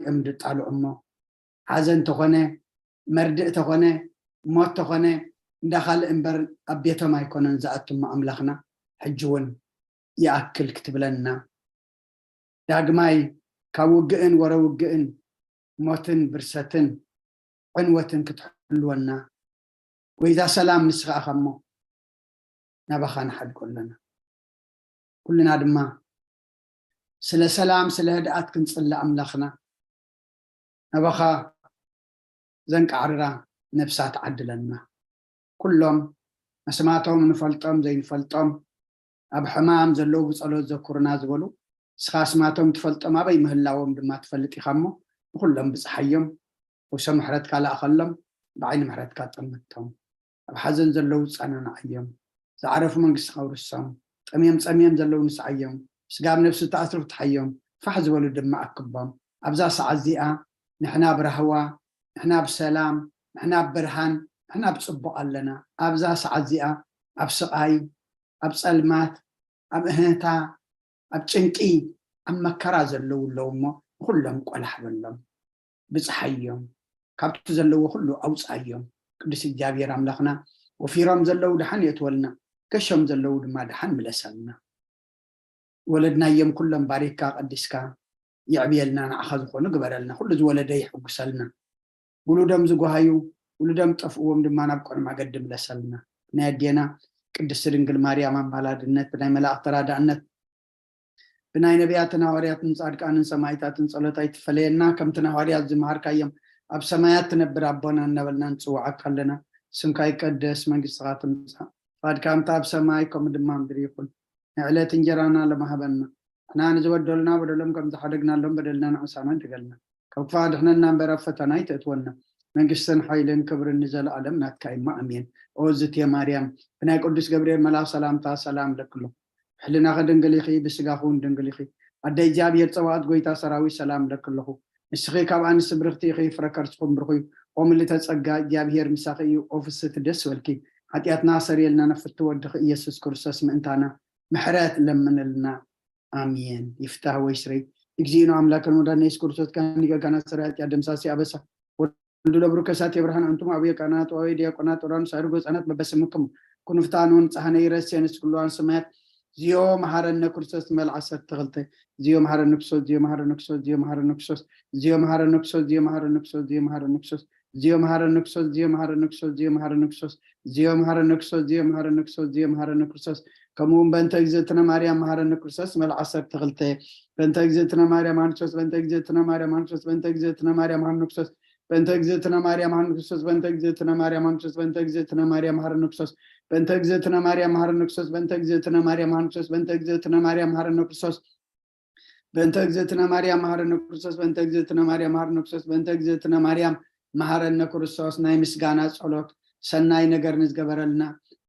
እዮም ዝጣልዑ እሞ፣ ሓዘን ተኾነ፣ መርድእ ተኾነ፣ ሞት ተኾነ፣ እንዳ ካልእ እምበር ኣብ ቤቶም ኣይኮነን ዝኣቱ እሞ ኣምላኽና ሕጂ እውን ይኣክል ክትብለና፣ ዳግማይ ካብ ውግእን ወረ ውግእን፣ ሞትን ብርሰትን ዕንወትን ክትሕልወና፣ ጎይታ ሰላም ንስኻ ኢኻ እሞ ናባኻ ንሓድጎ ኣለና። ኩልና ድማ ስለ ሰላም፣ ስለ ህድኣት ክንጽሊ ኣምላኽና ናባኻ ዘንቃዕርራ ነብሳት ዓድለና። ኩሎም ኣስማቶም ንፈልጦም ዘይንፈልጦም፣ ኣብ ሕማም ዘለዉ ብጸሎት ዘኩርና ዝበሉ፣ ንስኻ ኣስማቶም ትፈልጦም ኣበይ ምህላዎም ድማ ትፈልጥ ኢኻ እሞ፣ ንኹሎም ብጽሓዮም፣ ፈውሰ ምሕረትካ ለኣኸሎም፣ ብዓይኒ ምሕረትካ ጠምቶም። ኣብ ሓዘን ዘለዉ ጸናንዓዮም፣ ዝዓረፉ መንግስቲ ከውርሶም፣ ጠምዮም ጸምዮም ዘለዉ ንስዓዮም፣ ስጋብ ነብሲ ተኣስሩ ፍትሓዮም፣ ፋሕ ዝበሉ ድማ ኣክቦም። ኣብዛ ሰዓት እዚኣ ንሕና ብራህዋ፣ ንሕና ብሰላም፣ ንሕና ብብርሃን፣ ንሕና ብጽቡቕ ኣለና። ኣብዛ ሰዓት እዚኣ ኣብ ስቓይ፣ ኣብ ጸልማት፣ ኣብ እህህታ፣ ኣብ ጭንቂ፣ ኣብ መከራ ዘለዉ ኣለዉ እሞ ንኹሎም ቆላሕ በሎም፣ ብጽሓዮም፣ ካብቲ ዘለዎ ኩሉ ኣውጽኣዮም። ቅዱስ እግዚኣብሔር ኣምላኽና፣ ወፊሮም ዘለዉ ደሓን የእትወልና፣ ገሾም ዘለዉ ድማ ደሓን ምለሰልና። ወለድናዮም ኩሎም ባሪክካ ቀዲስካ የዕብየልና፣ ንዓኻ ዝኾኑ ግበረልና፣ ኩሉ ዝወለደ ይሕጉሰልና። ውሉዶም ዝጓሃዩ፣ ውሉዶም ጠፍእዎም ድማ ናብ ቅኑዕ መገዲ ምለሰልና። ናይ ኣዴና ቅድስቲ ድንግል ማርያም ኣማላድነት፣ ብናይ መላእኽቲ ተራዳእነት፣ ብናይ ነቢያትን ሃዋርያትን ጻድቃንን ሰማዕታትን ጸሎት ኣይትፈለየና። ከምቲ ንሃዋርያት ዝመሃርካዮም፣ ኣብ ሰማያት ትነብር ኣቦና እናበልና ንጽውዓካ ኣለና። ስምካ ይቀደስ፣ መንግስትኻ ትምጻእ፣ ፍቓድካ ከምቲ ኣብ ሰማይ ከምኡ ድማ ምድሪ ይኹን። ንዕለት እንጀራና ሎሚ ሃበና። ንሕና ንዝበደሉና በደሎም ከም ዝሓደግናሎም በደልና ንዕሳና ኣይትግበረና። ካብ ክፉእ ኣድሕነና እምበር ኣብ ፈተና ኣይተእትወና። መንግስትን ሓይልን ክብርን ንዘለኣለም ናትካ እዩ እሞ ኣሜን። ኦ ዝትየ ማርያም፣ ብናይ ቅዱስ ገብርኤል መልኣኽ ሰላምታ ሰላም እለኪ ኣለኹ። ብሕልናኺ ድንግል ኢኺ፣ ብስጋኺ እውን ድንግል ኢኺ። ኣደ እግዚኣብሔር ጸባኦት፣ ጎይታ ሰራዊት፣ ሰላም እለኪ ኣለኹ። ንስኺ ካብ ኣንስቲ ብርኽቲ ኢኺ፣ ፍረ ከርስኹም ብሩኽ እዩ። ኦ ምልእተ ጸጋ፣ እግዚኣብሔር ምሳኺ እዩ። ኦ ፍስሕቲ ደስ በልኪ፣ ሓጢኣትና ኣሰርየልና፣ ነፍቲ ወድኺ ኢየሱስ ክርስቶስ ምእንታና ምሕረት ለምንልና። ኣሜን። ይፍታህ ወይ ስረይ። እግዚእነ ኣምላክነ ወመድኃኒነ ኢየሱስ ክርስቶስ ካህን ሊቀ ካህናት ሰራይ ኃጢአት ደምሳሲ ኣበሳ ወልዱ ለብሩክ ከሳቴ ብርሃን ኣንቱም አብየ ካህናት ወአበየ ዲያቆናት ወራኑ ሳይርጎ ሕፃናት በበስምክሙ ኩኑ ፍትሐነ ወንጽሐነ ይረሴ ንስኩልዋን ሰማያት ዚዮ መሐረነ ክርስቶስ መልዓ ዓሰርተ ክልተ ዚዮ መሐረነ ክርስቶስ ዚዮ መሐረነ ክርስቶስ ዚዮ መሐረነ ክርስቶስ ዚዮ መሐረነ ክርስቶስ ዚዮ መሐረነ ክርስቶስ ዚዮ መሐረነ ክርስቶስ ዚዮ መሐረነ ክርስቶስ ዚዮ መሐረነ ክርስቶስ ዚዮ መሐረነ ክርስቶስ ዚዮ መሐረነ ክርስቶስ ዚዮ መሐረነ ክርስቶስ ዚዮ መሐረነ ክርስቶስ ከምኡ እውን በእንተ እግዝእትነ ማርያም መሐረነ ክርስቶስ መልዓ ዓሰርተ ክልተ በእንተ እግዝእትነ ማርያም መሐረነ ክርስቶስ በእንተ እግዝእትነ ማርያም መሐረነ ክርስቶስ በእንተ እግዝእትነ ማርያም መሐረነ ክርስቶስ በእንተ እግዝእትነ ማርያም መሐረነ ክርስቶስ በእንተ እግዝእትነ ማርያም መሐረነ ክርስቶስ በእንተ እግዝእትነ ማርያም መሐረነ ክርስቶስ በእንተ እግዝእትነ ማርያም መሐረነ ክርስቶስ በእንተ እግዝእትነ ማርያም መሐረነ ክርስቶስ በእንተ እግዝእትነ ማርያም መሐረነ ክርስቶስ በእንተ እግዝእትነ ማርያም መሐረነ ክርስቶስ በእንተ እግዝእትነ ማርያም መሐረነ ክርስቶስ በእንተ እግዝእትነ ማርያም መሐረነ ክርስቶስ ናይ ምስጋና ጸሎት ሰናይ ነገር ንዝገበረልና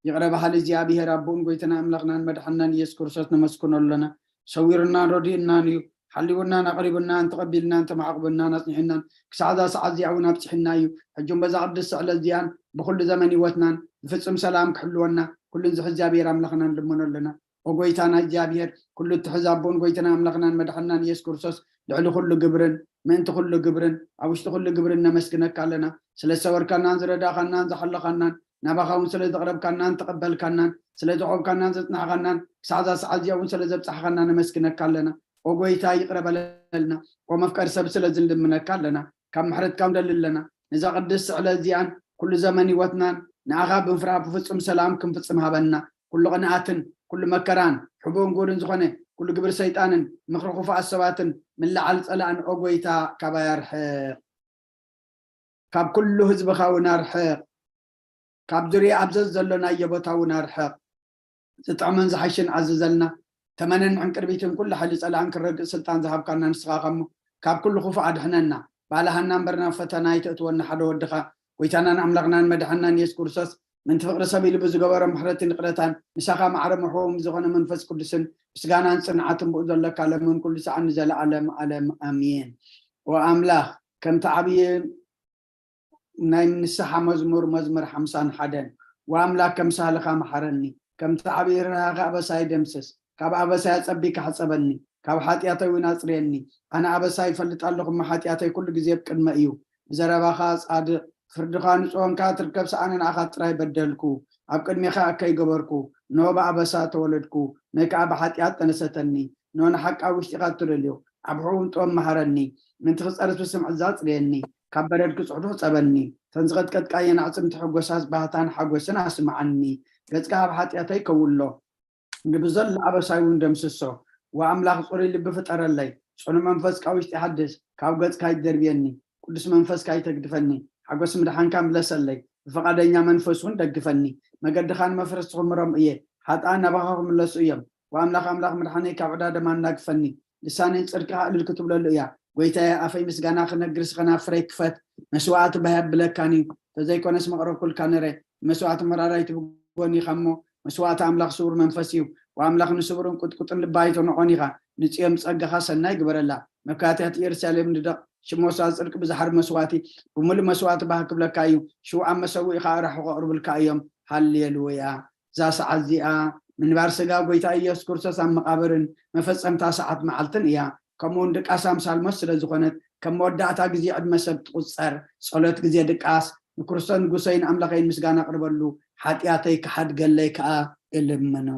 ይቕረ በሃሊ እግዚኣብሔር ኣቦን ጎይታና ኣምላኽናን መድሓንናን ኢየሱስ ክርስቶስ ነመስግኖ ኣሎና። ሰዊሩናን ረዲኡናን እዩ። ሓሊውናን ኣቕሪቡናን ተቐቢልናን ተማዕቑብናን ኣጽኒሑናን ክሳዕ እዛ ሰዓት እዚኣ እውን ኣብጺሑና እዩ። ሕጂ እውን በዛ ቅድስቲ ዕለት እዚኣን ብኹሉ ዘመን ህይወትናን ብፍጹም ሰላም ክሕልወና ኩሉ ንዝሕ እግዚኣብሔር ኣምላኽና ንልምኖ ኣለና። ኦጎይታና እግዚኣብሔር ኩሉ እትሕዝ ኣቦን ጎይታና ኣምላኽናን መድሓንናን ኢየሱስ ክርስቶስ ልዕሊ ኩሉ ግብርን ምእንቲ ኩሉ ግብርን ኣብ ውሽጢ ኩሉ ግብርን ነመስግነካ ኣለና። ስለ ዝሰወርካናን ዝረዳእኻናን ዝሓለኻናን ናባኻ እውን ስለ ዘቕረብካናን ተቐበልካናን ስለ ዘቖምካናን ዘጽናሕኻናን ክሳዕ እዛ ሰዓት እዚኣ እውን ስለ ዘብጻሕኻና ነመስግነካ ኣለና። ኦጎይታ ይቕረ በለልና። ኦመፍቀር ሰብ ስለ ዝንልምነካ ኣለና። ካብ ምሕረትካ ንደሊ ኣለና። ነዛ ቅድስቲ ዕለት እዚኣን ኩሉ ዘመን ህይወትናን ንኣኻ ብምፍራህ ብፍጹም ሰላም ክንፍጽም ሃበና። ኩሉ ቅንኣትን ኩሉ መከራን ሕቡእን ጉርን ዝኾነ ኩሉ ግብሪ ሰይጣንን ምኽሪ ክፉኣት ሰባትን ምልዓል ጸላእን ኦ ጎይታ ካባይ ኣርሕቕ። ካብ ኩሉ ህዝብኻ እውን ኣርሕቕ። ካብ ዙርያ ኣብዘዝ ዘሎናዮ ቦታ እውን ኣርሕቕ። ዝጥዕምን ዝሓሽን ኣዝዘልና። ተመነን ዕንቅርቢትን ኩሉ ሓይሊ ጸላእን ክረግእ ስልጣን ዝሃብካና ንስኻ ከሞ ካብ ኩሉ ክፉእ ኣድሕነና። ባልሃና እምበር ናብ ፈተና ኣይተእትወና ሓደ ወድኻ ጎይታናን ኣምላኽናን መድሓንናን ኢየሱስ ክርስቶስ ምንቲ ፍቕሪ ሰብ ኢሉ ብዝገበሮ ምሕረትን ይቕረታን ምሳኻ ማዕረ ምሕዎም ዝኾነ መንፈስ ቅዱስን ምስጋናን ጽንዓትን ብኡ ዘለካ ለምን ኩሉ ሰዓት ንዘለኣለም ኣለም ኣሜን። ወኣምላኽ ከምቲ ዓብዪ ናይ ንስሓ መዝሙር መዝሙር ሓምሳን ሓደን ወኣምላክ ከም ሳህልኻ መሓረኒ ከምቲ ዓብዪ ርህራኸ ኣበሳይ ደምስስ ካብ ኣበሳይ ኣጸቢካ ሕጸበኒ ካብ ሓጢኣተይ እውን ኣጽርየኒ። ኣነ ኣበሳ ይፈልጥ ኣለኹ፣ እሞ ሓጢኣተይ ኩሉ ግዜ ኣብ ቅድመ እዩ። ብዘረባኻ ጻድቕ፣ ፍርድኻ ንጹህ ኮንካ ትርከብ፣ ሰኣነ ንኣኻ ጥራይ በደልኩ። ኣብ ቅድሜኻ እከይ ገበርኩ። እንሆ ብኣበሳ ተወለድኩ፣ ነይ ከኣ ብሓጢኣት ጠነሰተኒ። እንሆ ንሓቂ ኣብ ውሽጢኻ እትደልዮ፣ ኣብ ሕቡእ ጥበብ መሃረኒ። ምእንቲ ክጸርፍ ብስምዒት ኣጽርየኒ፣ ካብ በረድ ክጽሕዱ ሕጸበኒ። እተን ዝቐጥቀጥካየን ኣዕጽምቲ ሕጎሳት ባህታን ሓጎስን ኣስምዓኒ። ገጽካ ኣብ ሓጢኣተይ ከውሎ፣ ንብዘሎ ኣበሳይ እውን ደምስሶ። ወኣምላኽ ጽሩይ ልቢ ፍጠረለይ፣ ጽኑዕ መንፈስ ካብ ውሽጢ ሓድስ። ካብ ገጽካ ኣይትደርብየኒ፣ ቅዱስ መንፈስካ ኣይተግድፈኒ። ሓጎስ ምድሓንካ ምለሰለይ፣ ብፍቓደኛ መንፈስ እውን ደግፈኒ። መገድኻ ንመፍረስቲ ክምሮም እየ፣ ሓጥኣን ናባኻ ክምለሱ እዮም። ወኣምላኽ ኣምላኽ ምድሓነይ ካብ ዕዳ ደም ኣናግፈኒ። ልሳነይ ጽድቅኻ እልል ክትብለሉ እያ። ጎይታየ ኣፈይ ምስጋና ክነግር ስኸና ፍረይ ክፈት። መስዋዕቲ ባህ የብለካን እዩ፣ ተዘይኮነስ መቕረብኩልካ ነረ። መስዋዕቲ መራራይቲ ብጎኒ ኢኻ እሞ መስዋዕቲ ኣምላኽ ስውር መንፈስ እዩ። ወኣምላኽ ንስውርን ቁጥቁጥን ልቢ ኣይተንዖን ኢኻ። ንጽዮን ብጸጋኻ ሰናይ ግበረላ። መካትያት ኢየሩሳሌም ንደቕ። ሽሞሳ ጽድቂ ብዝሓር መስዋዕቲ ብምሉእ መስዋዕቲ ባህ ክብለካ እዩ። ሽውዓን መሰውኢኻ ኣራሑ ከቕርብልካ እዮም። ሃሌሉያ። እዛ ሰዓት እዚኣ ምንባር ስጋ ጎይታ ኢየሱስ ክርስቶስ ኣብ መቓብርን መፈጸምታ ሰዓት መዓልትን እያ። ከምኡ እውን ድቃስ ኣምሳል ሞት ስለ ዝኾነት፣ ከም መወዳእታ ግዜ ዕድመ ሰብ ትቑጸር። ጸሎት ግዜ ድቃስ። ንክርስቶስ ንጉሰይን ኣምላኸይን ምስጋና ኣቕርበሉ፣ ሓጢኣተይ ክሓድገለይ ከኣ እልምኖ።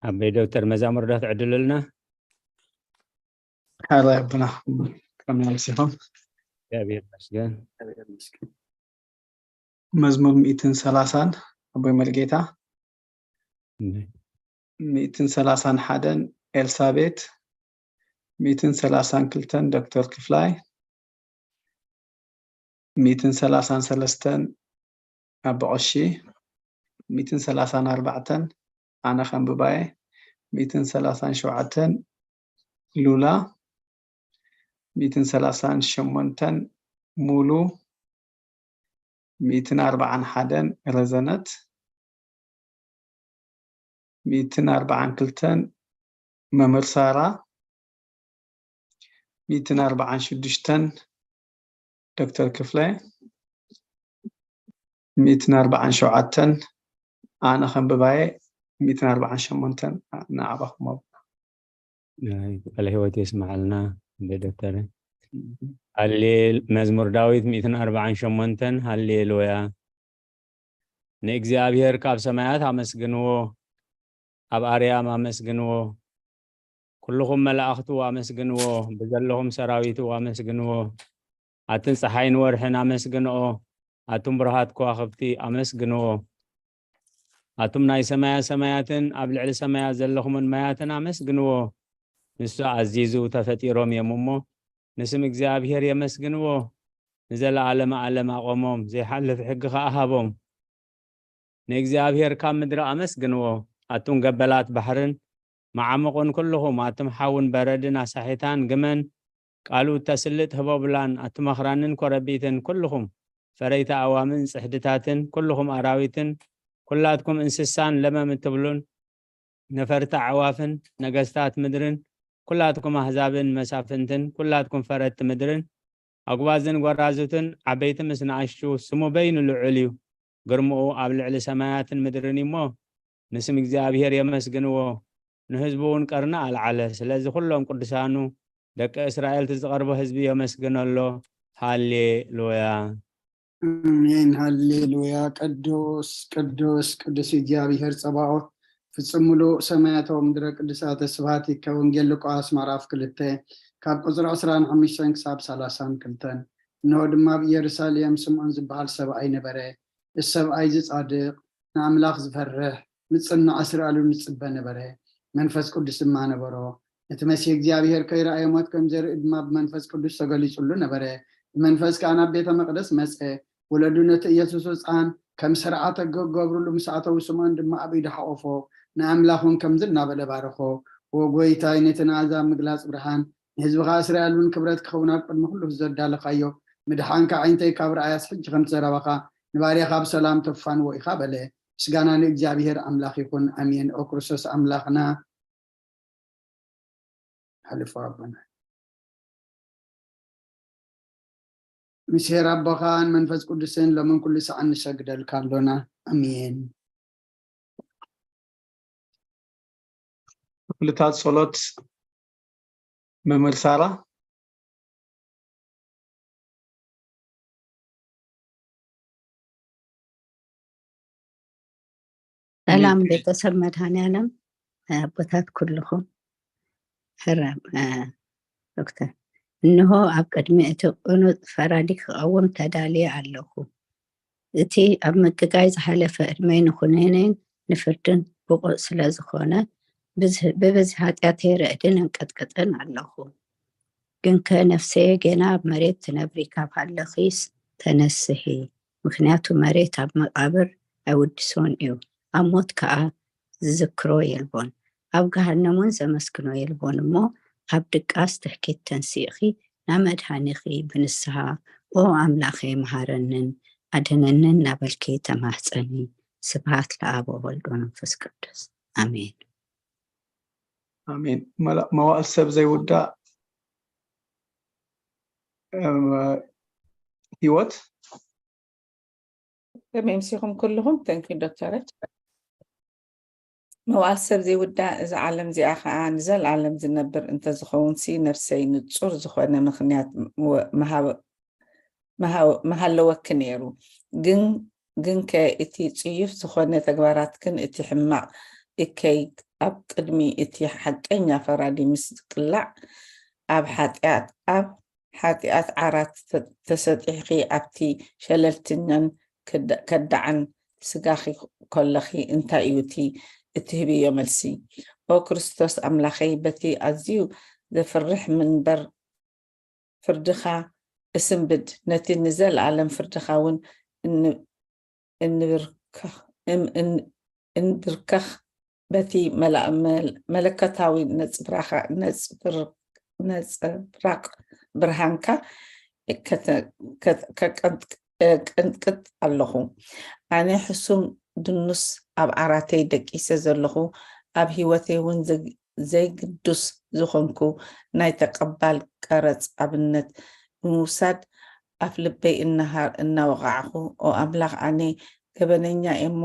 ኣበይ ዶክተር መዛሙር ዶ ትዕድሉልና? ሓራይ ኣቦና፣ ከመይ ኣምሲኹም? እግዚኣብሔር ይመስገን። መዝሙር ሚእትን ሰላሳን ኣቦይ መልጌታ፣ ሚእትን ሰላሳን ሓደን ኤልሳቤት፣ ሚእትን ሰላሳን ክልተን ዶክተር ክፍላይ፣ ሚእትን ሰላሳን ሰለስተን ኣቦ ቀሺ፣ ሚእትን ሰላሳን ኣርባዕተን ኣነ ከንብባየ፣ ሚእትን ሰላሳን ሸውዓተን ሉላ፣ ሚእትን ሰላሳን ሸሞንተን ሙሉ፣ ሚእትን ኣርባዓን ሓደን ረዘነት፣ ሚእትን ኣርባዓን ክልተን መምህር ሳራ፣ ሚእትን ኣርባዓን ሽዱሽተን ዶክተር ክፍለ፣ ሚእትን ኣርባዓን ሸውዓተን ኣነ ከንብባየ፣ ሚእትን ኣርባዓን ሸሞንተን ንዓባኹም ኣቦ። ቃለ ህይወት የስምዓልና። እንደ ዶክተር ሃሌል መዝሙር ዳዊት ሚእትን ኣርባዓን ሸሞንተን። ሃሌሉያ። ንእግዚኣብሔር ካብ ሰማያት ኣመስግንዎ፣ ኣብ ኣርያም ኣመስግንዎ። ኩልኹም መላእኽቱ ኣመስግንዎ፣ ብዘለኹም ሰራዊቱ ኣመስግንዎ። ኣትን ፀሓይን ወርሕን ኣመስግንኦ፣ ኣቱም ብሩሃት ከዋኽብቲ ኣመስግንዎ። ኣቱም ናይ ሰማያ ሰማያትን ኣብ ልዕሊ ሰማያት ዘለኹምን ማያትን ኣመስግንዎ። ንሱ ኣዚዙ ተፈጢሮም እዮም እሞ ንስም እግዚኣብሔር የመስግንዎ። ንዘለዓለመ ዓለም ኣቖሞም፣ ዘይሓልፍ ሕጊ ኸኣ ሃቦም። ንእግዚኣብሔር ካብ ምድሪ ኣመስግንዎ። ኣቱም ገበላት ባሕርን መዓሙቕን ኩልኹም፣ ኣቱም ሓውን በረድን ኣሳሒታን ግመን፣ ቃሉ እተስልጥ ህቦብላን፣ ኣቱም ኣኽራንን ኮረቢትን ኩልኹም፣ ፈረይቲ ኣዋምን ጽሕድታትን፣ ኩልኹም ኣራዊትን፣ ኩላትኩም እንስሳን ለመም እትብሉን፣ ነፈርቲ ኣዕዋፍን፣ ነገስታት ምድርን፣ ኩላትኩም ኣህዛብን መሳፍንትን፣ ኩላትኩም ፈረድቲ ምድርን፣ ኣጉባዝን ጓራዙትን፣ ዓበይቲ ምስ ንኣሽቱ፣ ስሙ በይኑ ልዑል እዩ። ግርምኡ ኣብ ልዕሊ ሰማያትን ምድርን እዩ እሞ፣ ንስም እግዚኣብሔር የመስግንዎ። ንህዝቡ እውን ቀርኒ ኣልዓለ። ስለዚ ኩሎም ቅዱሳኑ፣ ደቂ እስራኤል፣ እቲ ዝቐርቦ ህዝቢ የመስግነሎ። ሃሌሉያ። ኣሜን። ሃሌሉያ። ቅዱስ ቅዱስ ቅዱስ እግዚኣብሔር ጸባኦት፣ ፍጹም ምሉእ ሰማያት፣ ምድረ ቅዱሳት፣ ስብሐት ይከ። ወንጌል ሉቃስ ምዕራፍ ክልተ ካብ ቁጽሪ ዕስራን ሓሙሽተን ክሳብ ሰላሳን ክልተን። እንሆ ድማ ኣብ ኢየሩሳሌም ስምዖን ዝበሃል ሰብኣይ ነበረ። እዚ ሰብኣይ እዚ ጻድቕ፣ ንኣምላኽ ዝፈርሕ፣ ምጽናዕ እስራኤል እውን ይጽበ ነበረ። መንፈስ ቅዱስ ድማ ነበሮ። ነቲ መሲሕ እግዚኣብሔር ከይረኣየ ሞት ከም ዘርኢ ድማ ብመንፈስ ቅዱስ ተገሊጹሉ ነበረ። ብመንፈስ ከኣ ናብ ቤተ መቕደስ መጸ። ወለዱ ነቲ ኢየሱስ ህጻን ከም ስርዓተ ክገብሩሉ ምስ ኣተዉ፣ ስምዖን ድማ ኣብ ኢዱ ሓቖፎ፣ ንኣምላኽ እውን ከምዚ እናበለ ባረኾ። ኦ ጐይታይ፣ ነቲ ንኣሕዛብ ምግላጽ ብርሃን፣ ንህዝብኻ እስራኤል እውን ክብረት ክኸውን ኣብ ቅድሚ ኩሉ ዘዳለኻዮ፣ ምድሓንካ ኣዒንተይ ካብ ረኣያስ፣ ሕጂ ከምቲ ዘረባኻ ንባርያኻ ብሰላም ተፋንዎ ኢኻ በለ። ምስጋና ንእግዚኣብሔር ኣምላኽ ይኹን፣ ኣሜን። ኦ ክርስቶስ ኣምላኽና፣ ሕልፎ ኣቦና፣ ምስ ኄር ኣቦኻን መንፈስ ቅዱስን ሎምን ኩሉ ሰዓን ንሰግደልካ ኣሎና። ኣሜን። ክፍልታት ጸሎት መምህር ሳራ። ሰላም ቤተሰብ መድኃኔዓለም፣ ኣቦታት ኩልኹም። ሕራም ዶክተር፣ እንሆ ኣብ ቅድሚ እቲ ቅኑዕ ፈራዲ ክቐውም ተዳልየ ኣለኹ። እቲ ኣብ ምግጋይ ዝሓለፈ ዕድመይ ንኹነኔን ንፍርድን ብቑዕ ስለ ዝኾነ፣ ብብዝሒ ኃጢኣተይ ርዕድን እንቅጥቅጥን ኣለኹ። ግንከ ነፍሰየ ጌና ኣብ መሬት ትነብሪ ካብ ሃለኺስ ተነስሒ፣ ምኽንያቱ መሬት ኣብ መቓብር ኣይውድሶን እዩ፣ ኣብ ሞት ከኣ ዝዝክሮ የልቦን፣ ኣብ ገሃነም እውን ዘመስግኖ የልቦን። እሞ ካብ ድቃስ ትሕኪት ተንሲእኺ ናብ መድሃኒኺ ብንስሃ ኦ ኣምላኸይ መሃረንን ኣድህነንን እናበልኪ ተማህጸኒ። ስብሃት ለኣብ ወወልድ ወመንፈስ ቅዱስ ኣሜን። ኣሜን። መዋእል ሰብ ዘይውዳእ ህይወት። ከመይ ምሲኹም ኩልኹም? ተንኪ ዶክተረት። መዋእል ሰብ ዘይውዳእ እዛ ዓለም እዚኣ ከዓ ንዘለዓለም ዝነብር እንተዝኸውን ሲ ነፍሰይ ንጹር ዝኾነ ምኽንያት ምሃለወኪ ነይሩ። ግን ግንከ እቲ ጽዩፍ ዝኾነ ተግባራትክን እቲ ሕማቕ እከይ ኣብ ቅድሚ እቲ ሓቀኛ ፈራዲ ምስ ዝቅላዕ ኣብ ሓጢኣት ኣብ ሓጢኣት ዓራት ተሰጢሕኺ ኣብቲ ሸለልትኛን ከዳዕን ስጋኺ ከለኺ እንታይ እዩ እቲ እትህብዮ መልሲ? ኦ ክርስቶስ ኣምላኸይ በቲ ኣዝዩ ዘፍርሕ ምንበር ፍርድኻ እስንብድ፣ ነቲ ንዘለኣለም ፍርድኻ እውን እንብርከኽ በቲ መለከታዊ ነጽብራቕ ብርሃንካ ከቀንቅጥ ኣለኹ። ኣነ ሕሱም ድኑስ ኣብ ዓራተይ ደቂሰ ዘለኹ፣ ኣብ ህይወተይ እውን ዘይግዱስ ዝኾንኩ ናይ ተቐባል ቀረጽ ኣብነት ብምውሳድ ኣፍ ልበይ እናሃር እናወቓዕኹ፣ ኦ ኣምላኽ ኣነ ገበነኛ እየ እሞ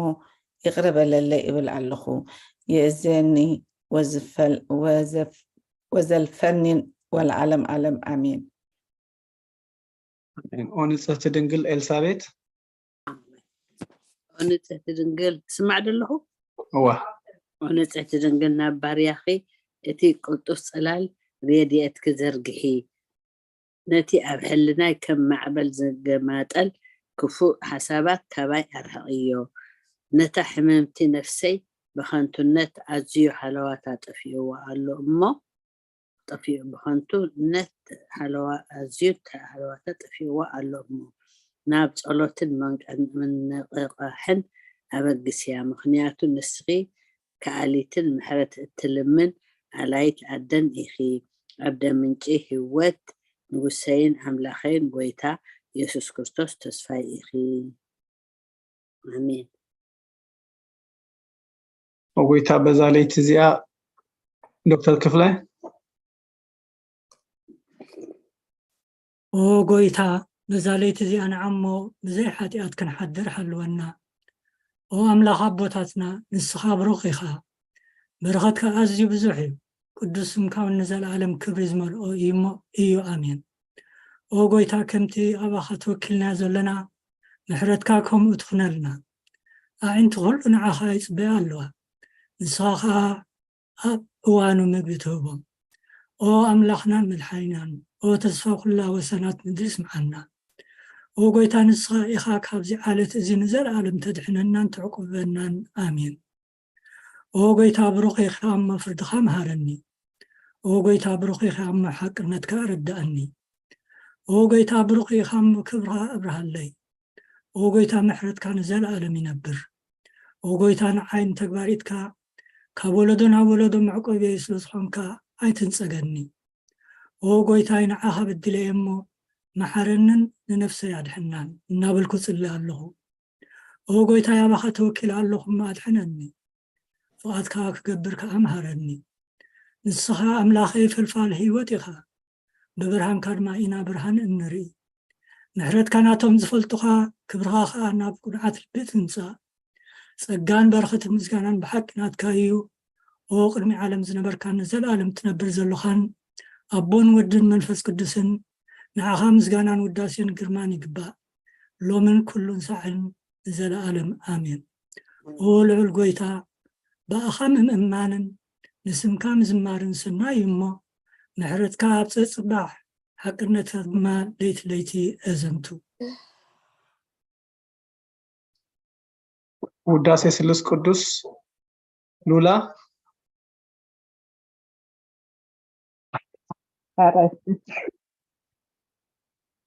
ይቕረ በለለይ እብል ኣለኹ። የእዝየኒ ወዘልፈኒ ወለዓለም ዓለም ኣሜን። ኦ ንጽህቲ ድንግል ኤልሳቤት። ኦ ንጽህቲ ድንግል ትስማዕ ደለኹ? እዋ ኦ ንጽህቲ ድንግል ናብ ባርያኺ እቲ ቅልጡፍ ጽላል ሬድየትኪ ዘርግሒ። ነቲ ኣብ ሕልናይ ከም ማዕበል ዘገማጠል ክፉእ ሓሳባት ካባይ ኣርሕቕዮ። ነታ ሕምምቲ ነፍሰይ ብኸንቱነት ኣዝዩ ሃለዋታ ጠፊእዋ ኣሎ እሞ ጠፊኡ ብኸንቱ ነት ሃለዋ ኣዝዩ ሃለዋታ ጠፊእዋ ኣሎ እሞ ናብ ጸሎትን ምንቕቓሕን ኣበግስያ። ምኽንያቱ ንስኺ ከኣሊትን ምሕረት እትልምን ኣላይት ኣደን ኢኺ። ኣደ ምንጪ ህይወት ንጉሰይን ኣምላኸይን ጎይታ የሱስ ክርስቶስ ተስፋይ ኢኺ። ኣሜን። ኦ ጎይታ በዛ ለይቲ እዚኣ ዶክተር ክፍለ ኦ ጎይታ በዛ ለይቲ እዚኣ ንዓሞ ብዘይ ሓጢኣት ክንሓድር ሓልወና። ኦ ኣምላኽ ኣቦታትና ንስኻ ብሩኽ ኢኻ። በረኸትካ ኣዝዩ ብዙሕ እዩ። ቅዱስ ስምካ እውን ንዘለኣለም ክብሪ ዝመልኦ እዩ እሞ እዩ። ኣሜን። ኦ ጎይታ ከምቲ ኣባኻ ተወኪልና ዘለና ምሕረትካ ከምኡ ትኹነልና። ኣዒንቲ ኩሉ ንዓኻ ይጽበያ ኣለዋ። ንስኻ ኸኣ ኣብ እዋኑ ምግቢ ትህቦም። ኦ ኣምላኽናን መድሓኒናን፣ ኦ ተስፋ ኩላ ወሰናት ምድሪ ስምዓና። ኦ ጎይታ ንስኻ ኢኻ ካብዚ ዓለት እዚ ንዘለኣለም ተድሕነናን ተዕቁበናን። ኣሜን። ኦ ጎይታ ብሩኽ ኢኻ እሞ ፍርድኻ መሃረኒ። ኦ ጎይታ ብሩኽ ኢኻ እሞ ሓቅነትካ ኣረዳእኒ። ኦ ጎይታ ብሩኽ ኢኻ እሞ ክብርኻ ኣብርሃለይ። ኦ ጎይታ ምሕረትካ ንዘለኣለም ይነብር። ኦ ጎይታ ንዓይ ንተግባር ኢድካ ካብ ወለዶ ናብ ወለዶ መዕቆብየይ ስለ ዝኾንካ ኣይትንጸገኒ። ኦ ጎይታይ ንዓኻ በዲለየ እሞ መሓረንን ንነፍሰይ ኣድሕናን እናበልኩ ጽሊ ኣለኹ። ኦ ጎይታይ ኣባኻ ተወኪለ ኣለኹ እሞ ኣድሕነኒ። ፍቓድካ ክገብር ከኣ ምሃረኒ። ንስኻ ኣምላኸይ ፈልፋል ህይወት ኢኻ። ብብርሃንካ ድማ ኢና ብርሃን እንርኢ። ምሕረትካ ናቶም ዝፈልጡኻ ክብርኻ ኸኣ ናብ ቅኑዓት ልቢ ትምጻእ። ጸጋን በረኸትን ምስጋናን ብሓቂ ናትካ እዩ። ኦ ቅድሚ ዓለም ዝነበርካን ንዘለኣለም ትነብር ዘለኻን ኣቦን ወድን መንፈስ ቅዱስን፣ ንዓኻ ምስጋናን ውዳሴን ግርማን ይግባእ፣ ሎምን ኩሉን ሳዕን ንዘለኣለም ኣሜን። ኦ ልዑል ጎይታ፣ ብኣኻ ምእማንን ንስምካ ምዝማርን ሰናይ እዩ እሞ፣ ምሕረትካ ኣብ ጸጽባሕ ሓቅነትካ ድማ ለይቲ ለይቲ ኣዘንቱ። ውዳሴ ስሉስ ቅዱስ። ሉላ።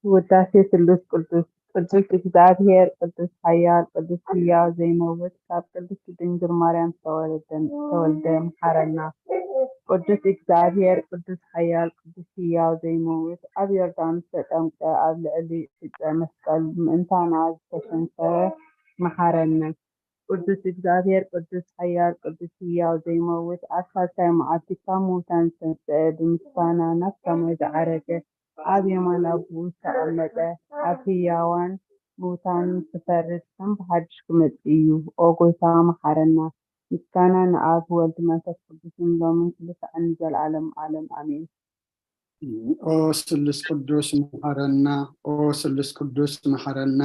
ውዳሴ ስሉስ ቅዱስ። ቅዱስ እግዚኣብሔር፣ ቅዱስ ሓያል፣ ቅዱስ ህያው ዘይመውት፣ ካብ ቅድስቲ ድንግል ማርያም ዝተወለደ፣ ተወልደ፣ መሓረና። ቅዱስ እግዚኣብሔር፣ ቅዱስ ሓያል፣ ቅዱስ ህያው ዘይመውት፣ ኣብ ዮርዳኖስ ዝተጠምቀ፣ ኣብ ልዕሊ ዕፀ መስቀል ምእንታና ዝተሸንከረ፣ መሓረና። ቅዱስ እግዚኣብሔር፣ ቅዱስ ሓያል፣ ቅዱስ ህያው ዘይመውት፣ ኣብ ሳልሳይ መዓልቲ ካብ ምውታን ዝተንስአ፣ ብምስጋና ናብ ሰማይ ዝዓረገ፣ ኣብ የማን ኣቦኡ ዝተቐመጠ፣ ኣብ ህያዋን ምውታንን ክፈርድ ከም ብሓድሽ ክመጽእ እዩ። ኦ ጎይታ፣ መሓረና። ምስጋና ንኣብ፣ ወልድ፣ መንፈስ ቅዱስን ሎምን ኩሉ ሳዕን ንዘለዓለም ዓለም ኣሜን። ኦ ስሉስ ቅዱስ መሓረና፣ ኦ ስሉስ ቅዱስ መሓረና፣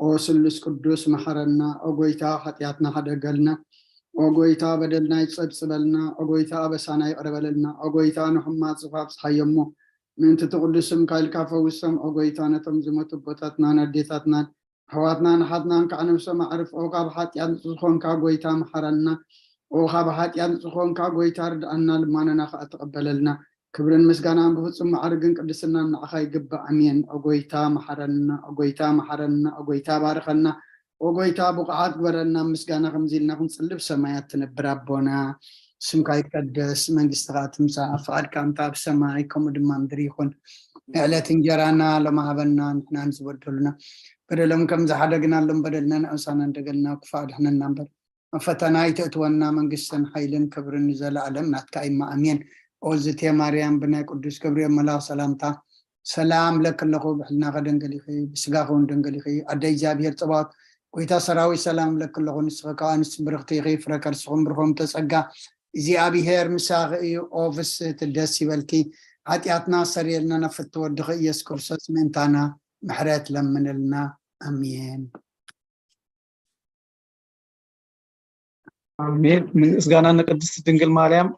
ኦ ስሉስ ቅዱስ መሓረና። ኦ ጎይታ፣ ሓጢኣትና ሓደገልና። ኦ ጎይታ፣ በደልና ይጸብጽበልና። ኦ ጎይታ፣ ኣበሳና ይቕረ በለልና። ኦ ጎይታ፣ ንሕሙማት ጽፋ ኣብጽሓዮ እሞ፣ ምእንቲ እቲ ቅዱስ ስምካ ኢልካ ፈውሶም። ኦ ጎይታ፣ ነቶም ዝሞቱ ኣቦታትናን ኣዴታትናን፣ ኣሕዋትናን ኣሓትናን ከዓ ነብሶም ኣዕርፍ። ኦ ካብ ሓጢኣት ንጹህ ዝኾንካ ጎይታ፣ መሓረና። ኦ ካብ ሓጢኣት ንጹህ ዝኾንካ ጎይታ፣ ርድኣና፣ ልማኖና ከዓ ተቐበለልና። ክብርን ምስጋናን ብፍጹም ማዕርግን ቅድስናን ንዓኻ ይግባእ። ኣሜን። ኦ ጎይታ፣ መሓረና። ኦ ጎይታ፣ መሓረና። ኦ ጎይታ፣ ባርኸና። ኦ ጎይታ፣ ብቑዓት ግበረና። ምስጋና ከምዚ ኢልና ክንጽልብ ሰማያት ትነብር ኣቦና፣ ስምካ ይቀደስ፣ መንግስትኻ ትምጻእ፣ ፍቓድካ እንተ ኣብ ሰማይ ከምኡ ድማ ምድሪ ይኹን። ዕለት እንጀራና ሎሚ ሃበና፣ ንሕናን ዝበደሉና በደሎም ከም ዝሓደግናሎም በደልና ንኣውሳና እንደገልና ክፉእ ኣድሕነና እምበር፣ ኣብ ፈተና ኣይተእትወና፣ መንግስትን ሓይልን ክብርን ንዘለኣለም ናትካ እዩ፣ ኣሜን። ኦ ዝቴ ማርያም፣ ብናይ ቅዱስ ገብርኤል መልኣኽ ሰላምታ ሰላም እብለኪ ኣለኹ፣ ብሕልናኺ ድንግል ኢኺ፣ ብስጋኺ እውን ድንግል ኢኺ። ኣደ እግዚኣብሔር ጸባኦት፣ ጎይታ ሰራዊት ሰላም እብለኪ ኣለኹ፣ ንስኺ ከኣ ኣንስቲ ብርኽቲ ኢኺ፣ ፍረ ከርስኺ እውን ብሩኽ እዩ። ጸጋ እግዚኣብሔር ምሳኺ እዩ። ኦ ፍስህቲ ደስ ይበልኪ፣ ሓጢኣትና ኣስተሰርየልና፣ ናብ ፍትው ወድኺ ኢየሱስ ክርስቶስ ምእንታና ምሕረት ለምንልና። ኣሜን። ኣሜን። ምስጋና ንቅድስቲ ድንግል ማርያም።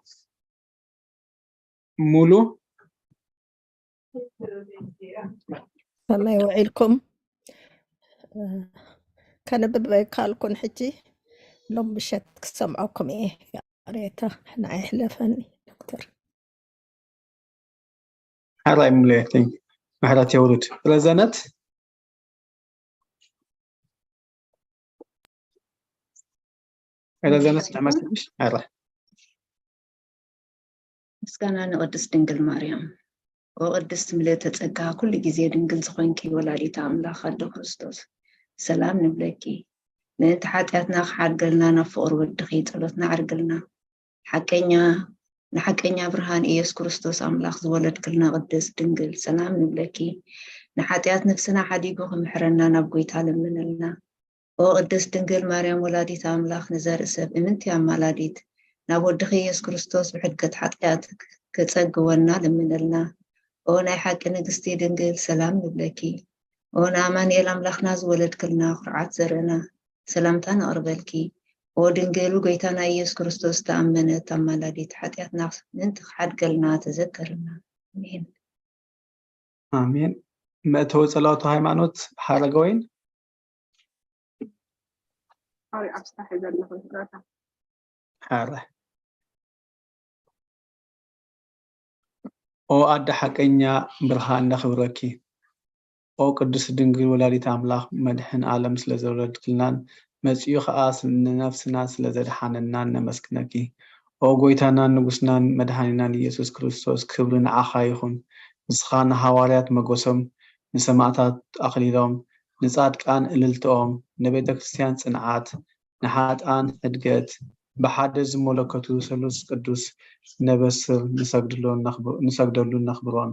ሙሉ። ከመይ ውዒልኩም? ከነብብ ኣይከኣልኩን፣ ሕጂ ሎም ምሸት ክሰምዐኩም እየ። ሬታ ንዓይ ይሕለፈኒ ዶክተር። ሓራይ ሙሉየተይ፣ ምሕረት የውርድ። ረዘነት። ረዘነት ንዕመትሽ። ሓራይ። ምስጋና ንቅድስት ድንግል ማርያም። ኦ ቅድስት ምልእተ ጸጋ፣ ኩሉ ግዜ ድንግል ዝኾንኪ ወላዲተ ኣምላኽ ኣዶ ክርስቶስ፣ ሰላም ንብለኪ። ምእንቲ ሓጢኣትና ክሓድገልና ናብ ፍቕሪ ወድኺ ጸሎትና ኣዕርግልና። ሓቀኛ ንሓቀኛ ብርሃን ኢየሱስ ክርስቶስ ኣምላኽ ዝወለድክልና ቅድስት ድንግል ሰላም ንብለኪ። ንሓጢኣት ነፍስና ሓዲጉ ክምሕረና ናብ ጎይታ ለምንልና። ኦ ቅድስት ድንግል ማርያም ወላዲት ኣምላኽ ንዘርኢ ሰብ እምንቲ ኣማላዲት ናብ ወድኺ ኢየሱስ ክርስቶስ ብሕድገት ሓጢኣት ክጸግወና ለምንልና። ኦ ናይ ሓቂ ንግስቲ ድንግል ሰላም ንብለኪ። ኦ ንኣማኑኤል ኣምላኽና ዝወለድክልና ኩርዓት ዘርእና ሰላምታ ነቕርበልኪ። ኦ ድንግል ብጎይታና ኢየሱስ ክርስቶስ ተኣመነት ኣማላዲት ሓጢኣትና ምእንቲ ክሓድገልና ተዘከርና። ኣሜን። ኣሜን። መእተዊ ጸሎቱ ሃይማኖት ሓረገወይን። ኣይ ኣብ ስራሕ እየ ዘለኹ ይቅረታ። ሓረ ኦ ኣደ ሓቀኛ ብርሃን ነኽብረኪ። ኦ ቅድስት ድንግል ወላዲት ኣምላኽ መድሕን ዓለም ስለ ዘወለድክልናን መጺኡ ኸኣ ንነፍስና ስለ ዘድሓነናን ነመስግነኪ። ኦ ጎይታናን ንጉስናን መድሓኒናን ኢየሱስ ክርስቶስ ክብሪ ንዓኻ ይኹን። ንስኻ ንሃዋርያት መጎሶም፣ ንሰማእታት ኣኽሊሎም፣ ንጻድቃን እልልትኦም፣ ንቤተ ክርስቲያን ጽንዓት፣ ንሓጥኣን ሕድገት፣ ብሓደ ዝመለከቱ ሰሉስ ቅዱስ ነበስር ንሰግደሉን ነኽብሮን።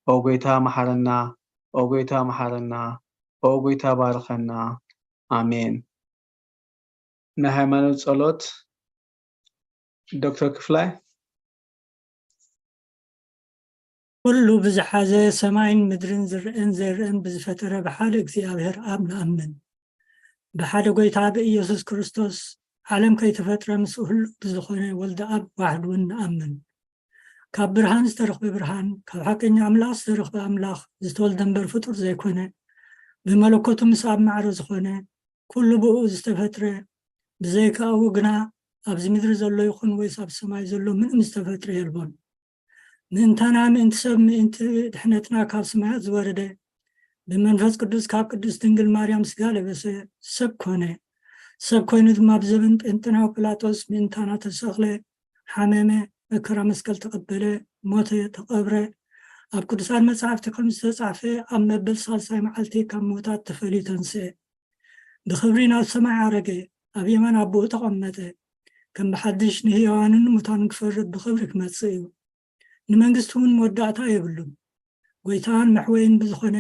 ኦ ጎይታ መሓረና፣ ኦ ጎይታ መሓረና፣ ኦ ጎይታ ባርኸና። ኣሜን። ናይ ሃይማኖት ጸሎት ዶክተር ክፍላይ። ኩሉ ብዝሓዘ ሰማይን ምድርን ዝረአን ዘይረአን ብዝፈጠረ ብሓደ እግዚኣብሔር ኣብ ንኣምን። ብሓደ ጎይታ ብኢየሱስ ክርስቶስ ዓለም ከይተፈጥረ ምስኡ ህሉው ብዝኾነ ወልደ ኣብ ዋሕድ እውን ንኣምን። ካብ ብርሃን ዝተረኽበ ብርሃን፣ ካብ ሓቀኛ ኣምላኽ ዝተረኽበ ኣምላኽ፣ ዝተወልደ እምበር ፍጡር ዘይኮነ፣ ብመለኮቱ ምስ ኣብ ማዕረ ዝኾነ፣ ኩሉ ብኡ ዝተፈጥረ፣ ብዘይካኡ ግና ኣብዚ ምድሪ ዘሎ ይኹን ወይስ ኣብ ሰማይ ዘሎ ምንም ዝተፈጥረ የልቦን። ምእንታና፣ ምእንቲ ሰብ፣ ምእንቲ ድሕነትና ካብ ሰማያት ዝወረደ፣ ብመንፈስ ቅዱስ ካብ ቅድስት ድንግል ማርያም ስጋ ለበሰ፣ ሰብ ኮነ። ሰብ ኮይኑ ድማ ብዘበን ጴንጠናዊ ጲላጦስ ምእንታና ተሰቕለ፣ ሓመመ፣ መከራ መስቀል ተቐበለ፣ ሞተ፣ ተቐብረ። ኣብ ቅዱሳት መጻሕፍቲ ከም ዝተጻሕፈ ኣብ መበል ሳልሳይ መዓልቲ ካብ ምውታት ተፈልዩ ተንስአ። ብኽብሪ ናብ ሰማይ ዓረገ፣ ኣብ የማን ኣቦኡ ተቐመጠ። ከም ብሓድሽ ንህያዋንን ሙታንን ክፈርድ ብኽብሪ ክመጽእ እዩ። ንመንግስቲ እውን መወዳእታ የብሉን። ጎይታን መሕወይን ብዝኾነ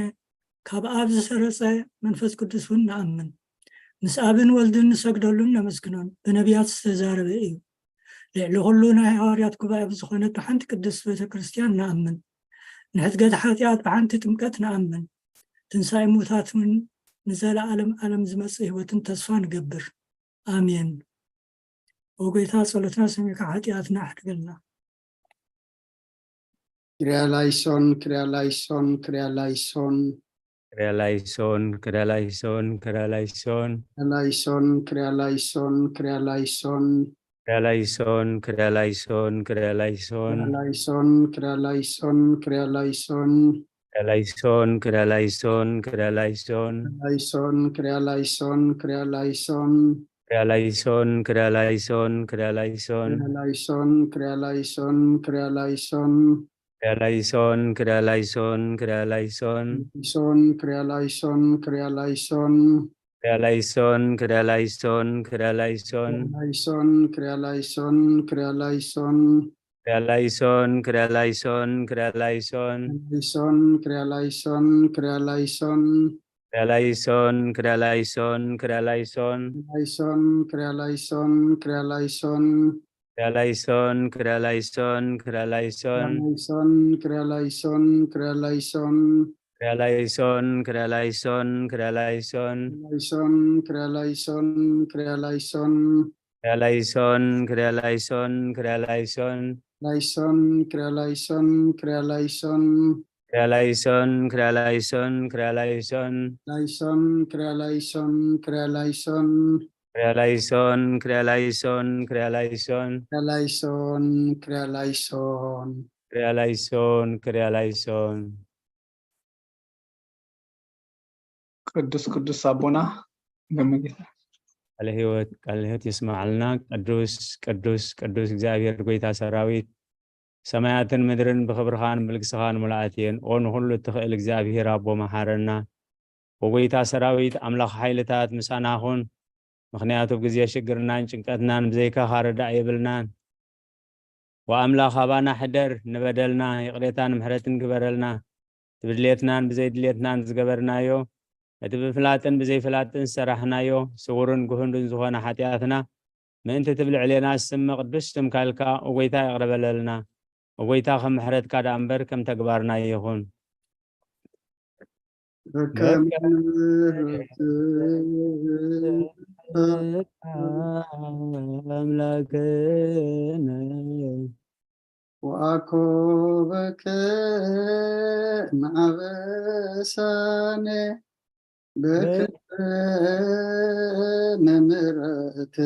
ካብ ኣብ ዝሰረጸ መንፈስ ቅዱስ እውን ንኣምን። ምስ ኣብን ወልድን ንሰግደሉን ነመስግኖን ብነቢያት ዝተዛረበ እዩ። ልዕሊ ኩሉ ናይ ሃዋርያት ጉባኤ ብዝኾነት ብሓንቲ ቅድስት ቤተ ክርስቲያን ንኣምን። ንሕትገት ሓጢኣት ብሓንቲ ጥምቀት ንኣምን። ትንሳኤ ሙታት እውን ንዘለኣለም ኣለም ዝመጽእ ህይወትን ተስፋ ንገብር። ኣሜን። ኦ ጎይታ፣ ጸሎትና ሰሚዕካ ሓጢኣትና ኣሕድገልና። ክሪያ ላይሶን፣ ክሪያ ላይሶን፣ ክሪያ ላይሶን። ክሪያ ላይሶን፣ ክሪያ ላይሶን፣ ክሪያ ላይሶን። ክሪያ ላይሶን፣ ክሪያ ላይሶን፣ ክሪያ ላይሶን። ክሪያ ላይሶን፣ ክሪያ ላይሶን፣ ክሪያ ላይሶን። ክሪያ ላይሶን፣ ክሪያ ላይሶን፣ ክሪያ ላይሶን። ክሪያ ላይሶን፣ ክሪያ ላይሶን፣ ክሪያ ላይሶን። ክሪያ ላይሶን፣ ክሪያ ላይሶን፣ ክሪያ ላይሶን። ክሪያ ላይሶን፣ ክሪያ ላይሶን፣ ክሪያ ላይሶን። ክሪያ ላይሶን፣ ክሪያ ላይሶን፣ ክሪያ ላይሶን። ክሪያ ላይሶን፣ ክሪያ ላይሶን፣ ክሪያ ላይሶን። ሶን፣ ክሪያ ላይሶን፣ ክሪያ ላይሶን። ክሪያ ላይሶን፣ ክሪያ ላይሶን፣ ክሪያ ላይሶን። ላይሶን፣ ክሪያ ላይሶን፣ ክሪያ ላይሶን። ክሪያ ላይሶን፣ ክሪያ ላይሶን፣ ክሪያ ላይሶን። ላይሶን፣ ክሪያ ላይሶን፣ ክሪያ ላይሶን። ክሪያ ላይሶን፣ ክሪያ ላይሶን፣ ክሪያ ላይሶን። ላይሶን፣ ክሪያ ላይሶን፣ ክሪያ ላይሶን። ክሪያ ላይሶን፣ ክሪያ ላይሶን፣ ክሪያ ላይሶን። ላይሶን፣ ክሪያ ላይሶን፣ ክሪያ ላይሶን። ክሪያ ላይሶን፣ ክሪያ ላይሶን፣ ክሪያ ላይሶን። ላይሶን፣ ክሪያ ላይሶን፣ ክሪያ ላይሶን። ክሪያ ላይሶን፣ ክሪያ ላይሶን፣ ክሪያ ላይሶን። ላይሶን፣ ክሪያ ላይሶን፣ ክሪያ ላይሶን። ክሪያ ላይሶን፣ ክሪያ ላይሶን፣ ክሪያ ላይሶን። ላይሶን፣ ክሪያ ላይሶን፣ ክሪያ ላይሶን። ክሪያ ላይሶን፣ ክሪያ ላይሶን፣ ክሪያ ላይሶን። ክሪያ ላይሶን፣ ክሪያ ላይሶን። ክሪያ ላይሶን፣ ክሪያ ላይሶን። ቅዱስ ቅዱስ ኣቦና ገመጌታ። ቃለ ሕይወት፣ ቃለ ሕይወት የስማዓልና። ቅዱስ ቅዱስ ቅዱስ እግዚኣብሔር ጎይታ ሰራዊት፣ ሰማያትን ምድርን ብኽብርኻን ብልግስኻን ምሉኣት እየን። ኦ ንኹሉ እትኽእል እግዚኣብሔር ኣቦ መሓረና። ኦ ጎይታ ሰራዊት ኣምላኽ ሓይልታት ምሳና ኹን። ምኽንያቱ ብግዜ ሽግርናን ጭንቀትናን ብዘይካኻ ረዳእ የብልናን። ወኣምላኽ ኣባና ሕደር፣ ንበደልና ይቕሬታን ምሕረትን ግበረልና። እቲ ብድሌትናን ብዘይድሌትናን ዝገበርናዮ፣ እቲ ብፍላጥን ብዘይፍላጥን ዝሰራሕናዮ፣ ስውርን ግሁንድን ዝኾነ ሓጢኣትና፣ ምእንቲ እቲ ብልዕሌና ዝስመ ቅዱስ ስምካ ኢልካ፣ ኦ ጎይታ፣ ይቕረ በለልና። ኦ ጎይታ፣ ከም ምሕረትካ ደኣ እምበር ከም ተግባርና ይኹን። በከመ ምሕረትከ ኣምላክነ ወአኮበከ ማዕበሳነ በከመ ምሕረትከ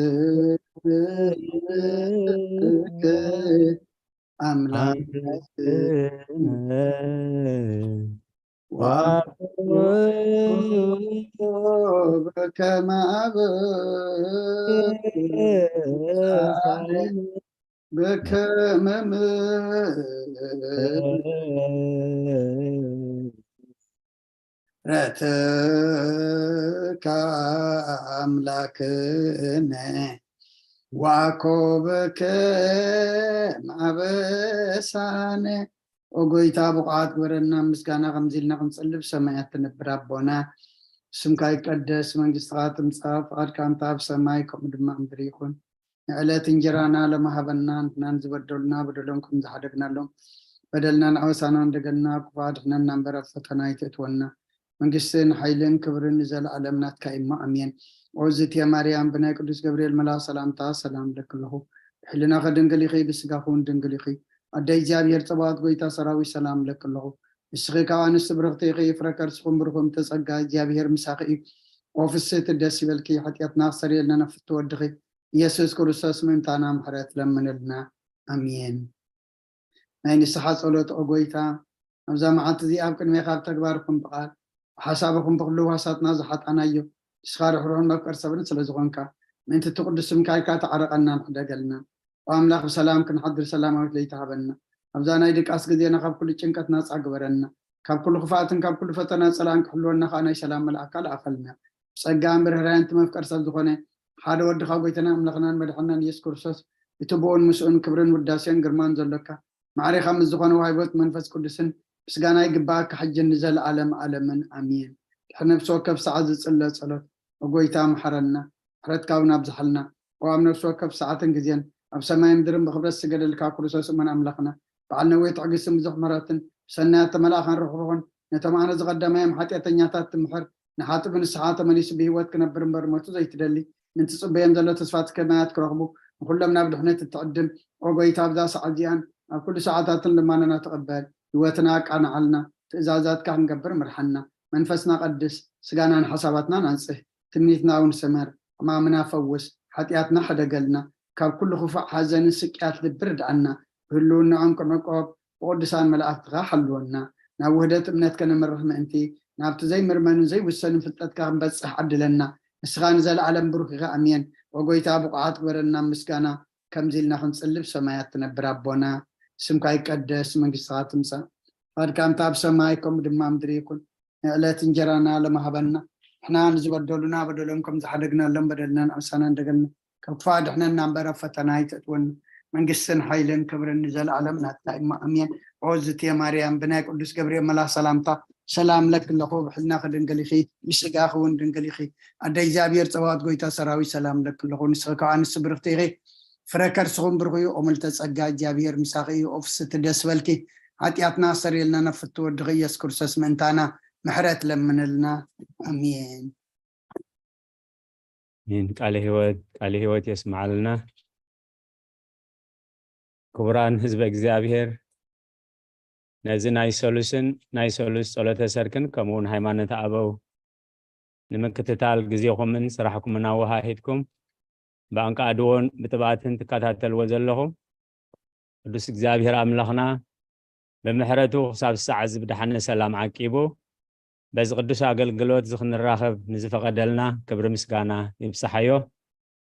ኣምላክነ ወአኮበከ ማዕበሳነ በከመ ምሕረትከ ኣምላክነ ወአኮበከ ማዕበሳነ። ኦ ጎይታ፣ ብቑዓት ግበረና ምስጋና፣ ከምዚ ኢልና ክንጽሊ። ብሰማያት ትነብር ኣቦና፣ ስምካ ይቀደስ፣ መንግስትኻ ትምጻእ፣ ፍቓድካ እንተ ኣብ ሰማይ ከምኡ ድማ ኣብ ምድሪ ይኹን። ንዕለት እንጀራና ሎሚ ሃበና። ንሕናን ዝበደሉና በደሎም ከም ዝሓደግናሎም፣ በደልናን ኣበሳናን ደገልና ክፉእ ኣድሕነና እምበር፣ ኣብ ፈተና ኣይተእትወና። መንግስትን ሓይልን ክብርን ንዘለኣለም ናትካ እዩ እሞ፣ ኣሜን። ኦ ዝትየ ማርያም፣ ብናይ ቅዱስ ገብርኤል መልኣኽ ሰላምታ ሰላም እለኪ ኣለኹ። ብሕልናኺ ድንግል ኢኺ፣ ብስጋኺ እውን ድንግል ኢኺ። ኣደ እግዚኣብሔር ጸባኦት፣ ጎይታ ሰራዊት፣ ሰላም እለኪ ኣለኹ። ንስኺ ካብ ኣንስቲ ብርኽቲ ኢኺ፣ ፍረ ከርስኹም ብሩኽ እምተ ጸጋ፣ እግዚኣብሔር ምሳኺ እዩ። ኦ ፍስሕቲ፣ ደስ ይበልኪ፣ ሓጢኣትና ክሰርየልና ናብ ፍትው ወድኺ ኢየሱስ ክርስቶስ ምእንታና ምሕረት ለምንልና። ኣሜን። ናይ ንስሓ ጸሎት። ኦ ጎይታ፣ ኣብዛ መዓልቲ እዚኣ ኣብ ቅድሜኻ ኣብ ተግባርኩም ብቓል ብሓሳብኹም ብኹሉ ዋሳትና ዝሓጣናዮ፣ ንስኻ ርሕሩሕን መፍቀር ሰብን ስለ ዝኾንካ፣ ምእንቲ እቲ ቅዱስ ስምካ ኢልካ ተዓረቐና፣ ንሕደገልና። ኦ ኣምላኽ፣ ብሰላም ክንሓድር ሰላማዊት ለይቲ ሃበና። ኣብዛ ናይ ድቃስ ግዜና ካብ ኩሉ ጭንቀት ናጻ ግበረና። ካብ ኩሉ ክፍኣትን ካብ ኩሉ ፈተና ጸላእን ክሕልወና ከኣ ናይ ሰላም መልኣካ ለኣኸልና። ብጸጋን ብርህራን እቲ መፍቀር ሰብ ዝኾነ ሓደ ወድኻ ጎይታና ኣምላኽናን መድሓናን ኢየሱስ ክርስቶስ፣ እቲ ብኡን ምስኡን ክብርን ውዳሴን ግርማን ዘሎካ፣ ማዕሬኻ ምስ ዝኾነ ዋህቦት መንፈስ ቅዱስን ምስጋና ይግባኣካ፣ ሕጅን ንዘለኣለም ኣለምን ኣሜን። ድሕሪ ነፍሲ ወከፍ ሰዓት ዝጽለ ጸሎት፣ ኦ ጎይታ፣ መሓረና፣ ምሕረትካ እውን ኣብዝሓልና። ኦ ኣብ ነፍሲ ወከፍ ሰዓትን ግዜን ኣብ ሰማይ ምድርን ብኽብረት ዝስገደልካ ክርስቶስ እመን ኣምላኽና፣ በዓል ነዊሕ ትዕግስትን ብዙሕ ምሕረትን፣ ብሰናያት ተመላእኻን ርሕሩሕን፣ ነቶም ኣነ ዝቐደማዮም ሓጢኣተኛታት ትምሕር፣ ንሓጥእ ብንስሓ ተመሊሱ ብህይወት ክነብር እምበር ሞቱ ዘይትደሊ፣ ምእንቲ ጽበዮም ዘሎ ተስፋ ትከማያት ክረኽቡ፣ ንኹሎም ናብ ድሕነት እትዕድም፣ ኦ ጎይታ፣ ኣብዛ ሰዓት እዚኣን ኣብ ኩሉ ሰዓታትን ልማናና ተቐበል። ህይወትና ኣቃንዓልና፣ ትእዛዛትካ ክንገብር ምርሓና። መንፈስና ቀድስ፣ ስጋናን ሓሳባትናን ኣንጽህ፣ ትምኒትና እውን ስመር፣ ሕማምና ፈውስ፣ ሓጢኣትና ሕደገልና፣ ካብ ኩሉ ክፉእ ሓዘንን ስቅያት ልቢ ርድኣና። ብህልውናኦም ክንዕቆብ ብቅዱሳን መላእክትኻ ሓልወና። ናብ ውህደት እምነት ከነምርሕ ምእንቲ፣ ናብቲ ዘይምርመንን ዘይውሰንን ፍልጠትካ ክንበጽሕ ዓድለና። ንስኻ ንዘለኣለም ብሩኽ ኢኻ። ኣሜን። ኦ ጎይታ፣ ብቑዓት ግበረና ምስጋና፣ ከምዚ ኢልና ክንጽልብ ሰማያት ትነብር ኣቦና፣ ስምካ ይቀደስ፣ መንግስትኻ ትምጻእ፣ ፈቃድካ እንተ ኣብ ሰማይ ከምኡ ድማ ምድሪ ይኩን። ንዕለት እንጀራና ሎሚ ሃበና፣ ንሕና ንዝበደሉና በደሎም ከም ዝሓደግናሎም በደልናን ኣበሳናን ደገልና፣ ካብ ክፉእ ኣድሕነና እምበር ኣብ ፈተና ኣይተእትወና። መንግስትን ሓይልን ክብርን ንዘለኣለም ናትካ እዩ እሞ፣ ኣሜን። ኦ ዝትየ ማርያም፣ ብናይ ቅዱስ ገብርኤል መልኣኽ ሰላምታ ሰላም እለኪ ኣለኹ። ብሕልናኺ ድንግል ኢኺ፣ ብስጋኺ እውን ድንግል ኢኺ። ኣደ እግዚኣብሔር ጸባኦት፣ ጎይታ ሰራዊት፣ ሰላም እለኪ ኣለኹ። ንስኺ ካብ ኣንስቲ ብርኽቲ ኢኺ፣ ፍረ ከርስኹም ብሩኽ እዩ። ኦ ምልዕተ ጸጋ፣ እግዚኣብሔር ምሳኺ እዩ። ኦ ፍስሕቲ፣ ደስ በልኪ፣ ሓጢኣትና ኣስተሰርየልና፣ ናብ ፍትው ወድኺ ኢየሱስ ክርስቶስ ምእንታና ምሕረት ለምንልና። ኣሜን። ኣሜን። ቃለ ህይወት፣ ቃለ ህይወት የስምዓልና። ክቡራን ህዝበ እግዚኣብሔር፣ ነዚ ናይ ሰሉስን ናይ ሰሉስ ጸሎተ ሰርክን ከምኡ እውን ሃይማኖተ ኣበው ንምክትታል ግዜኹምን ስራሕኩምን ኣወሃሂድኩም ብኣንቃ ኣድዎን ብጥብኣትን ትከታተልዎ ዘለኹም፣ ቅዱስ እግዚኣብሔር ኣምላኽና ብምሕረቱ ክሳብ ሰዓት እዚ ብደሓነ ሰላም ዓቂቡ በዚ ቅዱስ ኣገልግሎት እዚ ክንራኸብ ንዝፈቐደልና ክብሪ ምስጋና ይብጽሓዮ።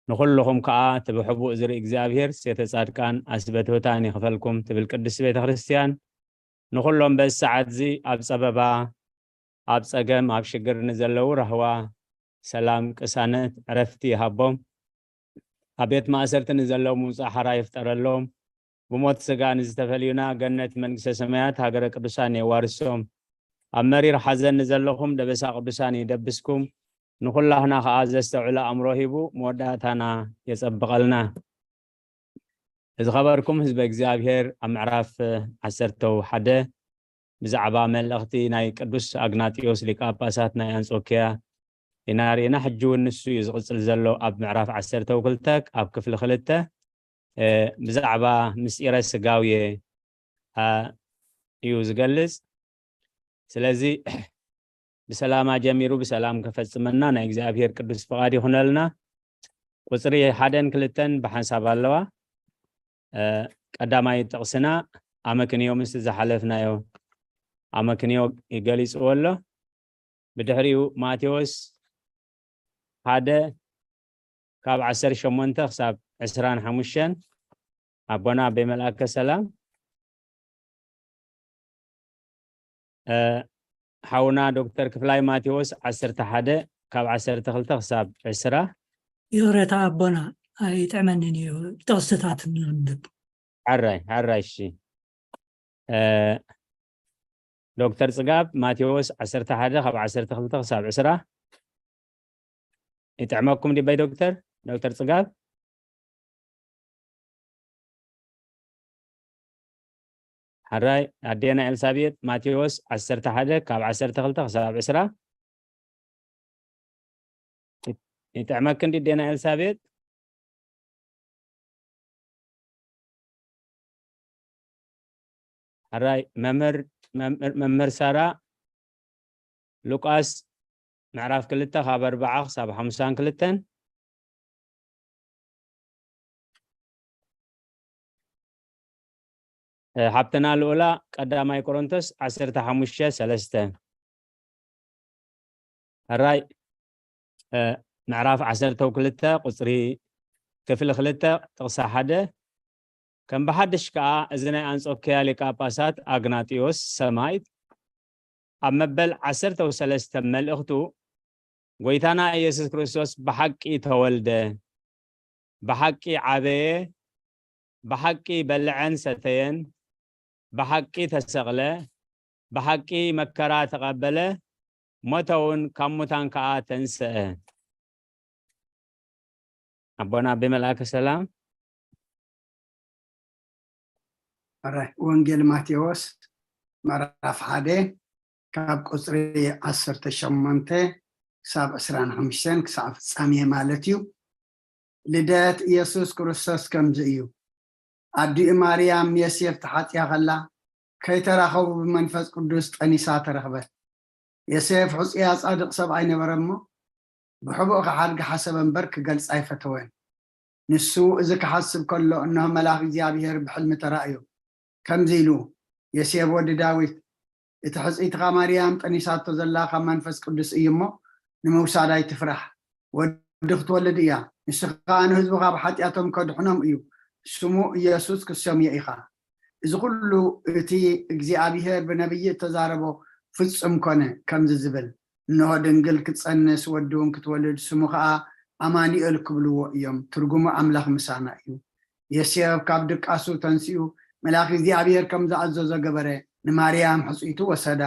ንኹልኹም ከኣ እቲ ብሕቡእ ዝርኢ እግዚኣብሔር ሴተ ጻድቃን ኣስበትውታን ይኽፈልኩም ትብል ቅድስቲ ቤተ ክርስቲያን። ንኹሎም በዚ ሰዓት እዚ ኣብ ጸበባ፣ ኣብ ጸገም፣ ኣብ ሽግር ንዘለዉ ራህዋ፣ ሰላም፣ ቅሳነት፣ ዕረፍቲ ይሃቦም። ኣብ ቤት ማእሰርቲ ንዘለዉ ምውጻእ ሓራ ይፍጠረሎም። ብሞት ስጋ ንዝተፈልዩና ገነት መንግስተ ሰማያት ሃገረ ቅዱሳን የዋርሶም። ኣብ መሪር ሓዘን ንዘለኹም ደበሳ ቅዱሳን ይደብስኩም። ንኹላህና ኸኣ ዘስተውዕል ኣእምሮ ሂቡ መወዳእታና የጸብቐልና። ዝኸበርኩም ህዝበ እግዚኣብሔር፣ ኣብ ምዕራፍ ዓሰርተ ሓደ ብዛዕባ መልእኽቲ ናይ ቅዱስ ኣግናጢዮስ ሊቀ ጳጳሳት ናይ ኣንጾኪያ ኢና ርኢና። ሕጂ እውን ንሱ እዩ ዝቕጽል ዘሎ። ኣብ ምዕራፍ ዓሰርተ ክልተ ኣብ ክፍሊ ክልተ፣ እ፣ ብዛዕባ ምስጢረ ስጋውየ፣ አ፣ እዩ ዝገልጽ። ስለዚ ብሰላማ ጀሚሩ ብሰላም ከፈጽመና ናይ እግዚኣብሔር ቅዱስ ፍቓድ ይኹነልና። ቁጽሪ ሓደን ክልተን ብሓንሳብ ኣለዋ። እ፣ ቀዳማይ ጥቕስና ኣመክንዮ ምስቲ ዝሓለፍናዮ ኣመክንዮ ገሊጽዎ ኣሎ። ብድሕሪኡ ማቴዎስ ሓደ ካብ ዓሰርተ ሸሞንተ ክሳብ ዕስራን ሓሙሽተን ኣቦና ኣበይ መልኣከ ሰላም፣ እ፣ ሓውና ዶክተር ክፍላይ ማቴዎስ ዓሰርተ ሓደ ካብ ዓሰርተ ክልተ ክሳብ ዕስራ። ይቕሬታ ኣቦና፣ ኣይጥዕመንን እዩ፣ ጥቕስታት ንንብብ። ሕራይ፣ ሕራይ፣ እሺ። እ፣ ዶክተር ጽጋብ፣ ማቴዎስ ዓሰርተ ሓደ ካብ ዓሰርተ ክልተ ክሳብ ዕስራ። ይጥዕመኩም ዲበይ ዶክተር? ዶክተር ጽጋብ? ሕራይ ኣዴና ኤልሳቤጥ፣ ማቴዎስ ዓሰርተ ሓደ ካብ ዓሰርተ ክልተ ክሳብ ዕስራ። ይጥዕመክን ድዴና ኤልሳቤጥ? ሕራይ መምህር፣ መምህር፣ መምህር ሳራ፣ ሉቃስ ምዕራፍ ክልተ ካብ ኣርባዓ ክሳብ ሓሙሳን ክልተን። እ፣ ሓብትና ልኡላ፣ ቀዳማይ ቆሮንቶስ ዓሰርተ ሓሙሽተ ሰለስተ። ሕራይ፣ እ፣ ምዕራፍ ዓሰርተ ክልተ ቁጽሪ፣ ክፍሊ ክልተ ጥቕሲ ሓደ። ከም ብሓድሽ ከኣ እዚ ናይ ኣንጾክያ ሊቀ ጳጳሳት ኣግናጢዮስ ሰማይት ኣብ መበል ዓሰርተ ሰለስተ መልእኽቱ፣ ጎይታና ኢየሱስ ክርስቶስ ብሓቂ ተወልደ፣ ብሓቂ ዓበየ፣ ብሓቂ በልዐን ሰተየን፣ ብሓቂ ተሰቕለ፣ ብሓቂ መከራ ተቐበለ፣ ሞተ እውን ካብ ሙታን ከኣ ተንስአ። ኣቦና ኣቤ መልኣከ ሰላም። ሕራይ ወንጌል ማቴዎስ ምዕራፍ ሓደ ካብ ቁጽሪ ዓሰርተ ሸሞንተ ክሳብ ዕስራን ሓሙሽተን ክሳብ ፍጻሜ ማለት እዩ። ልደት ኢየሱስ ክርስቶስ ከምዚ እዩ። ኣዲኡ ማርያም ዮሴፍ ተሓጽያ ከላ ከይተራኸቡ ብመንፈስ ቅዱስ ጠኒሳ ተረኽበት። ዮሴፍ ሕጹያ ጻድቕ ሰብ ኣይነበረ እሞ ብሕቡእ ክሓድግ ሓሰበ እምበር ክገልጽ ኣይፈተወን። ንሱ እዚ ክሓስብ ከሎ እንሆ መልኣኽ እግዚኣብሔር ብሕልሚ ተራእዮ። ከምዚ ኢሉ፣ ዮሴፍ ወዲ ዳዊት፣ እቲ ሕጽይትኻ ማርያም ጠኒሳቶ ዘላ ካብ መንፈስ ቅዱስ እዩ እሞ ንምውሳድ ኣይትፍራሕ። ወዲ ክትወልድ እያ። ንሱ ኸኣ ንህዝቡ ካብ ሓጢኣቶም ከድሕኖም እዩ። ስሙ ኢየሱስ ክትሰምዮ ኢኻ። እዚ ኹሉ እቲ እግዚኣብሔር ብነቢይ እተዛረቦ ፍጹም ኮነ፣ ከምዚ ዝብል፣ እንሆ ድንግል ክትጸንስ ወዲ እውን ክትወልድ፣ ስሙ ኸኣ ኣማኑኤል ክብልዎ እዮም። ትርጉሙ ኣምላኽ ምሳና እዩ። ዮሴፍ ካብ ድቃሱ ተንሲኡ መልኣኽ እግዚኣብሔር ከም ዝኣዘዞ ገበረ። ንማርያም ሕጽይቱ ወሰዳ።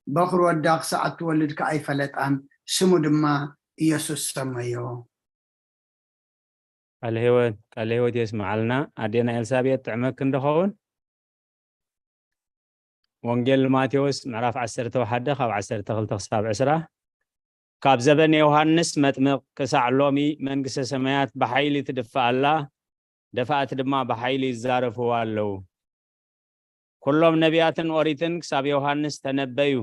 በኹር ወዳ ክሳዕ እትወልድ ከኣ ኣይፈለጣን። ስሙ ድማ ኢየሱስ ሰመዮ። ቃለ ህይወት፣ ቃለ ህይወት የስምዓልና። ኣዴና ኤልሳቤጥ ጥዕመክ እንደኸውን። ወንጌል ማቴዎስ ምዕራፍ ዓሰርተ ሓደ ካብ ዓሰርተ ክልተ ክሳብ ዕስራ። ካብ ዘበን ዮሃንስ መጥምቕ ክሳዕ ሎሚ መንግስተ ሰማያት ብሓይሊ ትድፋእ ኣላ፣ ደፋእቲ ድማ ብሓይሊ ይዛረፍዋ ኣለዉ። ኩሎም ነቢያትን ኦሪትን ክሳብ ዮሃንስ ተነበዩ።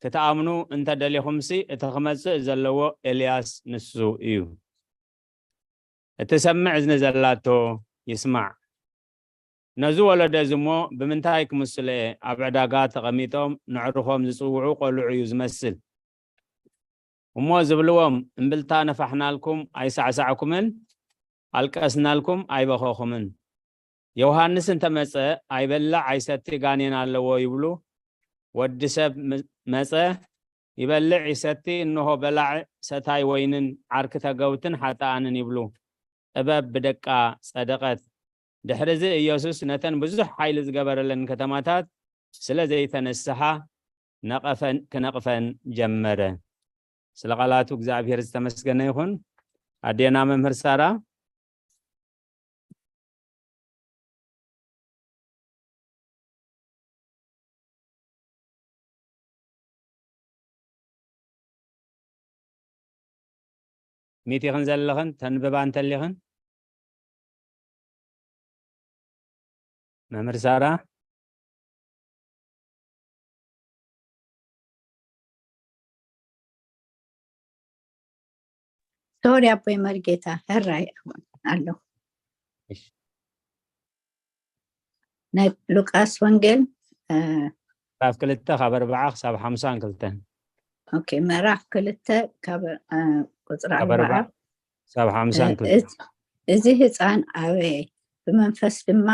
ክትኣምኑ እንተ ደሊኹምሲ፣ እቲ ክመጽእ ዘለዎ ኤልያስ ንሱ እዩ። እትሰምዕ እዝኒ ዘላቶ ይስማዕ። ነዚ ወለዶ እዚ እሞ ብምንታይ ክምስሎ እየ? ኣብ ዕዳጋ ተቐሚጦም ነዕርኾም ዝጽውዑ ቆልዑ እዩ ዝመስል። እሞ ዝብልዎም፣ እምብልታ ነፋሕናልኩም ኣይሳዕሳዕኩምን ኣልቀስናልኩም ኣይበኸኹምን። ዮሃንስ እንተመጸ ኣይበልዕ ኣይሰቲ ጋኔን ኣለዎ ይብሉ። ወዲ ሰብ ም-፣ መጸ ይበልዕ ይሰቲ፣ እንሆ በላዕ ሰታይ ወይንን ዓርኪ ተገውትን ሓጥኣንን ይብሉ። ጥበብ ብደቃ ጸደቐት። ድሕርዚ ኢየሱስ ነተን ብዙሕ ሓይሊ ዝገበረለን ከተማታት ስለ ዘይተነስሓ ነቐፈን፣ ክነቕፈን ጀመረ። ስለ ቃላቱ እግዚኣብሔር ዝተመስገነ ይኹን። ኣዴና መምህር ሳራ። ሚት ኢኽን ዘለኽን፣ ተንብባ እንተሊኽን። መምህር ሳራ። ሶሪ ኣቦይ መርጌታ፣ ሕራይ ኣለኹ። እሺ። ናይ ሉቃስ ወንጌል፣ እ፣ ምዕራፍ ክልተ ካብ ኣርባዓ ክሳብ ሓምሳን ክልተን። ኦኬ፣ ምዕራፍ ክልተ ካብ፣ እ፣ ቁጽሪ ካብ ኣርባዓ ኣርባዓ ክሳብ ሓምሳን እ፣ ክልተን። እዚ፣ እዚ ህጻን ዓበየ፣ ብመንፈስ ድማ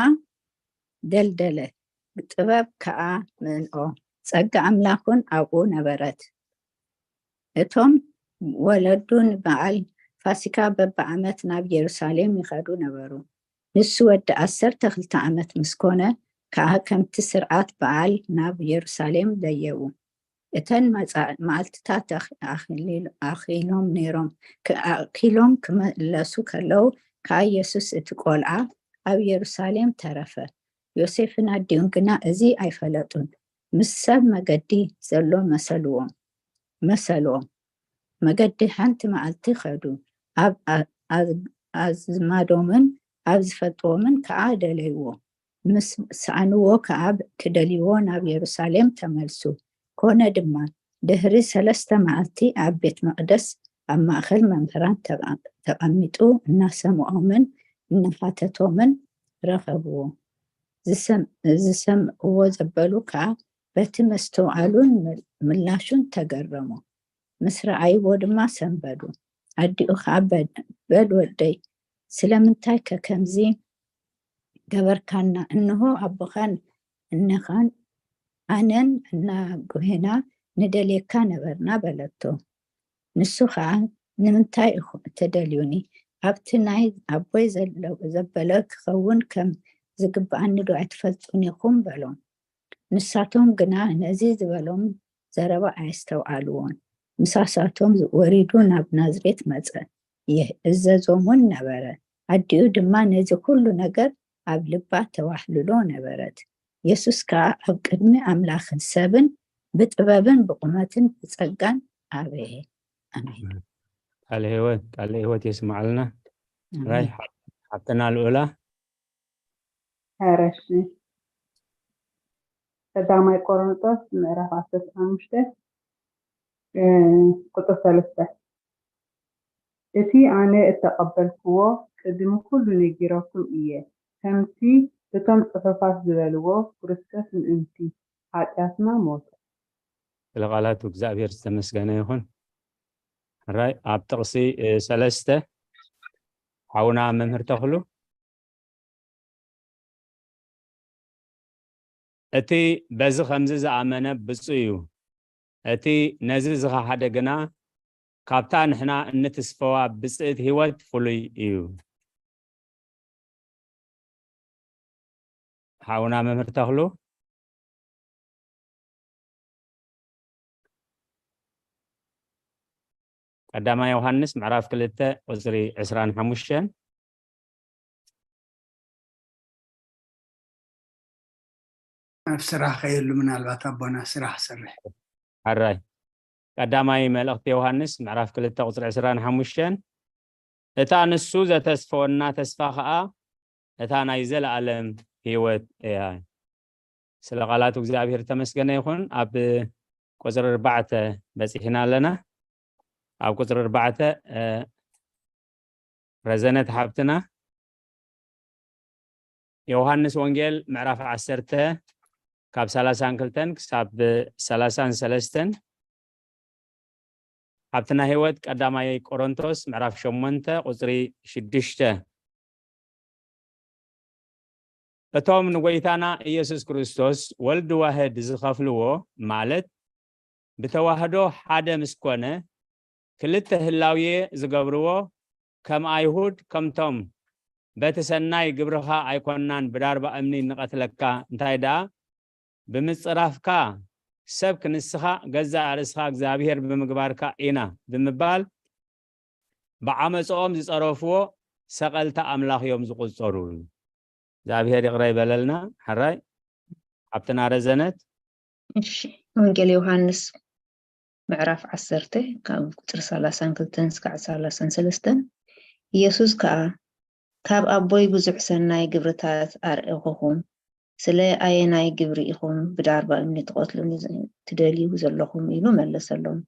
ደልደለ፣ ጥበብ ከኣ መልኦ፣ ጸጋ ኣምላኽ እውን ኣብኡ ነበረት። እቶም ወለዱ ንበዓል ፋሲካ በብዓመት ናብ የሩሳሌም ይኸዱ ነበሩ። ንሱ ወዲ ዓሰርተ ክልተ ዓመት ምስ ኮነ ከኣ ከምቲ ስርዓት በዓል ናብ የሩሳሌም ደየቡ። እተን መጻ-፣ መዓልትታት ኣኽ-፣ ኣኽሊል-፣ ኣኺሎም ነይሮም። ክ-፣ ኣኺሎም ክምለሱ ከለዉ ከኣ የሱስ እቲ ቆልዓ ኣብ የሩሳሌም ተረፈ። ዮሴፍን ኣዲኡን ግና እዚ ኣይፈለጡን። ምስ ሰብ መገዲ ዘሎ መሰልዎም መሰልዎም። መገዲ ሓንቲ መዓልቲ ከዱ። ኣብ ኣዝማዶምን ኣብ ዝፈልጥዎምን ከዓ ደለይዎ። ምስ ሰኣንዎ ከዓ ክደልይዎ ናብ የሩሳሌም ተመልሱ። ኮነ ድማ፣ ድሕሪ ሰለስተ መዓልቲ ኣብ ቤት መቕደስ ኣብ ማእኸል መምህራን ተቐሚጡ እናሰምዖምን እናሓተቶምን ረኸብዎ። ዝሰምዕዎ ዘበሉ ከዓ በቲ መስተውዓሉን ምላሹን ተገረሙ። ምስ ረኣይዎ ድማ ሰንበዱ። ኣዲኡ ከዓ በል ወደይ፣ ስለምንታይ ከ ከምዚ ገበርካና? እንሆ ኣቦኻን እነኻን ኣነን እናጎሄና ንደልየካ ነበርና በለቶ። ንሱ ኸዓ፣ ንምንታይ ኢኹም እተደልዩኒ? ኣብቲ ናይ ኣቦይ ዘበለ ክኸውን ከም ዝግብኣኒ ዶ ኣይትፈልጡን ኢኹም? በሎም። ንሳቶም ግና ነዚ ዝበሎም ዘረባ ኣየስተውዓልዎን። ምሳሳቶም ወሪዱ ናብ ናዝሬት መጸ። ይእዘዞም እውን ነበረ። ኣዲኡ ድማ ነዚ ኩሉ ነገር ኣብ ልባ ተዋህልሎ ነበረት። የሱስ ከኣ ኣብ ቅድሚ ኣምላኽን ሰብን ብጥበብን ብቑመትን ብጸጋን ኣበየ። ኣሜን። ቃለ ህይወት፣ ቃለ ህይወት የስማዕልና። ራይ ሓብትና ልኡላ። ሐረሺ ቀዳማይ ቆሮንጦስ ምዕራፍ ዓሰርተ ሓሙሽተ ቁፅር ሰለስተ፣ እቲ ኣነ እተቐበልክዎ ቅድሚ ኩሉ ነጊረኩም እየ፣ ከምቲ እቶም ፅሑፋት ዝበልዎ ክርስቶስ ምእንቲ ሓጢኣትና ሞተ። ስለ ቃላቱ እግዚኣብሔር ዝተመስገነ ይኹን። ሕራይ ኣብ ጥቕሲ ሰለስተ ሓውና መምህር ተኽሉ እቲ በዚ ከምዚ ዝኣመነ ብፁእ እዩ፣ እቲ ነዚ ዝኸሓደ ግና ካብታ ንሕና እንትስፈዋ ብፅእት ህይወት ፍሉይ እዩ። ሓውና መምህር ተኽሉ። ቀዳማይ ዮሃንስ ምዕራፍ ክልተ ቁፅሪ ዕስራን ሓሙሽተን። ኣብ ስራሕ ከየሉ ምናልባት ኣቦና ስራሕ ሰርሕ። ሕራይ ቀዳማይ መልእኽቲ ዮሃንስ ምዕራፍ ክልተ ቁፅሪ ዕስራን ሓሙሽተን፣ እታ ንሱ ዘተስፈወና ተስፋ ኸዓ እታ ናይ ዘለኣለም ህይወት እያ። ስለ ቃላቱ እግዚኣብሔር ተመስገነ ይኹን። ኣብ ቁፅሪ ኣርባዕተ በፂሕና ኣለና። ኣብ ቁፅሪ ኣርባዕተ ረዘነት ሓብትና ዮሃንስ ወንጌል ምዕራፍ ዓሰርተ ካብ ሰላሳን ክልተን ክሳብ ሰላሳን ሰለስተን፣ ሓብትና ህይወት ቀዳማይ ቆሮንቶስ ምዕራፍ ሸሞንተ ቁፅሪ ሽዱሽተ፣ እቶም ንጎይታና ኢየሱስ ክርስቶስ ወልድ ዋህድ ዝኸፍልዎ ማለት ብተዋህዶ ሓደ ምስ ኮነ ክልተ ህላውየ ዝገብርዎ ከም ኣይሁድ ከምቶም በቲ ሰናይ ግብርኻ ኣይኮናን ብዳርባ እምኒ ንቐትለካ እንታይ ደኣ ብምጽራፍካ ሰብ ክንስኻ ገዛእ ርእስኻ እግዚኣብሔር ብምግባርካ ኢና ብምባል ብዓመፅኦም ዝፀረፍዎ ሰቐልቲ ኣምላኽ እዮም ዝቑፀሩ። እግዚኣብሔር ይቕረ ይበለልና። ሕራይ ሓብትና ረዘነት። እሺ፣ ወንጌል ዮሃንስ ምዕራፍ ዓሰርተ ካብ ቁፅሪ ሰላሳን ክልተን እስካዕ ሰላሳን ሰለስተን። ኢየሱስ ከኣ፣ ካብ ኣቦይ ብዙሕ ሰናይ ግብርታት ኣርእኹኹም፣ ስለ ኣየናይ ግብሪ ኢኹም ብዳርባ እምኒ ትቐትሉኒ ትደልዩ ዘለኹም? ኢሉ መለሰሎም።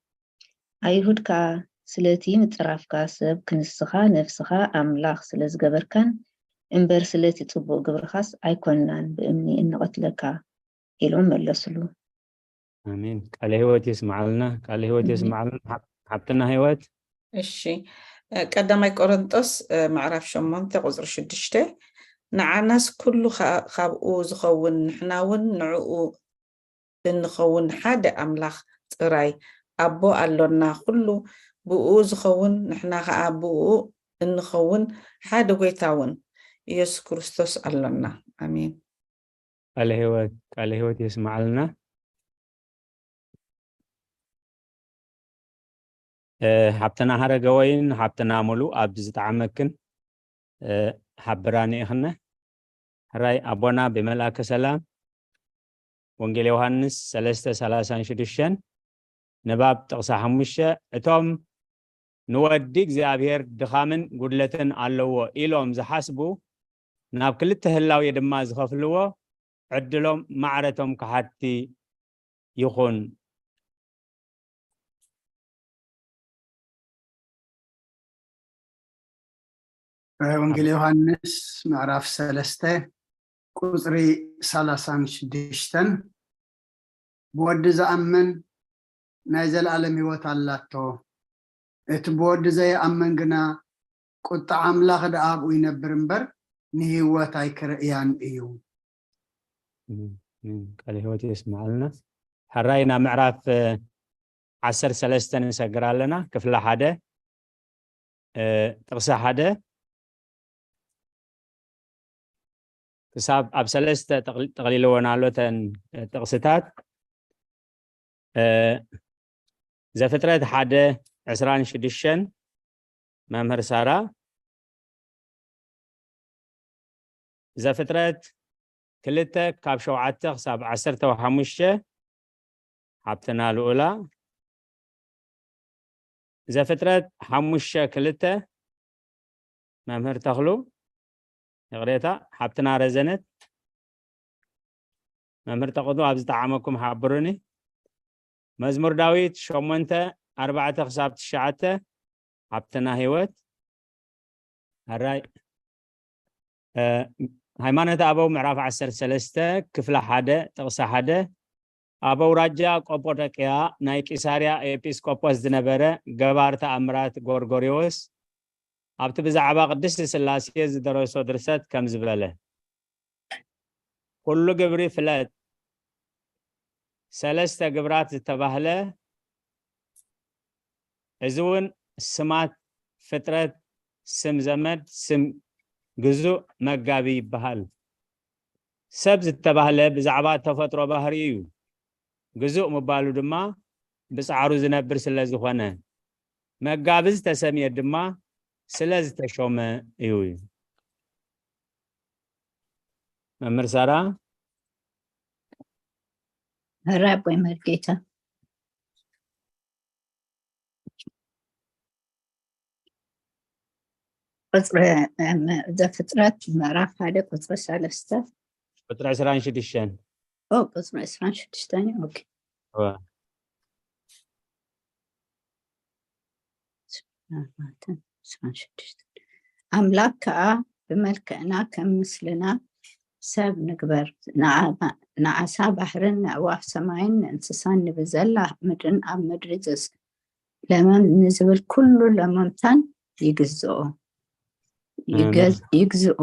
ኣይሁድ ከኣ፣ ስለቲ ምጽራፍካ ሰብ ክንስኻ ነፍስኻ ኣምላኽ ስለ ዝገበርካን እምበር ስለቲ ጽቡቕ ግብርኻስ ኣይኮንናን ብእምኒ እንቐትለካ ኢሎም መለስሉ። ኣሜን። ቃለ ህይወት የስምዓልና፣ ቃለ ህይወት የስምዓልና ሓብትና ህይወት። እሺ፣ ቀዳማይ ቆሮንጦስ ምዕራፍ ሸሞንተ ቁፅሪ ሽዱሽተ፣ ንዓናስ ኩሉ ካብኡ ዝኸውን ንሕና እውን ንዕኡ እንኸውን ሓደ ኣምላኽ ጥራይ ኣቦ ኣሎና። ኩሉ ብእኡ ዝኸውን ንሕና ኸዓ ብእኡ እንኸውን ሓደ ጐይታ እውን ኢየሱስ ክርስቶስ ኣሎና። ኣሜን። ቃለ ህይወት ቃለ ህይወት የስምዓልና። ሓብትና ሃረገወይን ሓብትና ሙሉ ኣብ ዝጠዓመክን ሓብራኒ ኢኽነ። ሕራይ ኣቦና ብመልኣከ ሰላም። ወንጌል ዮሃንስ ሰለስተ ሰላሳን ሽዱሽተን ንባብ ጥቕሲ ሓሙሽተ፣ እቶም ንወዲ እግዚኣብሔር ድኻምን ጉድለትን ኣለዎ ኢሎም ዝሓስቡ፣ ናብ ክልተ ህላዌ ድማ ዝኸፍልዎ ዕድሎም ማዕረቶም ክሓቲ ይኹን። ወንጌል ዮሃንስ ምዕራፍ ሰለስተ ቁፅሪ ሰላሳን ሽዱሽተን፣ ብወዲ ዝኣምን ናይ ዘለኣለም ህይወት ኣላቶ፣ እቲ ብወዲ ዘይኣምን ግና ቁጣ ኣምላኽ ደኣ ኣብኡ ይነብር እምበር ንህይወት ኣይክርእያን እዩ። ቃለ ህይወት የስምዓልና። ሕራይ ናብ ምዕራፍ ዓሰርተ ሰለስተ ንሰግር ኣለና። ክፍለ ሓደ ጥቕሲ ሓደ ክሳብ ኣብ ሰለስተ ጠቕሊልዎን ኣሎ ተን ጥቕስታት። ዘፍጥረት ሓደ ዕስራን ሽዱሽተን መምህር ሳራ፣ ዘፍጥረት ክልተ ካብ ሸውዓተ ክሳብ ዓሰርተ ሓሙሽተ ሓብትና ልኡላ፣ ዘፍጥረት ሓሙሽተ ክልተ መምህር ተኽሉ፣ ይቕሬታ፣ ሓብትና ረዘነት፣ መምህር ተቕዱ ኣብ ዝጠዓመኩም ሓብሩኒ። መዝሙር ዳዊት ሸሞንተ ኣርባዕተ ክሳብ ትሽዓተ ሓብትና ህይወት። ኣራይ ሃይማኖት ኣበው ምዕራፍ ዓሰርተ ሰለስተ ክፍለ ሓደ ጥቕሲ ሓደ፣ ኣብ ኣውራጃ ቆጶዶቅያ ናይ ቂሳርያ ኤጲስቆጶስ ዝነበረ ገባር ተኣምራት ጎርጎርዮስ ኣብቲ ብዛዕባ ቅድስቲ ስላሴ ዝደረሶ ድርሰት ከምዚ በለ። ኩሉ ግብሪ ፍለጥ፣ ሰለስተ ግብራት ዝተባህለ፣ እዚ እውን ስማት ፍጥረት፣ ስም ዘመድ፣ ስም ግዙእ፣ መጋቢ ይበሃል። ሰብ ዝተባህለ ብዛዕባ ተፈጥሮ ባህሪ እዩ። ግዙእ ምባሉ ድማ ብጻዕሩ ዝነብር ስለ ዝኾነ፣ መጋቢ ዝተሰምየ ድማ ስለ ዝተሾመ እዩ። መምህር ሳራ። ራቦይ መርጌታ። ቁፅሪ ዘፍጥረት ምዕራፍ ሓደ ቁፅሪ ሰለስተ ቁፅሪ ዕስራን ሽዱሽተን ቁፅሪ ዕስራን ሽዱሽተን ኦኬ። ኣምላክ ከዓ ብመልክዕና ከም ምስልና ሰብ ንግበር፣ ንዓሳ ባሕርን ንዕዋፍ ሰማይን ንእንስሳን ንብዘላ ምድርን ኣብ ምድሪ ለመም ንዝብል ኩሉ ለመምታን ይግዝኡ ይግዝኡ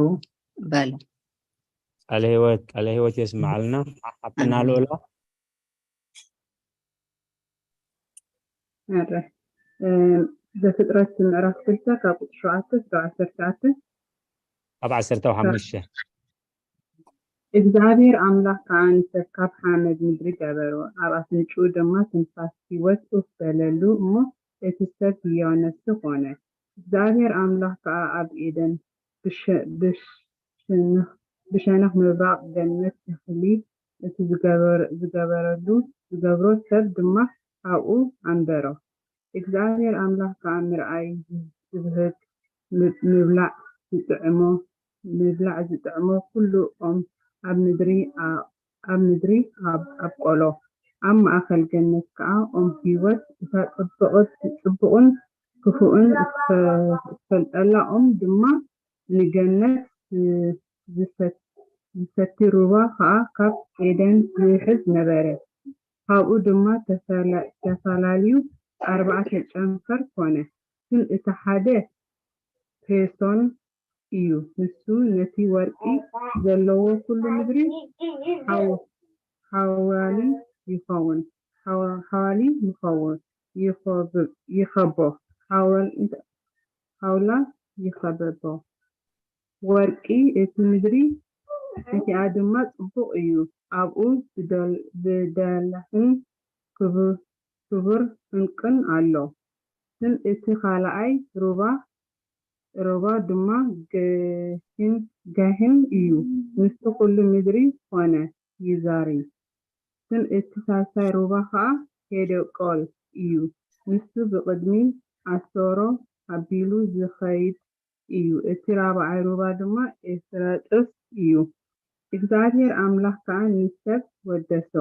በለ። ቃለ ህይወት ቃለ ህይወት የስምዓልና ሓፍትና ልኡላ። ዘፍጥረት ምዕራፍ ክልተ ካብ ቁፅሪ ሸውዓተ ክሳብ ዓሰርተ ትሽዓተ ኣብ ዓሰርተ ሓሙሽተ። እግዚኣብሔር ኣምላኽ ከዓ ንሰብ ካብ ሓመድ ምድሪ ገበሮ፣ ኣብ ኣፍንጭኡ ድማ ትንፋስ ህይወት ኡፍ በለሉ እሞ እቲ ሰብ ህያው ነፍሲ ኾነ። እግዚኣብሔር ኣምላኽ ከዓ ኣብ ኤደን ብሸነኽ ምብራቕ ገነት ተኽሊ እቲ ዝገበረሉ ዝገብሮ ሰብ ድማ ኣብኡ ኣንበሮ። እግዚኣብሔር ኣምላኽ ከዓ ምርኣይ ዝብህግ ምብላዕ ዝጥዕሞ ምብላዕ ዝጥዕሞ ኩሉ ኦም ኣብ ምድሪ ኣብ ምድሪ ኣብቆሎ። ኣብ ማእከል ገነት ከዓ ኦም ህይወት እታ ጽቡቕን ክፉእን እትፈልጠላ ኦም ድማ ንገነት ዝሰቲ ሩባ ከዓ ካብ ኤደን ይውሕዝ ነበረ። ካብኡ ድማ ተፈላልዩ ኣርባዕተ ጨንፈር ኮነ። ግን እቲ ሓደ ፔሶን እዩ። ንሱ ነቲ ወርቂ ዘለዎ ኩሉ ምድሪ ሓዋሊ ይኸውን ሓዋሊ ይኸውን ይኸቦ። ሓውላ ይኸበቦ። ወርቂ እቲ ምድሪ እቲኣ ድማ ጽቡቕ እዩ። ኣብኡ ብደላህን ክቡር ዕንቁን ኣሎ። ግን እቲ ካልኣይ ሩባ ሩባ ድማ ጋሂን፣ ጋሂን እዩ። ንሱ ኩሉ ምድሪ ኾነ፣ ይዛሪ። ስም እቲ ሳልሳይ ሩባ ኸኣ ሄደቆል እዩ። ንሱ ብቕድሚ ኣሶሮ ኣቢሉ ዝኸይድ እዩ። እቲ ራብዓይ ሩባ ድማ ኤፍራጥስ እዩ። እግዚኣብሔር ኣምላኽ ከኣ ንሰብ ወደሶ፣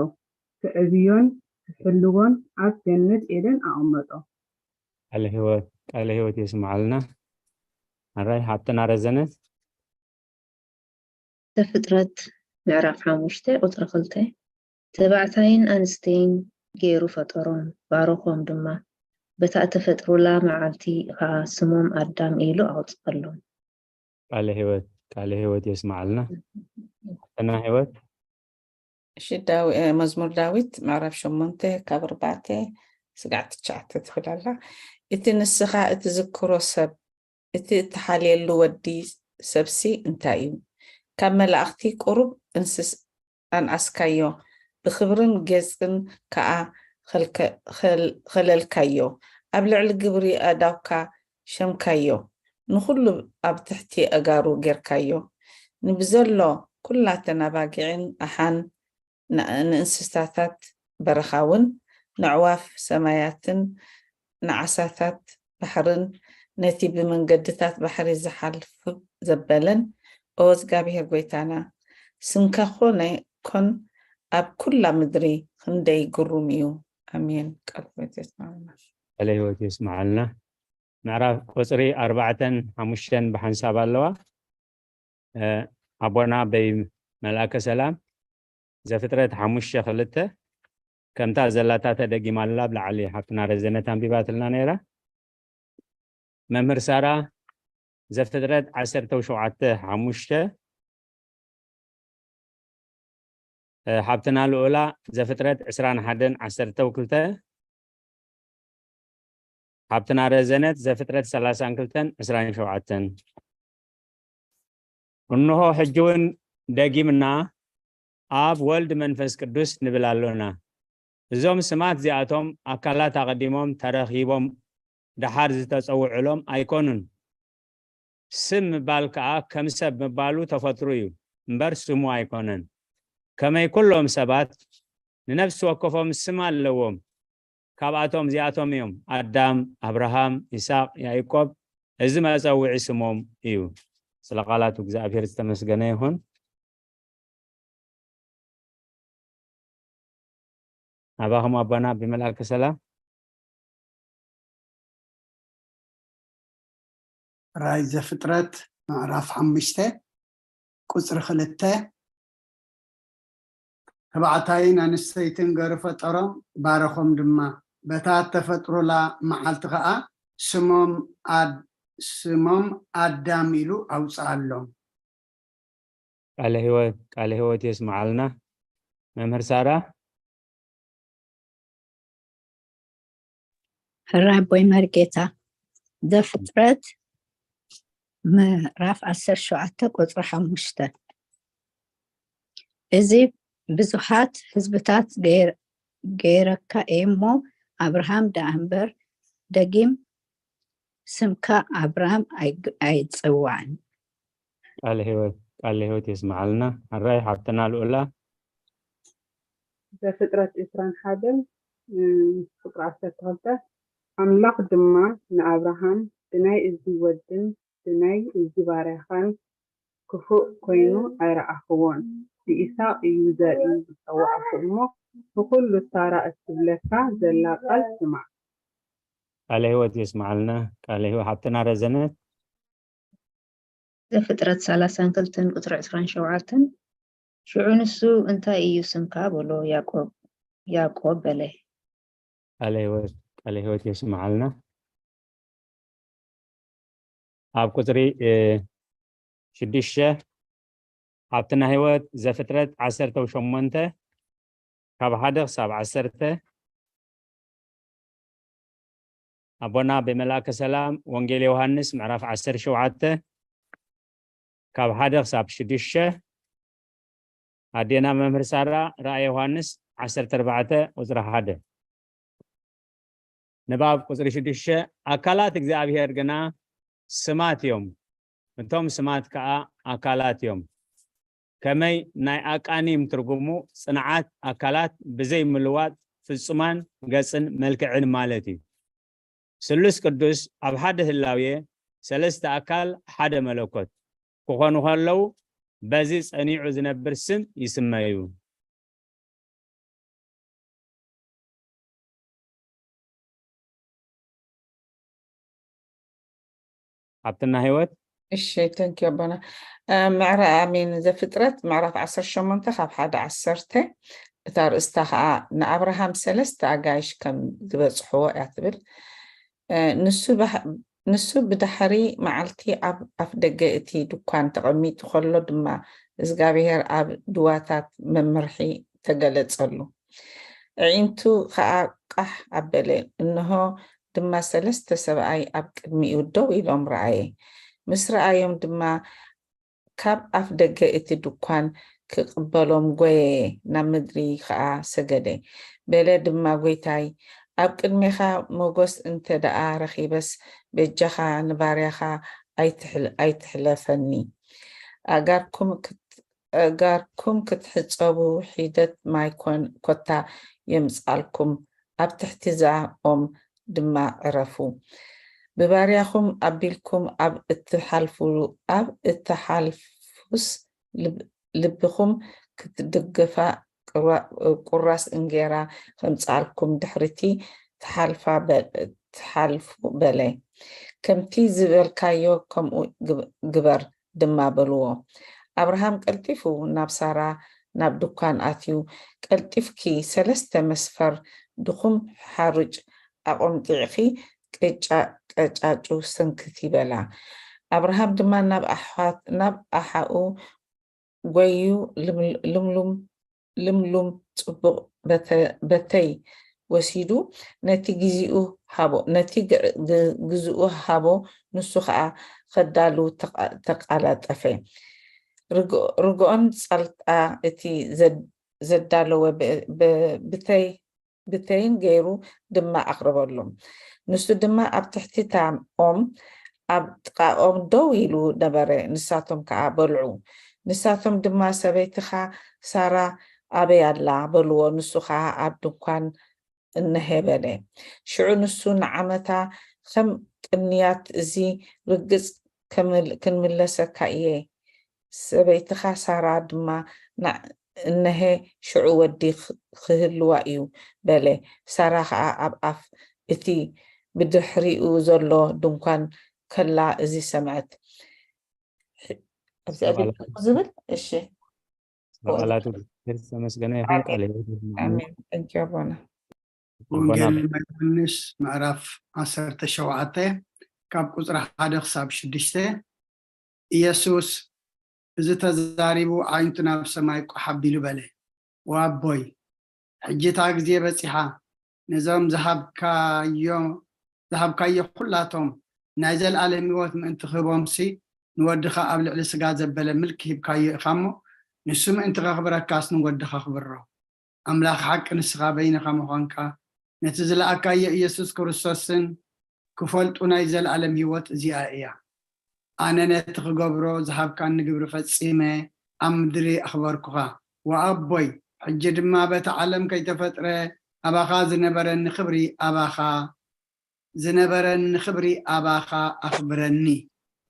ክዕብዮን ክሕልዎን ኣብ ገነት ኤደን ኣቐመጦ። ቃለ ህይወት፣ ቃለ ህይወት የስምዓልና። ኣራይ ሓብትና ረዘነት። ዘፍጥረት ምዕራፍ ሓሙሽተ ቁጽሪ ክልተ፣ ተባዕታይን ኣንስተይን ገይሩ ፈጠሮም፣ ባረኾም ድማ። በታ እተፈጥሩላ መዓልቲ ኸኣ ስሞም ኣዳም ኢሉ ኣውጽኣሎም። ቃለ ህይወት፣ ቃለ ህይወት የስምዓልና። ሓብትና ህይወት። እሺ፣ ዳዊ-፣ እ፣ መዝሙር ዳዊት ምዕራፍ ሸሞንተ ካብ ኣርባዕተ ስጋዕ ትሽዓተ ትብል ኣላ። እቲ ንስኻ እትዝክሮ ሰብ፣ እቲ እትሓልየሉ ወዲ ሰብሲ እንታይ እዩ? ካብ መላእኽቲ ቁሩብ እንስስ-፣ ኣንኣስካዮ፣ ብኽብርን ጌጽን ከኣ ኸልከ-፣ ኸል-፣ ኸለልካዮ። ኣብ ልዕሊ ግብሪ ኣእዳውካ ሸምካዮ፣ ንኹሉ ኣብ ትሕቲ ኣእጋሩ ጌርካዮ። ንብዘሎ ኲላተን ኣባጊዕን ኣሓን፣ ን-፣ ንእንስሳታት በረኻውን፣ ነዕዋፍ ሰማያትን ንዓሳታት ባሕርን፣ ነቲ ብመንገድታት ባሕሪ ዝሓልፍ ዘበለን፣ ኦ እግዚኣብሔር ጐይታና፣ ስምካ ኾነ ኮን ኣብ ኲላ ምድሪ ኽንደይ ግሩም እዩ። ኣሜን። ቃል ሕይወት የስምዓልና። ቃለ ሕይወት የስምዓልና። ምዕራፍ ቁጽሪ ኣርባዕተን ሓሙሽተን ብሓንሳብ ኣለዋ። እ፣ ኣቦና ኣበይ መልኣከ ሰላም ዘፍጥረት ሓሙሽተ ክልተ ከምታ ዘላታ ተደጊማ ኣላ። ኣብ ላዕሊ ሓፍትና ረዘነት ኣንቢባትልና ነይራ። መምህር ሳራ ዘፍጥረት ዓሰርተ ሸውዓተ ሓሙሽተ፣ እ፣ ሓብትና ልኡላ ዘፍጥረት ዕስራን ሓደን ዓሰርተ ክልተ፣ ሓብትና ረዘነት ዘፍጥረት ሰላሳን ክልተን ዕስራን ሸውዓተን። እንሆ ሕጂ እውን ደጊምና ኣብ ወልድ መንፈስ ቅዱስ ንብል ኣሎና። እዞም ስማት እዚኣቶም ኣካላት ኣቐዲሞም ተረኺቦም ደሓር ዝተጸውዑሎም ኣይኮኑን። ስም ምባል ከኣ ከም ሰብ ምባሉ ተፈጥሩ እዩ እምበር ስሙ ኣይኮነን። ከመይ ኩሎም ሰባት ንነፍሲ ወከፎም ስም ኣለዎም። ካብኣቶም እዚኣቶም እዮም፣ ኣዳም፣ ኣብርሃም፣ ይስሐቅ፣ ያዕቆብ። እዚ መጸውዒ ስሞም እዩ። ስለ ቃላቱ እግዚኣብሔር ዝተመስገነ ይኹን። ኣባኹም ኣቦና ብመልኣከ ሰላም። ራእይ ዘፍጥረት ምዕራፍ ሓሙሽተ ቁጽሪ ክልተ፣ ተባዕታይን ኣንስተይትን ገሩ ፈጠሮም፣ ባረኾም ድማ። በታ እተፈጥሩላ መዓልቲ ኸኣ ስሞም ኣድ-፣ ስሞም ኣዳም ኢሉ ኣውጽኣሎም። ቃለ ህይወት፣ ቃለ ህይወት የስምዓልና። መምህር ሳራ። ሕራይ ኣቦይ መርጌታ። ዘፍጥረት ምዕራፍ ዓሰርተ ሸውዓተ ቁጽሪ ሓሙሽተ፣ እዚ ብዙሓት ህዝብታት ገይር-፣ ገይረካ እየ እሞ፣ ኣብርሃም ደኣ እምበር፣ ደጊም ስምካ ኣብራም ኣይግ-፣ ኣይጽዋዕን። ቃለ ህይወት፣ ቃለ ህይወት የስምዓልና። ሕራይ ሓብትና ልኡላ። ዘፍጥረት ዕስራን ሓደን፣ ቁጽሪ ዓሰርተ ክልተ፣ ኣምላኽ ድማ ንኣብርሃም፣ ብናይ እዚ ወድን ብናይ እዚ ባርያኻን ክፉእ ኮይኑ ኣይረኣኽዎን፣ ብኢሳቕ እዩ ዘርኢ ዝጸዋዕኩ እሞ፣ ንኹሉ ሳራ እትብለካ ዘላ ቃል ስማዕ። ቃለ ህይወት የስምዓልና። ቃለ ህይወት ሓብትና ረዘነት። ዘፍጥረት ሰላሳን ክልተን ቁጽሪ ዕስራን ሸውዓተን፣ ሽዑ ንሱ፣ እንታይ እዩ ስምካ? በሎ። ያዕቆብ፣ ያዕቆብ በለ። ቃለ ህይወት፣ ቃለ ህይወት የስምዓልና። ኣብ ቁጽሪ፣ እ፣ ሽዱሽተ፣ ሓብትና ህይወት ዘፍጥረት ዓሰርተ ሸሞንተ ካብ ሓደ ክሳብ ዓሰርተ፣ ኣቦና ብመልኣከ ሰላም ወንጌል ዮሃንስ ምዕራፍ ዓሰርተ ሸውዓተ ካብ ሓደ ክሳብ ሽዱሽተ፣ ኣዴና መምህር ሳራ ራእየ ዮሃንስ ዓሰርተ ኣርባዕተ ቁጽሪ ሓደ። ንባብ ቁጽሪ ሽዱሽተ፣ ኣካላት እግዚኣብሔር ግና ስማት እዮም፣ እቶም ስማት ከኣ ኣካላት እዮም። ከመይ ናይ ኣቃኒም ትርጉሙ ጽንዓት ኣካላት ብዘይ ምልዋጥ ፍጹማን ገጽን መልክዕን ማለት እዩ። ስሉስ ቅዱስ ኣብ ሓደ ህላዌ ሰለስተ ኣካል ሓደ መለኮት ክኾኑ ከለዉ በዚ ጸኒዑ ዝነብር ስም ይስመዩ። ሃብትና ህይወት። እሺ፣ ተንኪ ኣቦና። ምዕራ ኣሚን ዘፍጥረት ምዕራፍ ዓሰርተ ሸሞንተ ካብ ሓደ ዓሰርተ፣ እታ ርእስታ ከዓ ንኣብርሃም ሰለስተ ኣጋይሽ ከም ዝበፅሕዎ እያ ትብል። ንሱ ብድሕሪ መዓልቲ ኣብ ኣፍ ደገ እቲ ድኳን ተቐሚጡ ከሎ ድማ እግዚኣብሔር ኣብ ድዋታት መምርሒ ተገለጸሉ። ኣዒንቱ ኸኣ ቃሕ ኣበለ፣ እንሆ ድማ ሰለስተ ሰብኣይ ኣብ ቅድሚኡ ደው ኢሎም ረኣየ። ምስ ረኣዮም ድማ ካብ ኣፍ ደገ እቲ ድኳን ክቕበሎም ጐየየ፣ ናብ ምድሪ ኸኣ ሰገደ። በለ ድማ፣ ጐይታይ፣ ኣብ ቅድሜኻ ሞገስ እንተ ደኣ ረኺበስ፣ በጃኻ ንባርያኻ ኣይትሕለፈኒ። ኣእጋርኩም ኣእጋርኩም ክትሕጸቡ ሒደት ማይ ኮን ኮታ የምጻልኩም፣ ኣብ ትሕቲ እዛ ኦም ድማ ዕረፉ። ብባርያኹም ኣቢልኩም ኣብ እትሓልፉ ኣብ እትሓልፉስ ልብ- ልብኹም ክትድግፋ ቁራ- ቁራስ እንጌራ ከምጻልኩም ድሕሪቲ ትሓልፋ በ- ትሓልፉ በለ። ከምቲ ዝበልካዮ ከምኡ ግብ- ግበር። ድማ በልዎ። ኣብርሃም ቀልጢፉ ናብ ሳራ ናብ ድኳን ኣትዩ፣ ቀልጢፍኪ ሰለስተ መስፈር ድኹም ሓርጭ ኣቖምጢዕኺ ቀጫ- ቀጫጩ ሰንክቲ በላ። ኣብርሃም ድማ ናብ ኣሓት- ናብ ኣሓኡ ጐይዩ ልምሉም ልምሉም ጽቡቕ በተ- በተይ ወሲዱ ነቲ ግዜኡ ሃቦ ነቲ ግ- ግ- ግዝኡ ሃቦ ንሱ ኸኣ ኸዳሉ ተቓ- ተቓላጠፈ። ርግ- ርግኦን ጸልጣ እቲ ዘድ- ዘዳለወ ብ- ብ- ብተይ ብተይን ገይሩ ድማ ኣቕረበሎም። ንሱ ድማ ኣብ ትሕቲ እታ ኦም ኣብ ጥቓኦም ደው ኢሉ ነበረ፣ ንሳቶም ከኣ በልዑ። ንሳቶም ድማ፣ ሰበይትኻ ሳራ ኣበይ ኣላ? በልዎ። ንሱ ኸኣ፣ ኣብ ድንኳን እነሀ በለ። ሽዑ ንሱ ንዓመታ፣ ከም ቅንያት እዚ ርግጽ ክንምለሰካ እየ፣ ሰበይትኻ ሳራ ድማ፣ እነሀ ሽዑ ወዲ ክህልዋ እዩ በለ። ሳራ ኸዓ ኣብ ኣፍ እቲ ብድሕሪኡ ዘሎ ድንኳን ከላ እዚ ሰምዐት። ኣብዚ ዝብል እሺ። ቃላት ዝተመስገነ ይኹን። ቃል ኣሜን። Thank you ኣቦና። ወንጌል ዮሃንስ ምዕራፍ ዓሰርተ ሸውዓተ ካብ ቁፅሪ ሓደ ክሳብ ሽዱሽተ። ኢየሱስ እዚ ተዛሪቡ ኣዒንቱ ናብ ሰማይ ቋሕ ኣቢሉ በለ፣ ወኣቦይ፣ ሕጂ እታ ግዜ በጺሓ፣ ነዞም ዝሃብካዮ ዝሃብካዮ ኩላቶም ናይ ዘለኣለም ህይወት ምእንቲ ክህቦምሲ፣ ንወድኻ ኣብ ልዕሊ ስጋ ዘበለ ምልኪ ሂብካዮ ኢኻ እሞ፣ ንሱ ምእንቲ ከኽብረካስ ንወድኻ ኣኽብሮ። ኣምላኽ ሓቂ ንስኻ በይንኻ ምዃንካ፣ ነቲ ዝለኣካዮ ኢየሱስ ክርስቶስን ክፈልጡ ናይ ዘለኣለም ህይወት እዚኣ እያ። ኣነ ነቲ ክገብሮ ዝሃብካኒ ግብሪ ፈጺመ ኣብ ምድሪ ኣኽበርኩኻ። ወኣቦይ፣ ሕጂ ድማ በቲ ዓለም ከይተፈጥረ ኣባኻ ዝነበረኒ ክብሪ ኣባኻ ዝነበረኒ ክብሪ ኣባኻ ኣኽብረኒ።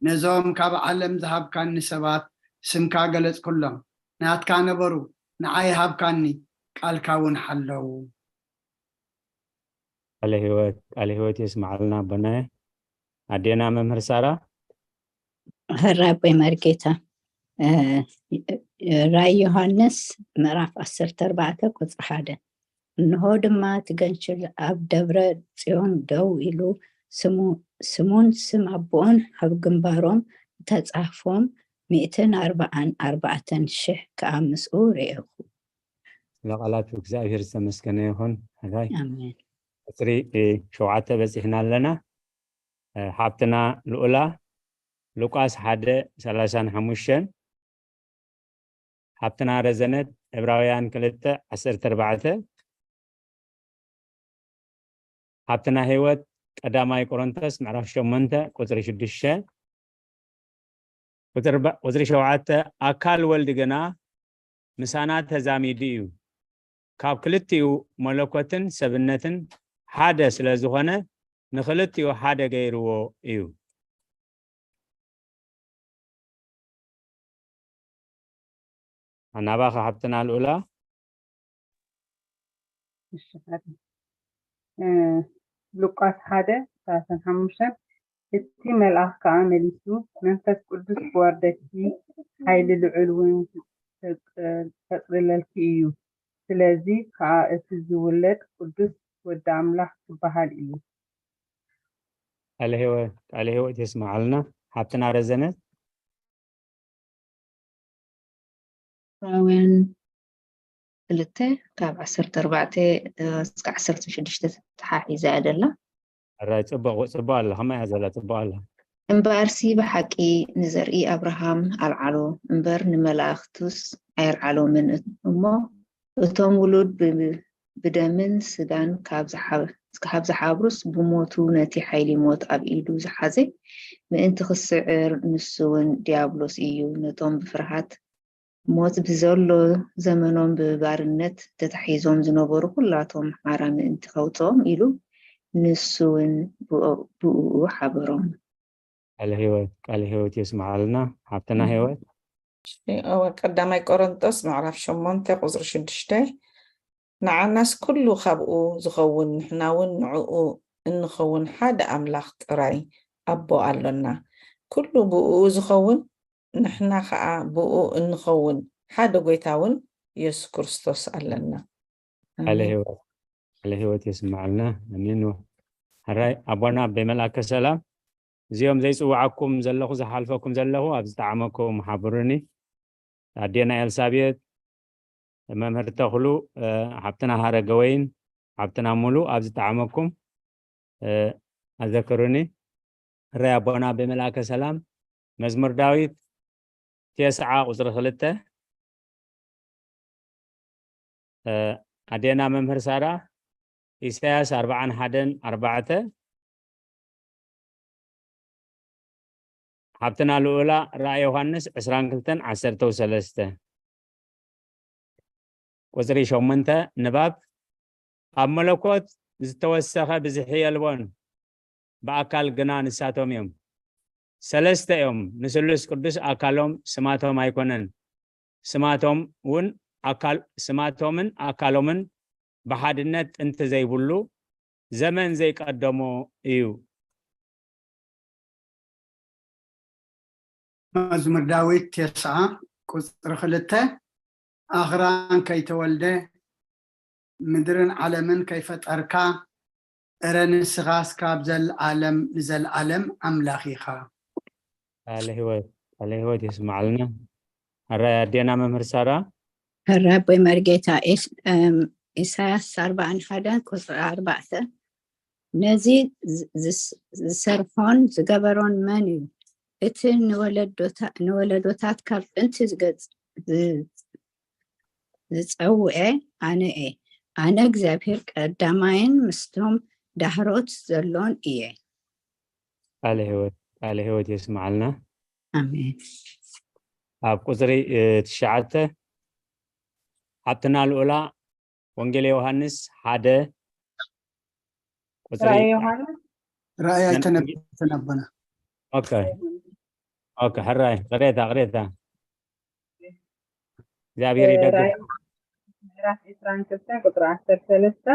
ነዞም ካብ ዓለም ዝሃብካኒ ሰባት ስምካ ገለጽኩሎም። ናትካ ነበሩ፣ ንዓይ ሃብካኒ፣ ቃልካ እውን ሓለዉ። ቃለ ህይወት ቃለ ህይወት የስማዓልና ኣቦናየ። ኣዴና መምህር ሳራ። ራቦይ መርጌታ። ራይ ዮሃንስ ምዕራፍ ዓሰርተ ኣርባዕተ ቁፅሪ ሓደ። እንሆ ድማ እቲ ገንሽል ኣብ ደብረ ጽዮን ደው ኢሉ፣ ስሙን ስም ኣቦኡን ኣብ ግንባሮም እተጻሕፎም ሚእትን ኣርባዓን ኣርባዕተን ሽሕ ከኣ ምስኡ ርኤኹ። ስለ ቃላት እግዚኣብሔር ዝተመስገነ ይኹን። ሕራይ ኣሜን። ቁፅሪ ሸውዓተ በጺሕና ኣለና። ሓብትና ልኡላ ሉቃስ ሓደ ሰላሳን ሓሙሽተን፣ ሓብትና ረዘነት ዕብራውያን ክልተ ዓሰርተ ኣርባዕተ፣ ሓብትና ህይወት ቀዳማይ ቆሮንቶስ ምዕራፍ ሸሞንተ ቁፅሪ ሽዱሽተ፣ ቁፅሪ ሸውዓተ፣ ኣካል ወልድ ግና ምሳና ተዛሚዱ እዩ፣ ካብ ክልቲኡ መለኮትን ሰብነትን ሓደ ስለ ዝኾነ ንክልቲኡ ሓደ ገይርዎ እዩ። ኣናባኸ ሓብትና ልኡላ? ሉቃስ ሓደ ሰላሳን ሓሙሽተን፣ እቲ መልኣኽ ከኣ መሊሱ፣ መንፈስ ቅዱስ ክወርደኪ፣ ሓይሊ ልዑል እውን ከጽልለልኪ እዩ፣ ስለዚ ከኣ እቲ ዝውለድ ቅዱስ ወዲ ኣምላኽ ክበሃል እዩ። ቃለ ህይወት የስምዓልና ሓብትና ረዘነት። ዕብራውያን ክልተ ካብ ዓሰርተ ኣርባዕተ እስከ ዓሰርተ ሽዱሽተ ተተሓሒዛ እያ ዘላ። ሕራይ ጽቡቕ ጽቡቕ ኣላ ከመይ እያ ዘላ ጽቡቕ ኣላ። እምበኣርሲ ብሓቂ ንዘርኢ ኣብርሃም ኣልዓሎ እምበር ንመላእኽቱስ ኣየልዓሎምን እሞ እቶም ውሉድ ብደምን ስጋን ካብ ዝሓብሩስ ብሞቱ ነቲ ሓይሊ ሞት ኣብ ኢዱ ዝሓዘ ምእንቲ ክስዕር፣ ንሱ እውን ዲያብሎስ እዩ። ነቶም ብፍርሃት ሞት ብዘሎ ዘመኖም ብባርነት ተታሒዞም ዝነበሩ ኩላቶም ሓራ ምእንቲ ከውፅኦም ኢሉ ንሱ እውን ብእኡ ሓበሮም። ቃለ ህይወት ቃለ ህይወት የስምዓልና ሓብትና ህይወት። ቀዳማይ ቆሮንጦስ ምዕራፍ ሸሞንተ ቁፅሪ ሽዱሽተ፣ ንዓናስ ኩሉ ካብኡ ዝኸውን ንሕና እውን ንዕኡ እንኸውን ሓደ ኣምላኽ ጥራይ ኣቦ ኣሎና። ኩሉ ብእኡ ዝኸውን ንሕና ኸዓ ብእኡ እንኸውን ሓደ ጐይታ እውን የሱስ ክርስቶስ ኣለና። ቃለ ህይወት የስምዓልና። ኣሜን። ሕራይ ኣቦና ኣቦይ መልኣከ ሰላም፣ እዚኦም ዘይፅውዓኩም ዘለኹ ዝሓልፈኩም ዘለኹ ኣብ ዝጠዓመኩም ሓብሩኒ። ኣዴና ኤልሳቤጥ፣ መምህር ተኽሉ፣ ሓብትና ሃረገወይን ሓብትና ሙሉ ኣብ ዝጠዓመኩም ኣዘክሩኒ። ሕራይ ኣቦና ኣቦይ መልኣከ ሰላም፣ መዝሙር ዳዊት ተስዓ ቁፅሪ ክልተ። ኣዴና መምህር ሳራ ኢሳያስ ኣርባዓን ሓደን ኣርባዕተ። ሓብትና ልኡላ ራእይ ዮሃንስ ዕስራን ክልተን ዓሰርተው ሰለስተ። ቁፅሪ ሸሞንተ ንባብ፣ ኣብ መለኮት ዝተወሰኸ ብዝሒ የልቦን፣ ብኣካል ግና ንሳቶም እዮም። ሰለስተ እዮም፣ ንስሉስ ቅዱስ ኣካሎም ስማቶም ኣይኮነን፣ ስማቶም እውን ኣካል ስማቶምን ኣካሎምን ብሓድነት ጥንቲ ዘይብሉ ዘመን ዘይቀደሞ እዩ። መዝሙር ዳዊት ተስዓ ቁፅሪ ክልተ፣ ኣኽራን ከይተወልደ ምድርን ዓለምን ከይፈጠርካ፣ እረ ንስኻስ ካብ ዘለዓለም ንዘለዓለም ኣምላኽ ኢኻ። ቃለ ህይወት ቃለ ህይወት የስምዓልና። ሕራይ ኣዴና መምህር ሳራ። ሕራይ ኣቦይ መርጌታ። ኢሳያስ ኣርባዓን ሓደን ቁፅሪ ኣርባዕተ፣ ነዚ ዝሰርሖን ዝገበሮን መን እዩ? እቲ ንወለዶታት ካብ ጥንቲ ዝጸውዔ ኣነ እየ። ኣነ እግዚኣብሔር ቀዳማይን ምስቶም ዳህሮት ዘሎን እየ። ቃለ ህይወት ቃለ ህይወት የስምዓልና። ኣሜን። ኣብ ቁፅሪ ትሽዓተ ሓብትና ልኡላ ወንጌል ዮሃንስ ሓደ ቁፅሪ ራእይ ዮሃንስ ራእይ ኣይተነበበትን ኣቦና። ኦኬ ኦኬ፣ ሕራይ ቅሬታ ቅሬታ እግዚኣብሔር ይደግፍ። ምዕራፍ ዕስራን ክልተን ቁፅሪ ዓሰርተ ሰለስተ፣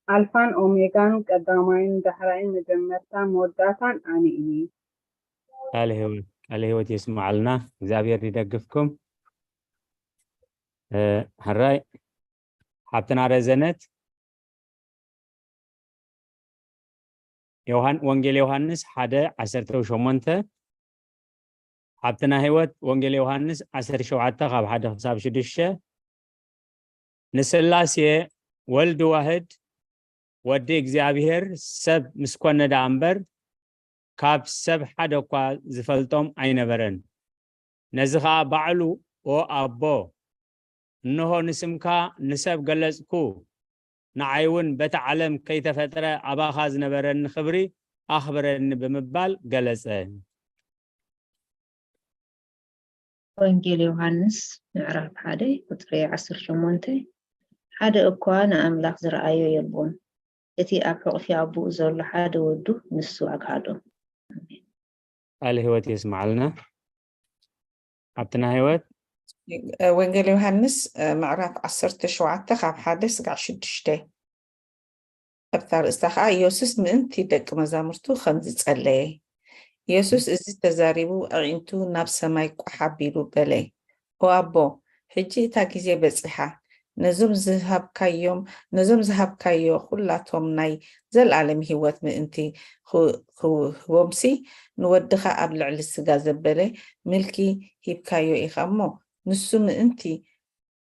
ኣልፋን ኦሜጋን ቀዳማይን ዳሕራይን መጀመርታን መወዳእታን ኣነ እየ። ቃለ ህይወት ቃለ ህይወት የስምዓልና። እግዚኣብሔር ይደግፍኩም። ሕራይ ሓብትና ረዘነት ወንጌል ዮሃንስ ሓደ ዓሰርተ ሸሞንተ፣ ሓብትና ህይወት ወንጌል ዮሃንስ ዓሰርተ ሸውዓተ ካብ ሓደ ክሳብ ሽዱሽተ፣ ንስላሴ ወልድ ዋህድ ወዲ እግዚኣብሔር ሰብ ምስ ኮነ ደኣ እምበር ካብ ሰብ ሓደ እኳ ዝፈልጦም ኣይነበረን። ነዚ ኸኣ ባዕሉ ኦ ኣቦ፣ እንሆ ንስምካ ንሰብ ገለጽኩ፣ ንዓይ እውን በቲ ዓለም ከይተፈጥረ ኣባኻ ዝነበረኒ ክብሪ ኣኽብረኒ ብምባል ገለጸ። ወንጌል ዮሃንስ ምዕራፍ ሓደ ቁጽሪ ዓሰርተ ሸሞንተ፣ ሓደ እኳ ንኣምላኽ ዝረኣዮ የልቦን፣ እቲ ኣብ ሕቑፊ ኣቦኡ ዘሎ ሓደ ወዱ ንሱ ኣግሃዶ። ቃለ ህይወት የስምዓልና። ኣብቲ ናይ ህይወት ወንጌል ዮሃንስ ምዕራፍ ዓሰርተ ሸውዓተ ካብ ሓደ ስጋዕ ሽዱሽተ። ኣብታ ርእስታ ከዓ ኢየሱስ ምእንቲ ደቂ መዛሙርቱ ከም ዝጸለየ። ኢየሱስ እዚ ተዛሪቡ ኣዒንቱ ናብ ሰማይ ቋሕ ኣቢሉ በለ፣ ኦ ኣቦ፣ ሕጂ እታ ግዜ በጺሓ፣ ነዞም ዝሃብካዮም ነዞም ዝሃብካዮ ኩላቶም ናይ ዘለኣለም ህይወት ምእንቲ ክህቦምሲ ንወድኻ ኣብ ልዕሊ ስጋ ዘበለ ምልኪ ሂብካዮ ኢኻ እሞ፣ ንሱ ምእንቲ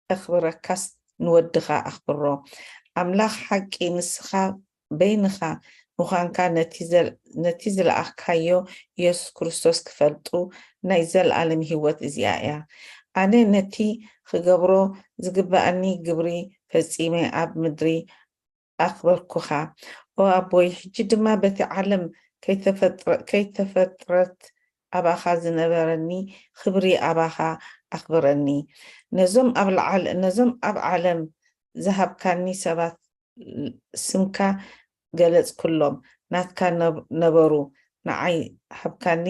ከኽብረካስ ንወድኻ ኣኽብሮ። ኣምላኽ ሓቂ ንስኻ በይንኻ ምዃንካ ነቲ ዝለኣኽካዮ ኢየሱስ ክርስቶስ ክፈልጡ ናይ ዘለኣለም ህይወት እዚኣ እያ። ኣነ ነቲ ክገብሮ ዝግብኣኒ ግብሪ ፈጺመ ኣብ ምድሪ ኣኽበርኩኻ። ኦ ኣቦይ፣ ሕጂ ድማ በቲ ዓለም ከይተፈጥረት ኣባኻ ዝነበረኒ ክብሪ ኣባኻ ኣኽብረኒ። ነዞም ኣብ ዓለም ዝሃብካኒ ሰባት ስምካ ገለጽኩሎም፣ ናትካ ነበሩ፣ ንዓይ ሃብካኒ፣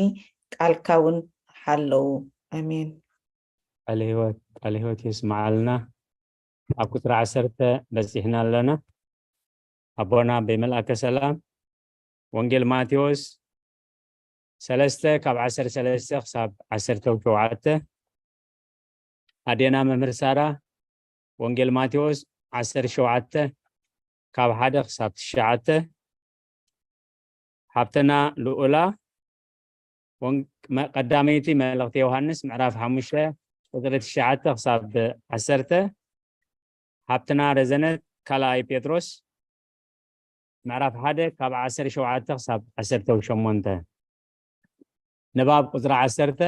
ቃልካ እውን ሓለዉ። ኣሜን። ቃለ ህይወት ቃለ ህይወት የስምዓልና። ኣብ ቁፅሪ ዓሰርተ በፂሕና ኣለና። ኣቦና በይመልኣከ ሰላም ወንጌል ማቴዎስ ሰለስተ ካብ ዓሰርተ ሰለስተ ክሳብ ዓሰርተ ሸውዓተ። ኣዴና መምህር ሳራ ወንጌል ማቴዎስ ዓሰርተ ሸውዓተ ካብ ሓደ ክሳብ ትሽዓተ። ሓብተና ልኡላ ቀዳመይቲ መልእኽቲ ዮሃንስ ምዕራፍ ሓሙሽተ ቁፅሪ ትሽዓተ ክሳብ ዓሰርተ። ሓብትና ረዘነት ካልኣይ ጴጥሮስ ምዕራፍ ሓደ ካብ ዓሰርተ ሸውዓተ ክሳብ ዓሰርተ ሸሞንተ። ንባብ ቁፅሪ ዓሰርተ።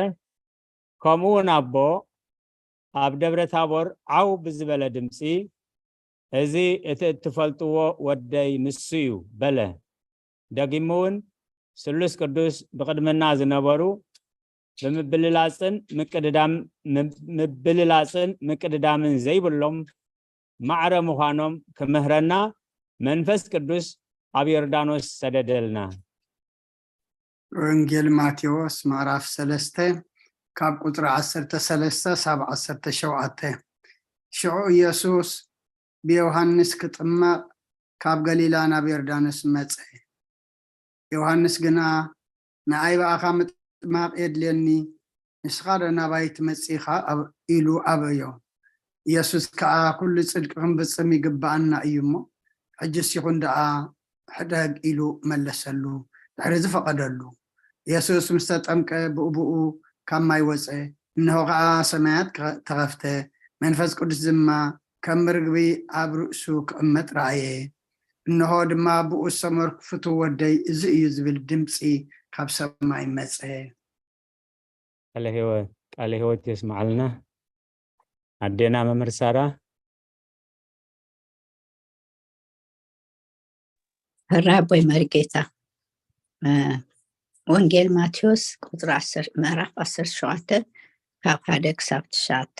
ከምኡ እውን ኣቦ ኣብ ደብረ ታቦር ዓው ብዝበለ ድምፂ፣ እዚ እቲ እትፈልጥዎ ወደይ ንሱ እዩ በለ። ደጊሙ እውን ስሉስ ቅዱስ ብቕድምና ዝነበሩ ብምብልላፅን ምቅድዳም ምብልላፅን ምቅድዳምን ዘይብሎም ማዕረ ምዃኖም ክምህረና መንፈስ ቅዱስ ኣብ ዮርዳኖስ ሰደደልና። ወንጌል ማቴዎስ ምዕራፍ ሰለስተ ካብ ቁፅሪ ዓሰርተ ሰለስተ ሳብ ዓሰርተ ሸውዓተ። ሽዑ ኢየሱስ ብዮሃንስ ክጥመቕ ካብ ገሊላ ናብ ዮርዳኖስ መጸ። ዮሃንስ ግና፣ ንኣይ ብኣኻ ምጥማቕ የድልየኒ፣ ንስኻ ዶ ናባይ ትመጽእ ኢኻ? ኢሉ ኣበዮ። ኢየሱስ ከኣ፣ ኩሉ ጽድቂ ክንፍጽም ይግብኣና እዩ እሞ፣ ሕጅስ ይኹን ደኣ ሕደግ ኢሉ መለሰሉ። ድሕሪ እዚ ፈቐደሉ። ኢየሱስ ምስ ተጠምቀ ብኡብኡ ካብ ማይ ወጸ። እንሆ ኸኣ ሰማያት ተኸፍተ፣ መንፈስ ቅዱስ ድማ ከም ርግቢ ኣብ ርእሱ ክቕመጥ ረኣየ። እንሆ ድማ ብኡ ዝተመርኩ ፍቱው ወደይ እዚ እዩ ዝብል ድምጺ ካብ ሰማይ መጸ። ቃለ ህይወት ቃለ ህይወት የስምዓልና። ኣዴና መምህር ሳራ። ሕራይ ኣቦይ መሪጌታ። ወንጌል ማቴዎስ ቁፅሪ ምዕራፍ ዓሰርተ ሸውዓተ ካብ ሓደ ክሳብ ትሽዓተ።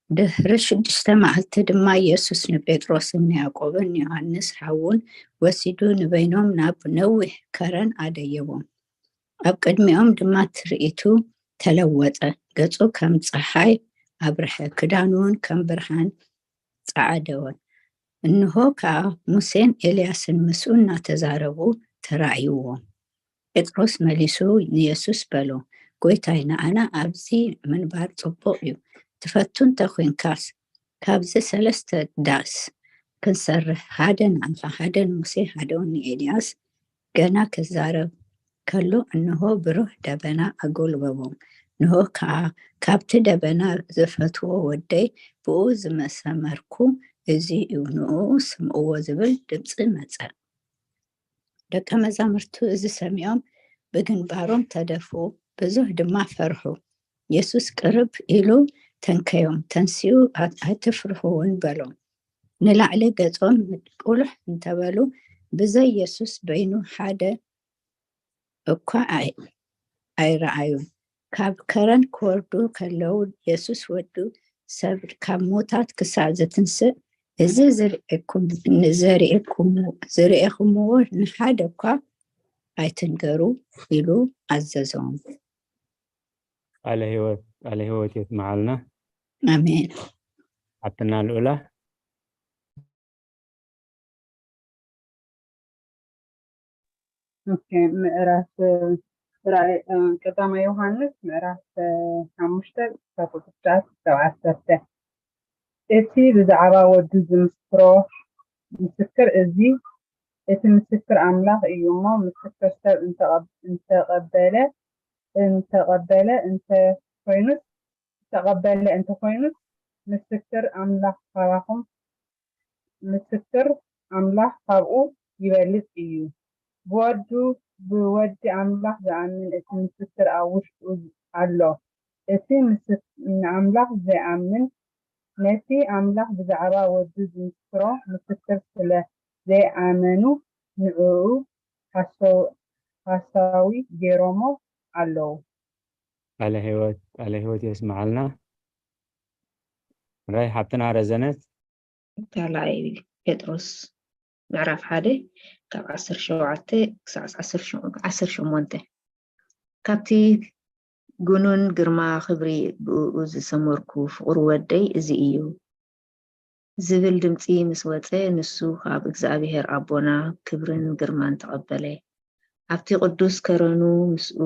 ድሕሪ ሽዱሽተ መዓልቲ ድማ ኢየሱስ ንጴጥሮስን ንያዕቆብን ንዮሃንስ ሓዉን ወሲዱ ንበይኖም ናብ ነዊሕ ከረን ኣደየቦም። ኣብ ቅድሚኦም ድማ ትርኢቱ ተለወጠ። ገጹ ከም ጸሓይ ኣብርሐ፣ ክዳኑ እውን ከም ብርሃን ጸዓደወ። እንሆ ከኣ ሙሴን ኤልያስን ምስኡ እናተዛረቡ ተራእይዎም። ጴጥሮስ መሊሱ ንየሱስ በሎ፣ ጎይታይ፣ ንኣና ኣብዚ ምንባር ጽቡቕ እዩ። ትፈቱ እንተ ኾንካስ፣ ካብዚ ሰለስተ ዳስ ክንሰርሕ፣ ሓደ ንኣኻ፣ ሓደ ንሙሴ፣ ሓደ እውን ንኤልያስ። ገና ክዛረብ ከሎ፣ እንሆ፣ ብሩህ ደበና ኣጎልበቦም። እንሆ ከኣ፣ ካብቲ ደበና ዝፈትዎ ወደይ፣ ብኡ ዝመሰመርኩ እዚ እዩ፣ ንኡ ስምዕዎ ዝብል ድምጺ መጸ። ደቀ መዛሙርቱ እዚ ሰሚዖም ብግንባሮም ተደፍኡ፣ ብዙሕ ድማ ፈርሑ። የሱስ ቅርብ ኢሉ ተንከዮም፣ ተንሲኡ፣ ኣይትፍርሁ እውን በሎም። ንላዕሊ ገጾም ቁልሕ እንተበሉ፣ ብዘይ የሱስ በይኑ ሓደ እኳ ኣይረኣዩን። ካብ ከረን ክወርዱ ከለዉ፣ የሱስ ወዱ ሰብ ካብ ሙታት ክሳዕ ዝትንስእ፣ እዚ ዝርእየኩም-፣ ንዘርእየኩምዎ-፣ ዝርእየኹምዎ ንሓደ እኳ ኣይትንገሩ ኢሉ ኣዘዞም። ቃለ ህይወት፣ ቃለ ህይወት የስምዓልና። ኣሜን። ሓፍትና ልኡላ። ኦኬ፣ ምዕራፍ ራእይ፣ እ፣ ቀዳማይ ዮሃንስ ምዕራፍ፣ እ፣ ሓሙሽተ ካብ ቁጽሪ ትሽዓተ ክሳብ ዓሰርተ። እቲ ብዛዕባ ወዱ ዝምስክሮ ምስክር እዚ፣ እቲ ምስክር ኣምላኽ እዩ እሞ፣ ምስክር ሰብ እንተቐብ-፣ እንተቐበለ፣ እንተቐበለ እንተኾይኑስ፣ ዝተቐበለ እንተኾይኑስ፣ ምስክር ኣምላኽ ካባኹም፣ ምስክር ኣምላኽ ካብኡ ይበልጽ እዩ። ብወዱ፣ ብወዲ ኣምላኽ ዝኣምን እቲ ምስክር ኣብ ውሽጡ ኣሎ። እቲ ምስ-፣ ንኣምላኽ ዘይኣምን፣ ነቲ ኣምላኽ ብዛዕባ ወዱ ዝምስክሮ ምስክር ስለ ዘይኣመኑ፣ ንዕኡ ሓሶ-፣ ሓሳዊ ገይሮሞ ኣለዉ። ቃለ ህይወት፣ ቃለ ህይወት የስምዓልና። ራይ ሓብትና ረዘነት። ካልኣይ ጴጥሮስ ምዕራፍ ሓደ ካብ ዓሰርተ ሸውዓተ ክሳዕ ዓሰርተ ሸሞንተ። ካብቲ ግኑን ግርማ ክብሪ ብእኡ ዝሰመርኩ ፍቑር ወደይ እዚ እዩ ዝብል ድምጺ ምስ ወጸ፣ ንሱ ካብ እግዚኣብሔር ኣቦና ክብርን ግርማን ተቐበለ። ኣብቲ ቅዱስ ከረኑ ምስኡ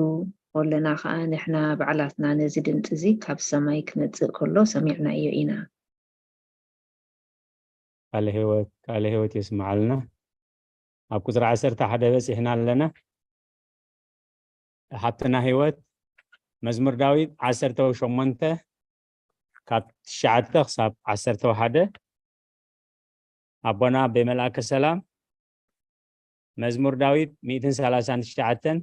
ኾለና ኸኣ ንሕና ባዕላትና ነዚ ድምጺ እዚ ካብ ሰማይ ክመጽእ ከሎ ሰሚዕናዮ ኢና። ቃለ ህይወት፣ ቃለ ህይወት የስምዓልና። ኣብ ቁጽሪ ዓሰርተ ሓደ በጺሕና ኣለና። ሓብትና ህይወት፣ መዝሙር ዳዊት ዓሰርተ ሸሞንተ ካብ ትሽዓተ ክሳብ ዓሰርተ ሓደ። ኣቦና ኣበይ መልኣከ ሰላም፣ መዝሙር ዳዊት ሚእትን ሰላሳን ትሽዓተን፣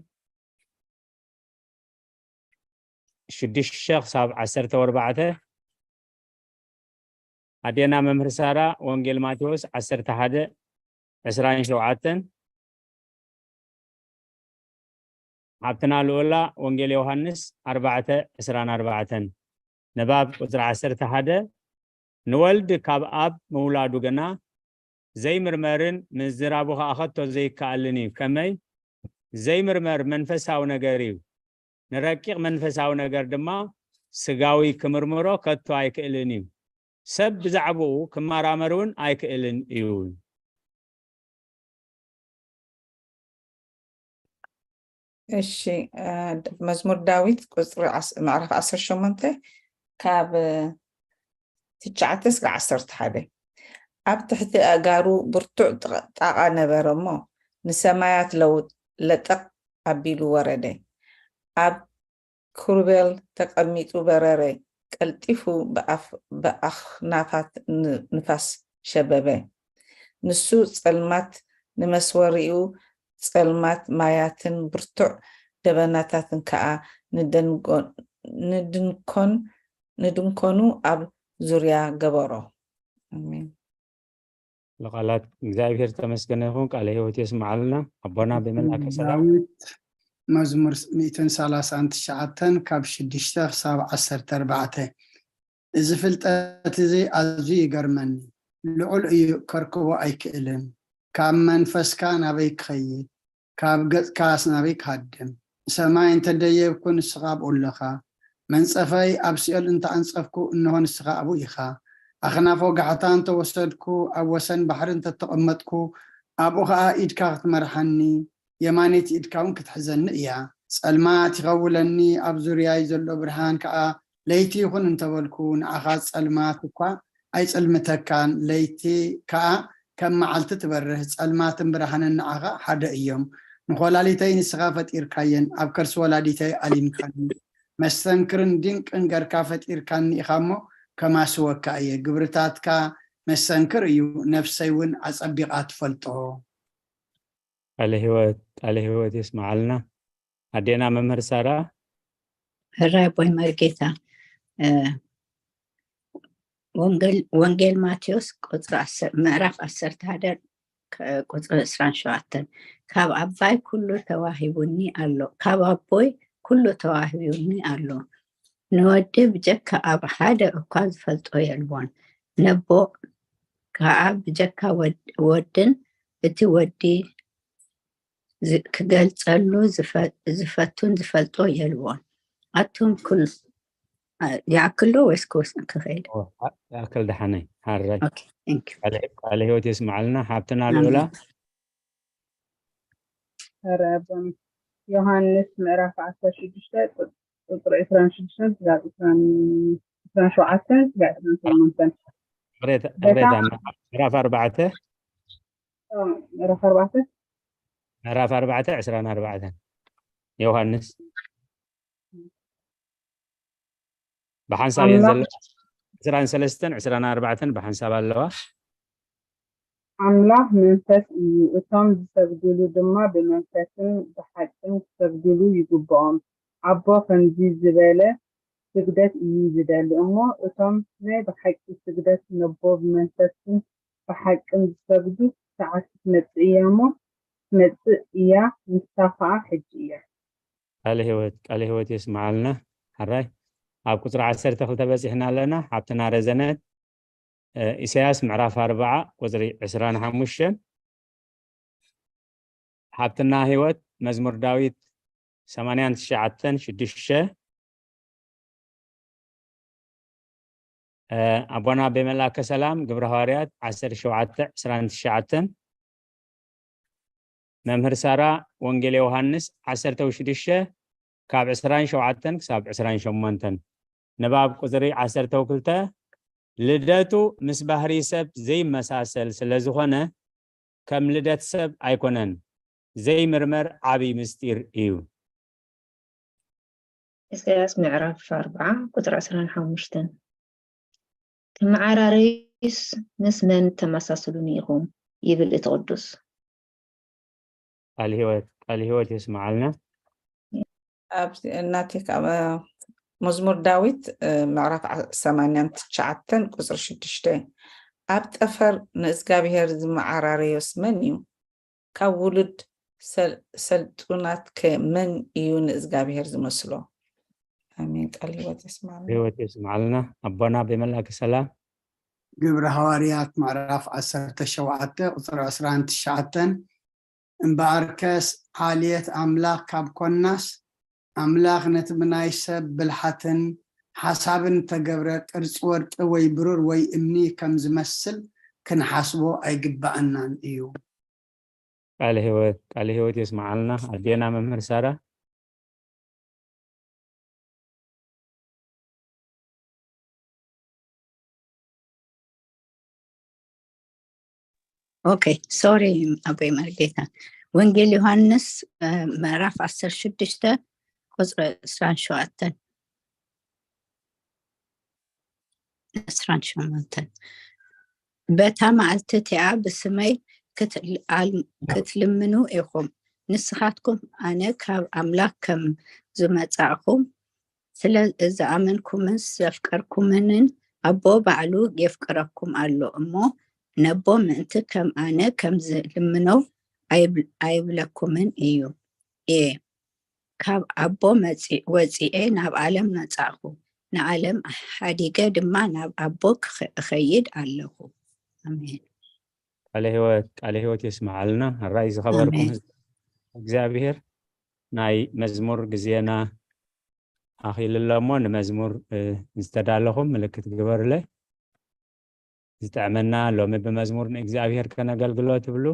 ሽዱሽተ ክሳብ ዓሰርተ ኣርባዕተ። ኣዴና መምህር ሳራ፣ ወንጌል ማቴዎስ ዓሰርተ ሓደ ዕስራን ሸውዓተን። ሓብትና ልኡላ፣ ወንጌል ዮሃንስ ኣርባዕተ ዕስራን ኣርባዕተን። ንባብ ቁጽሪ ዓሰርተ ሓደ፣ ንወልድ ካብ ኣብ ምውላዱ ግና ዘይምርመርን ምዝራቡ ኸኣ ኸቶ ዘይከኣልን እዩ። ከመይ? ዘይምርመር መንፈሳዊ ነገር እዩ። ንረቂቕ መንፈሳዊ ነገር ድማ ስጋዊ ክምርምሮ ከቶ ኣይክእልን እዩ። ሰብ ብዛዕባኡ ክመራመር እውን ኣይክእልን እዩ። እሺ፣ እ፣ መዝሙር ዳዊት ቁጽሪ ዓስ-፣ ምዕራፍ ዓሰርተ ሸሞንተ ካብ፣ እ፣ ትሽዓተ እስከ ዓሰርተ ሓደ። ኣብ ትሕቲ ኣእጋሩ ብርቱዕ ጥቕ-፣ ጣቓ ነበረ እሞ፣ ንሰማያት ለውጥ ለጠቕ ኣቢሉ ወረደ። ኣብ ክሩቤል ተቐሚጡ በረረ፣ ቀልጢፉ ብኣፍ-፣ ብኣኽናፋት ን-፣ ንፋስ ሸበበ። ንሱ ጸልማት ንመስወሪኡ፣ ጸልማት ማያትን ብርቱዕ ደበናታትን ከኣ ንደንጎ-፣ ንድንኮን-፣ ንድንኮኑ ኣብ ዙርያ ገበሮ። ኣሜን። ለቃላት እግዚኣብሔር ዝተመስገነ ይኹን። ቃለ ህይወት የስምዓልና ኣቦና ብመልኣከ ሰላም። ዳዊት መዝሙር ሚእትን ሰላሳን ትሽዓተን ካብ ሽዱሽተ ክሳብ ዓሰርተ ኣርባዕተ። እዚ ፍልጠት እዚ ኣዝዩ ይገርመኒ። ልዑል እዩ፣ ከርክቦ ኣይክእልን። ካብ መንፈስካ ናበይ ክኸይድ? ካብ ገጽካስ ናበይ ክሃድም? ንሰማይ እንተ ደየብኩ፣ ንስኻ ኣብኡ ኣለኻ። መንጸፈይ ኣብ ሲኦል እንተ ኣንጸፍኩ፣ እንሆ፣ ንስኻ ኣብኡ ኢኻ። ኣኽናፍ ወጋሕታ እንተ ወሰድኩ፣ ኣብ ወሰን ባሕሪ እንተ ተቐመጥኩ፣ ኣብኡ ኸኣ ኢድካ ክትመርሓኒ፣ የማነይቲ ኢድካ እውን ክትሕዘኒ እያ። ጸልማት ይኸውለኒ፣ ኣብ ዙርያይ ዘሎ ብርሃን ከኣ ለይቲ ይኹን እንተበልኩ፣ ንዓኻ ጸልማት እኳ ኣይጽልምተካን፣ ለይቲ ከኣ ከም መዓልቲ ትበርህ፣ ጸልማትን ብርሃንን ንዓኻ ሓደ እዮም። ንኮላሊተይ ንስኻ ፈጢርካየን፣ ኣብ ከርሲ ወላዲተይ ኣሊምካኒ። መስተንክርን ድንቅን ገርካ ፈጢርካኒ ኢኻ እሞ፣ ከማስወካ እየ። ግብርታትካ መስተንክር እዩ፣ ነፍሰይ እውን ኣጸቢቓ ትፈልጦ። ቃለ ህይወት፣ ቃለ ህይወት የስምዓልና። ኣዴና መምህር ሳራ። ሕራይ ኣቦይ መርጌታ፣ እ፣ ወንጌል፣ ወንጌል ማቴዎስ ቁጽሪ ዓሰርተ፣ ምዕራፍ ዓሰርተ ሓደ ከ-፣ ቁጽሪ ዕስራን ሸውዓተን፣ ካብ ኣባይ ኩሉ ተዋሂቡኒ ኣሎ፣ ካብ ኣቦይ ኩሉ ተዋሂቡኒ ኣሎ። ንወዲ ብጀካ ኣብ ሓደ እኳ ዝፈልጦ የልቦን። ነቦ ከኣ ብጀካ ወድ-፣ ወድን እቲ ወዲ ዝ-፣ ክገልጸሉ ዝፈ-፣ ዝፈቱን ዝፈልጦ የልቦን። ኣቱም ኩል-፣ ኣ-፣ ይኣክሎ ወይስ ክወስ-፣ ክኸይድ? ኦ፣ ኣ-፣ ይኣክል ደሓነይ፣ ሓራይ። ኦኬ፣ thank you። ቃለ፣ ቃለ ህይወት የስምዓልና። ሓብትና ኣሜን። ልኡላ። ኧረ፣ ዮሃንስ ምዕራፍ ዓሰርተ ሽዱሽተ ቁጽሪ ዕስራን ሽዱሽተን ስጋብ ዕስራን፣ ዕስራን ሸውዓተን ስጋብ ዕስራን ሸሞንተን። ቅሬታ፣ በታ ቅሬታ፣ ምዕራፍ ኣርባዕተ። ኦ፣ ምዕራፍ ኣርባዕተ። ምዕራፍ ኣርባዕተ ዕስራን ኣርባዕተን። ዮሃንስ። ብሓንሳብ እየን ኣምላኽ ዘለዋ። ዕስራን ሰለስተን ዕስራን ኣርባዕተን ብሓንሳብ ኣለዋ። ኣምላኽ መንፈስ እዩ፣ እቶም ዝሰግዱሉ ድማ ብመንፈስን ብሓቅን ክሰግዱሉ ይግብኦም። ኣቦ ከምዚ ዝበለ ስግደት እዩ ዝደሊ እሞ፣ እቶም ናይ ብሓቂ ስግደት ነቦ ብመንፈስን ብሓቅን ዝሰግዱ፣ ሰዓት ክትመጽእ እያ እሞ፣ ክትመጽእ እያ፣ ንሳ ኸኣ ሕጂ እያ። ቃለ ህይወት፣ ቃለ ህይወት የስምዓልና። ሕራይ ኣብ ቁጽሪ ዓሰርተ ክልተ በጺሕና ኣለና። ሓብትና ረዘነት፣ እ፣ ኢሳያስ ምዕራፍ ኣርብዓ ቁጽሪ ዕስራን ሓሙሽተን። ሓብትና ህይወት መዝሙር ዳዊት ሰማንያን ትሽዓተን ሽዱሽተ። እ፣ ኣቦና ኣቤ መላከ ሰላም ግብረ ሃዋርያት ዓሰርተ ሸውዓተ ዕስራን ትሽዓተን። መምህር ሳራ ወንጌል ዮሃንስ ዓሰርተ ሽዱሽተ ካብ ዕስራን ሸውዓተን ክሳብ ዕስራን ሸሞንተን። ንባብ ቁጽሪ ዓሰርተ ክልተ። ልደቱ ምስ ባህሪ ሰብ ዘይመሳሰል ስለ ዝኾነ ከም ልደት ሰብ ኣይኮነን፣ ዘይምርመር ዓቢ ምስጢር እዩ። ኢሳያስ ምዕራፍ ኣርብዓ ቁጽሪ ዕስራን ሓሙሽተን። ትመዓራረዩስ ምስ መን ተመሳስሉኒ ኢኹም? ይብል እቲ ቅዱስ። ቃል ህይወት፣ ቃል ህይወት የስምዓልና። ኣብ እናቴ ካብ መዝሙር ዳዊት፣ እ፣ ምዕራፍ ዓ-፣ ሰማንያን ትሽዓተን ቁጽሪ ሽዱሽተ። ኣብ ጠፈር ንእዝጋብሄር ዝመዓራረዮስ መን እዩ? ካብ ውሉድ ሰል-፣ ሰልጡናት ከ መን እዩ ንእዝጋብሄር ዝመስሎ? ኣሜን። ቃል ህይወት የስምዓልና። ህይወት የስምዓልና። ኣቦና ብመላክ ሰላም። ግብረ ሃዋርያት ምዕራፍ ዓሰርተ ሸውዓተ ቁጽሪ ዕስራን ትሽዓተን። እምበኣርከስ ዓልየት ኣምላኽ ካብ ኮናስ፣ ኣምላኽ ነቲ ብናይ ሰብ ብልሓትን ሓሳብን እተገብረ ቅርጺ ወርቂ ወይ ብሩር ወይ እምኒ ከም ዝመስል ክንሓስቦ ኣይግብኣናን እዩ። ቃለ ህይወት፣ ቃለ ህይወት የስምዓልና። ኣዴና መምህር ሳራ። ኦኬ፣ ሶሪ ኣቦይ መርጌታ። ወንጌል ዮሃንስ፣ እ፣ ምዕራፍ ዓሰርተ ሽዱሽተ ቁጽሪ ዕስራን ሸውዓተን። ዕስራን ሸሞንተን። በታ መዓልቲ እቲኣ ብስመይ ክትል-፣ ኣል-፣ ክትልምኑ ኢኹም። ንስኻትኩም ኣነ ካብ ኣምላኽ ከም ዝመጻእኹም ስለ ዝኣመንኩምን ዘፍቀርኩምንን ኣቦ ባዕሉ የፍቅረኩም ኣሎ እሞ፣ ነቦ ምእንቲ ከም ኣነ ከም ዝልምኖ ኣይብ-፣ ኣይብለኩምን እዩ። እየ ካብ ኣቦ መጺ-፣ ወጺኤ ናብ ዓለም መጻእኹ፣ ንዓለም ሓዲገ ድማ ናብ ኣቦ ክኸ-፣ እኸይድ ኣለኹ። ኣሜን። ቃለ ህይወት፣ ቃለ ህይወት የስምዓልና። ሕራይ ዝኸበርኩም ኣሜን። ህዝቢ እግዚኣብሔር፣ ናይ መዝሙር ግዜና ኣኺሉ ኣሎ እሞ ንመዝሙር፣ እ፣ ዝተዳለኹም ምልክት ግበሩለይ። ዝጥዕመና ሎሚ ብመዝሙር ንእግዚኣብሔር ከነገልግሎ ትብሉ?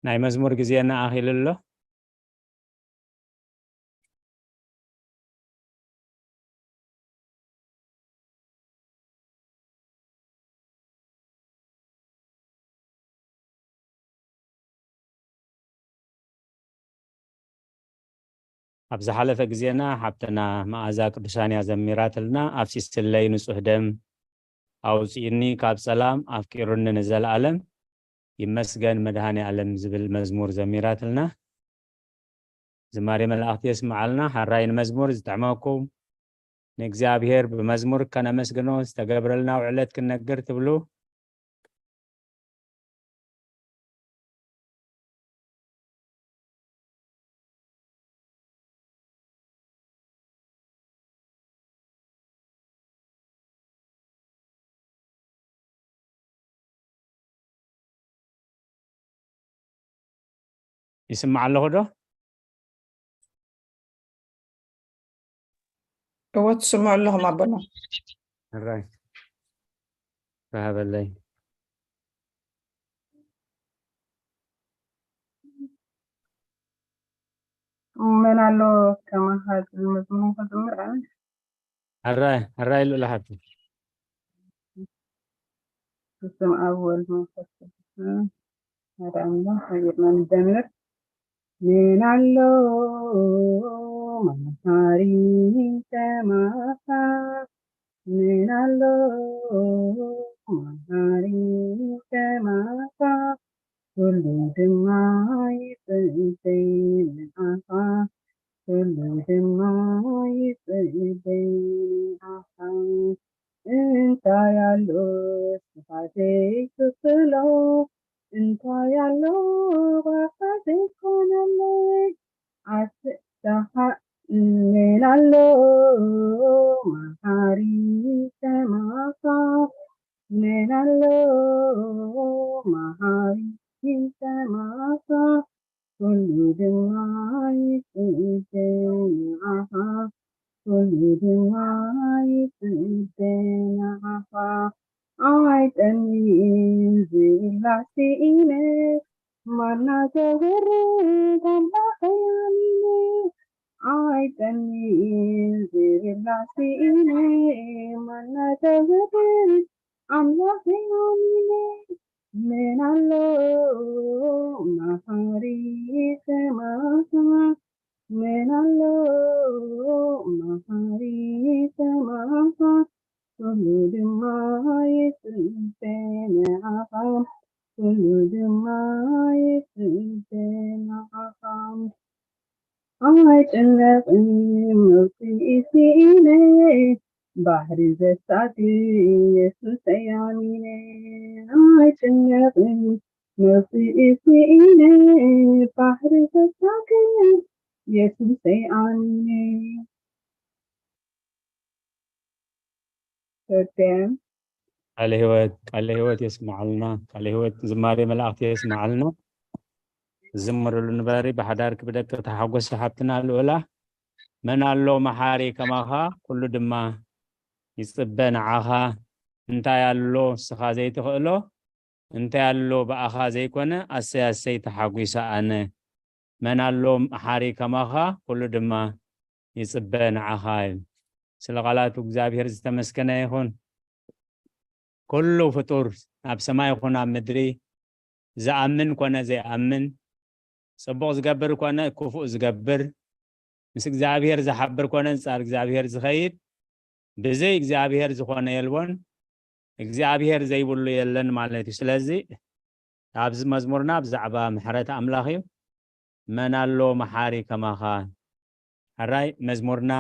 ናይ መዝሙር ግዜና ኣኺሉ ኣሎ። ኣብ ዝሓለፈ ግዜና ሓብትና መኣዛ ቅዱሳን እያ ዘሚራትልና። ኣፍሲስለይ ንጹህ ደም ኣውጽእኒ ካብ ጸላም ኣፍቂሩኒ ንዘለኣለም ይመስገን መድሃኔ ዓለም ዝብል መዝሙር ዘሚራትልና። ዝማሬ መላእኽቲ የስምዓልና። ሓራይ ንመዝሙር ዝጥዕመኩም ንእግዚኣብሔር ብመዝሙር ከነመስግኖ ዝተገብረልና ውዕለት ክንነግር ትብሉ። ይስማዕ ኣለኹ ዶ? እወ ትስምዑ ኣለኹም ኣቦና። ሕራይ ተሃበለይ። መን ኣሎ ከማኻ ዝብል መዝሙር ክዝምር ኣነ? ሕራይ ሕራይ ልኡል ሓብቲ። በስመ ኣብ ወወልድ ወመንፈስ ቅዱስ ሓደ ኣምላኽ። ኣየርና ንደምር። ምን ኣሎ መሓሪ ከማኻ፣ ምን ኣሎ መሓሪ ከማኻ፣ ኩሉ ድማ ይጽበ ንዓኻ፣ ኩሉ ድማ ይጽበ ንዓኻ። እንታይ ኣሎ ስኻ ዘይትኽእሎ፣ እንታይ ኣሎ ባኻ ዘይኮነለይ፣ ኣስእታኻ ምን ኣሎ መሓሪ ከማኻ፣ ምን ኣሎ መሓሪ ከማኻ፣ ኩሉ ድማ ይጽበ ንዓኻ፣ ኩሉ ድማ ይጽበ ንዓኻ። ኣይጠምየን ዝብላ ስኢነ፣ ማና ዘውርድ ኣምላኸይ ኣሚነ። ኣይጠምየን ዝብላ ስኢነ፣ ማና ዘውርድ ኣምላኸይ ኣሚነ። ምን ኣሎ መሓሪ ከማኻ፣ ምን ኣሎ መሓሪ ከማኻ፣ ኩሉ ድማ ይጽበ ንዓኻ፣ ኩሉ ድማ ይጽበ ንዓኻ። ኣይጭነቕን መውጽኢ ስኢነ፣ ባሕሪ ዘሳግር የሱሰይ ኣሚነ። ኣይጭነቕን መውጽኢ ስኢነ፣ ባሕሪ ዘሳግር የሱሰይ ኣሚነ። ሰተም ቃለ ህይወት ቃለ ህይወት የስምዓልና። ቃለ ህይወት ዝማሬ መላእኽቲ የስምዓልና። ዝምርሉ ንበሪ ብሓዳር ክብደቂ ተሓጎሲ ሓብትና ልኡላ። መን ኣሎ መሓሪ ከማኻ፣ ኩሉ ድማ ይጽበ ንዓኻ። እንታይ ኣሎ ንስኻ ዘይትኽእሎ፣ እንታይ ኣሎ ብኣኻ ዘይኮነ፣ ኣሰይ ኣሰይ ተሓጒሰ ኣነ። መን ኣሎ መሓሪ ከማኻ፣ ኩሉ ድማ ይጽበ ንዓኻ እዩ። ስለ ቃላቱ እግዚኣብሔር ዝተመስገነ ይኹን። ኩሉ ፍጡር ኣብ ሰማይ ይኹን ኣብ ምድሪ፣ ዝኣምን ኮነ ዘይኣምን፣ ጽቡቕ ዝገብር ኮነ ክፉእ ዝገብር፣ ምስ እግዚኣብሔር ዝሓብር ኮነ ኣንጻር እግዚኣብሔር ዝኸይድ፣ ብዘይ እግዚኣብሔር ዝኾነ የልቦን፣ እግዚኣብሔር ዘይብሉ የለን ማለት እዩ። ስለዚ ኣብዚ መዝሙርና ብዛዕባ ምሕረት ኣምላኽ እዩ። መን ኣሎ መሓሪ ከማኻ? ሕራይ መዝሙርና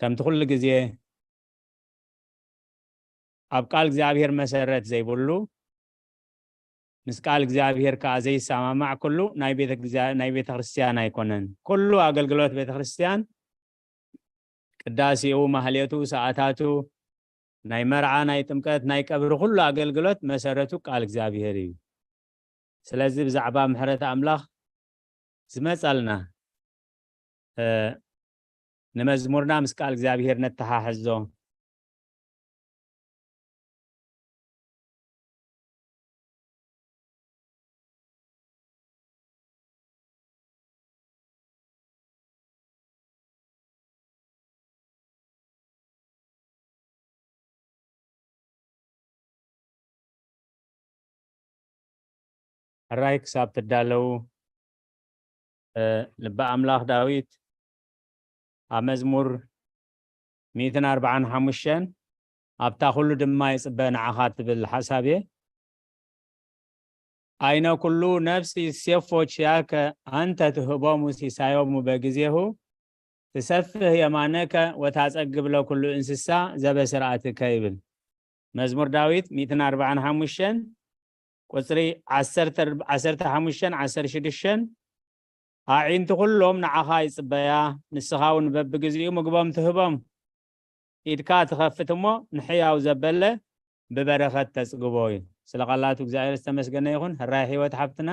ከምቲ ኩሉ ግዜ ኣብ ቃል እግዚኣብሔር መሰረት ዘይብሉ፣ ምስ ቃል እግዚኣብሔር ከኣ ዘይሰማማዕ ኩሉ ናይ ቤተ እግዚኣብ-፣ ናይ ቤተ ክርስቲያን ኣይኮነን። ኩሉ ኣገልግሎት ቤተ ክርስቲያን፣ ቅዳሴኡ፣ ማህሌቱ፣ ሰዓታቱ፣ ናይ መርዓ፣ ናይ ጥምቀት፣ ናይ ቀብሪ ኩሉ ኣገልግሎት መሰረቱ ቃል እግዚኣብሔር እዩ። ስለዚ ብዛዕባ ምሕረት ኣምላኽ ዝመጻልና፣ እ፣ ንመዝሙርና ምስ ቃል እግዚኣብሔር ነተሓሕዞ። ሕራይ ክሳብ ትዳለዉ፣ እ፣ ልበ ኣምላኽ ዳዊት ኣብ መዝሙር ሚእትን ኣርባዓን ሓሙሽተን፣ ኣብታ ኩሉ ድማ ይጽበ ንዓኻ ትብል ሓሳብ እየ። ኣይነ ኩሉ ነፍሲ ሴፎች ያከ አንተ ትህቦሙ ሲሳዮሙ በጊዜሁ ትሰፍህ የማነከ ወታጸግብ ለኩሉ እንስሳ ዘበስርዓትከ ይብል። መዝሙር ዳዊት ሚእትን ኣርባዓን ሓሙሽተን ቁጽሪ ዓሰርተ፣ ዓሰርተ ሓሙሽተን ዓሰርተ ሽዱሽተን፣ ኣዒንቲ ኩሎም ንዓኻ ይጽበያ፣ ንስኻ እውን በብግዜኡ ምግቦም ትህቦም። ኢድካ ትኸፍት እሞ ንሕያው ዘበለ ብበረኸት ተጽግቦ እዩ። ስለ ቃላቱ እግዚኣብሔር ዝተመስገነ ይኹን። ሕራይ ህይወት ሓፍትና።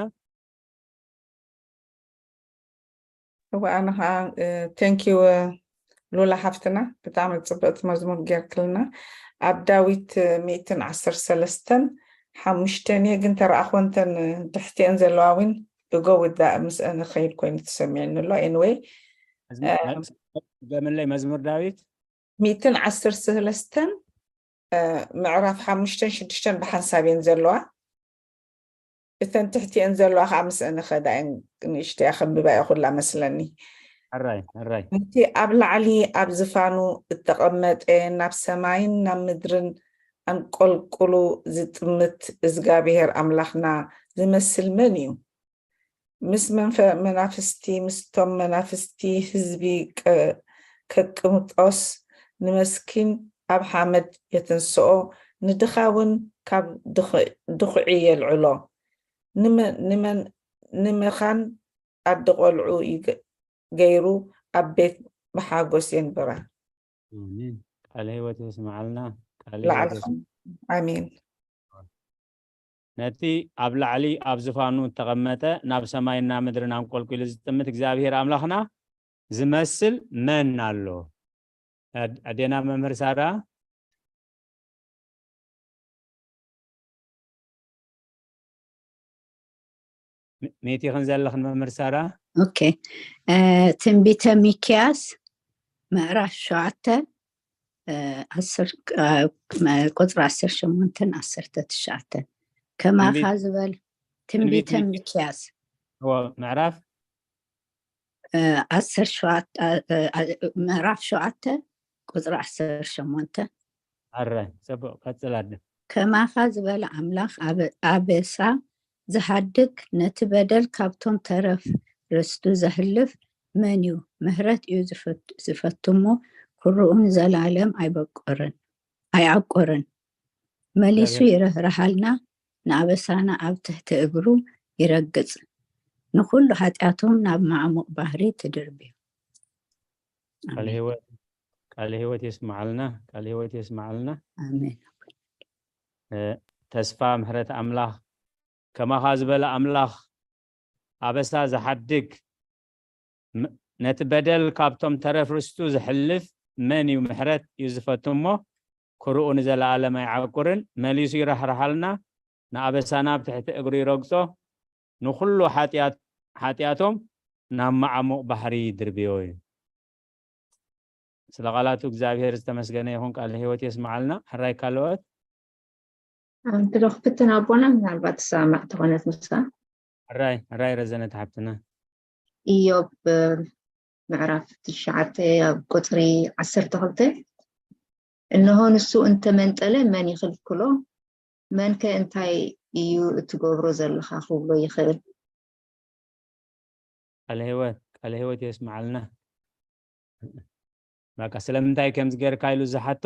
እወ፣ ኣነ ኸዓ፣ እ፣ thank you፣ እ፣ ሉላ ሓፍትና፣ ብጣዕሚ ጽብቕቲ መዝሙር ጌርክልና። ኣብ ዳዊት፣ እ፣ ሚእትን ዓሰርተ ሰለስተን ሓሙሽተን እየ፣ ግን ተረኣኽወንተን፣ እ፣ ድሕቲአን ዘለዋ እውን እጎ ውዳእ ምስአን ኸይድ ኮይኑ ተሰሚዕኒ ኣሎ። Anyway፣ መዝሙ-፣ እ፣ መ-፣ ገምለይ መዝሙር ዳዊት። ሚእትን ዓሰርተ ሰለስተን፣ እ፣ ምዕራፍ ሓሙሽተን ሽዱሽተን ብሓንሳብ እየን ዘለዋ። እተን ትሕቲአን ዘለዋ ኸዓ ምስአን ኸዳ እየን፣ ንእሽተይ ኣኸንብባ እየ ኩላ መስለኒ። ሕራይ፣ ሕራይ። ነቲ ኣብ ላዕሊ ኣብ ዝፋኑ እተቐመጠ፣ ናብ ሰማይን ናብ ምድርን ኣንቆልቁሉ ዝጥምት እዝጋብሄር ኣምላኽና ዝመስል መን እዩ? ምስ መንፈ-፣ መናፍስቲ፣ ምስቶም መናፍስቲ ህዝቢ ቀ-፣ ከቅምጦስ፣ ንመስኪን ኣብ ሓመድ የተንስኦ፣ ንድኻ እውን ካብ ድኽ-፣ ድኹዒ የልዕሎ። ንመ-፣ ንመን-፣ ንመኻን ኣደ ቖልዑ ይገ-፣ ገይሩ ኣብ ቤት ብሓጎስ የንብራ። ኣሜን። ቃለ ህይወት የስምዓልና። ቃለ ህይወት ላዕልኹም። የስምዓልና። ኣሜን። ነቲ ኣብ ላዕሊ ኣብ ዝፋኑ እተቐመጠ፣ ናብ ሰማይን ናብ ምድርን ኣንቆልቂሉ ዝጥምት እግዚኣብሄር ኣምላኽና ዝመስል መን ኣሎ? ኣድ-፣ ኣዴና መምህር ሳራ? ሚ-፣ ሚእቲ ኢኽን ዘለኽን መምህር ሳራ? ኦኬ። እ፣ ትንቢተ ሚክያስ ምዕራፍ ሸውዓተ፣ እ፣ ዓሰርተ፣ እ፣ መ-፣ ቁጽሪ ዓሰርተ ሸሞንተን ዓሰርተ ትሽዓተን። ከማኻ ትንቢት-፣ ዝበል-፣ ትንቢት ትንቢተ ሚክ-፣ ሚክያስ። እዎ፣ ምዕራፍ? እ፣ ዓሰርተ ሸውዓተ፣ እ፣ እ፣ ምዕራፍ ሸውዓተ ቁጽሪ ዓሰርተ ሸሞንተ። ኣረ፣ ጽቡቕ፣ ቀጽል ኣደ። ከማኻ ዝበለ ኣምላኽ ኣበ-፣ ኣበሳ ዝሓድግ፣ ነቲ በደል ካብቶም ተረፍ ርስቱ ዘሕልፍ መን እዩ? ምሕረት እዩ ዝፈት-፣ ዝፈቱ እሞ፣ ኩርኡ ንዘለኣለም ኣይበቁርን፣ ኣይዓቁርን። መሊሱ እግዚኣብሔር ይርህርሃልና፣ ንኣበሳና ኣብ ትሕቲ እግሩ ይረግጽ። ንኹሉ ሓጢኣቶም ናብ ማዕሙቕ ባሕሪ ትድርብዮ። ቃለ ኣሜን። ህይወት፣ ቃለ ህይወት የስምዓልና፣ ቃለ ህይወት የስምዓልና። ኣሜን። እ፣ ተስፋ ምሕረት ኣምላኽ፣ ከማኻ ዝበለ ኣምላኽ ኣበሳ ዝሓድግ፣ ም-፣ ነቲ በደል ካብቶም ተረፍ ርስቱ ዝሕልፍ መን እዩ? ምሕረት እዩ ዝፈቱ እሞ፣ ኩርኡ ንዘለኣለም ኣይዓቁርን። መሊሱ ይራሕርሓልና፣ ንኣበሳና ኣብ ትሕቲ እግሩ ይረግጾ፣ ንኹሉ ሓጢኣት-፣ ሓጢኣቶም ናብ መዓሙቕ ባሕሪ ይድርብዮ እዩ። ስለ ቃላቱ እግዚኣብሔር ዝተመስገነ ይኹን። ቃለ ህይወት የስምዓልና። ሕራይ ካልኦት? ኣንቲ ዶ ክፍትን ኣቦና፣ ምናልባት ትሰማማዕ ተኾነት ንሳ። ሕራይ፣ ሕራይ ረዘነት ሓብትና። ኢዮብ፣ እ፣ ምዕራፍ ትሽዓተ ኣብ ቁጽሪ ዓሰርተ ክልተ፣ "እንሆ ንሱ እንተመንጠለ መን ይኽልክሎ? መንከ እንታይ እዩ እትገብሮ ዘለኻ ክብሎ ይኽእል?" ቃለ ህይወት፣ ቃለ ህይወት የስምዓልና። በቃ ስለምንታይ ከምዚ ጌርካ ኢሉ ዝሓቶ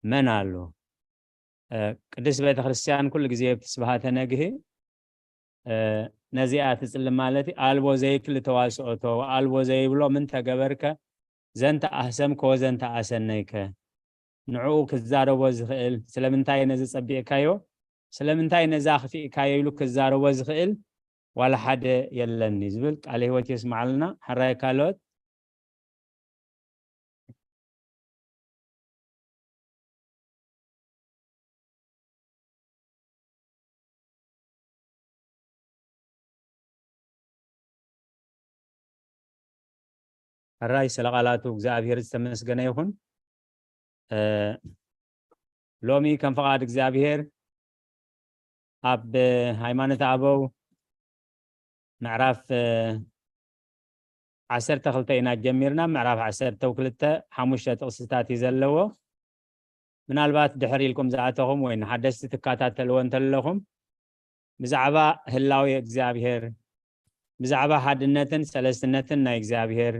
መን ኣሎ? እ፣ ቅድስት ቤተ ክርስቲያን ኩሉ ግዜ ኣብቲ ስብሃተ ነግህ፣ እ፣ ነዚኣ ትጽልም ማለት እዩ። "ኣልቦ ዘይክል ተዋስኦቶ፣ ኣልቦ ዘይብሎ ምን ተገበርከ፣ ዘንተ ኣህሰምከ ወዘንተ ኣሰነይከ?" ንዕኡ ክዛረቦ ዝኽእል፣ ስለምንታይ ነዚ ጸቢቕካዮ፣ ስለምንታይ ነዚ ኣኽፊእካዮ ኢሉ ክዛረቦ ዝኽእል ዋላ ሓደ የለን እዩ ዝብል። ቃለ ህይወት የስምዓልና። ሕራይ ካልኦት? ሕራይ ስለ ቃላቱ እግዚኣብሔር ዝተመስገነ ይኹን። እ፣ ሎሚ ከም ፍቓድ እግዚኣብሔር ኣብ ሃይማኖተ ኣበው ምዕራፍ፣ እ፣ ዓሰርተ ክልተ ኢና ጀሚርና። ምዕራፍ ዓሰርተ ክልተ ሓሙሽተ ጥቕስታት እዩ ዘለዎ። ምናልባት ድሕር ኢልኩም ዝኣተኹም ወይ ንሓደስቲ ትከታተልዎ እንተለኹም፣ ብዛዕባ ህላዌ እግዚኣብሔር፣ ብዛዕባ ሓድነትን ሰለስትነትን ናይ እግዚኣብሔር፣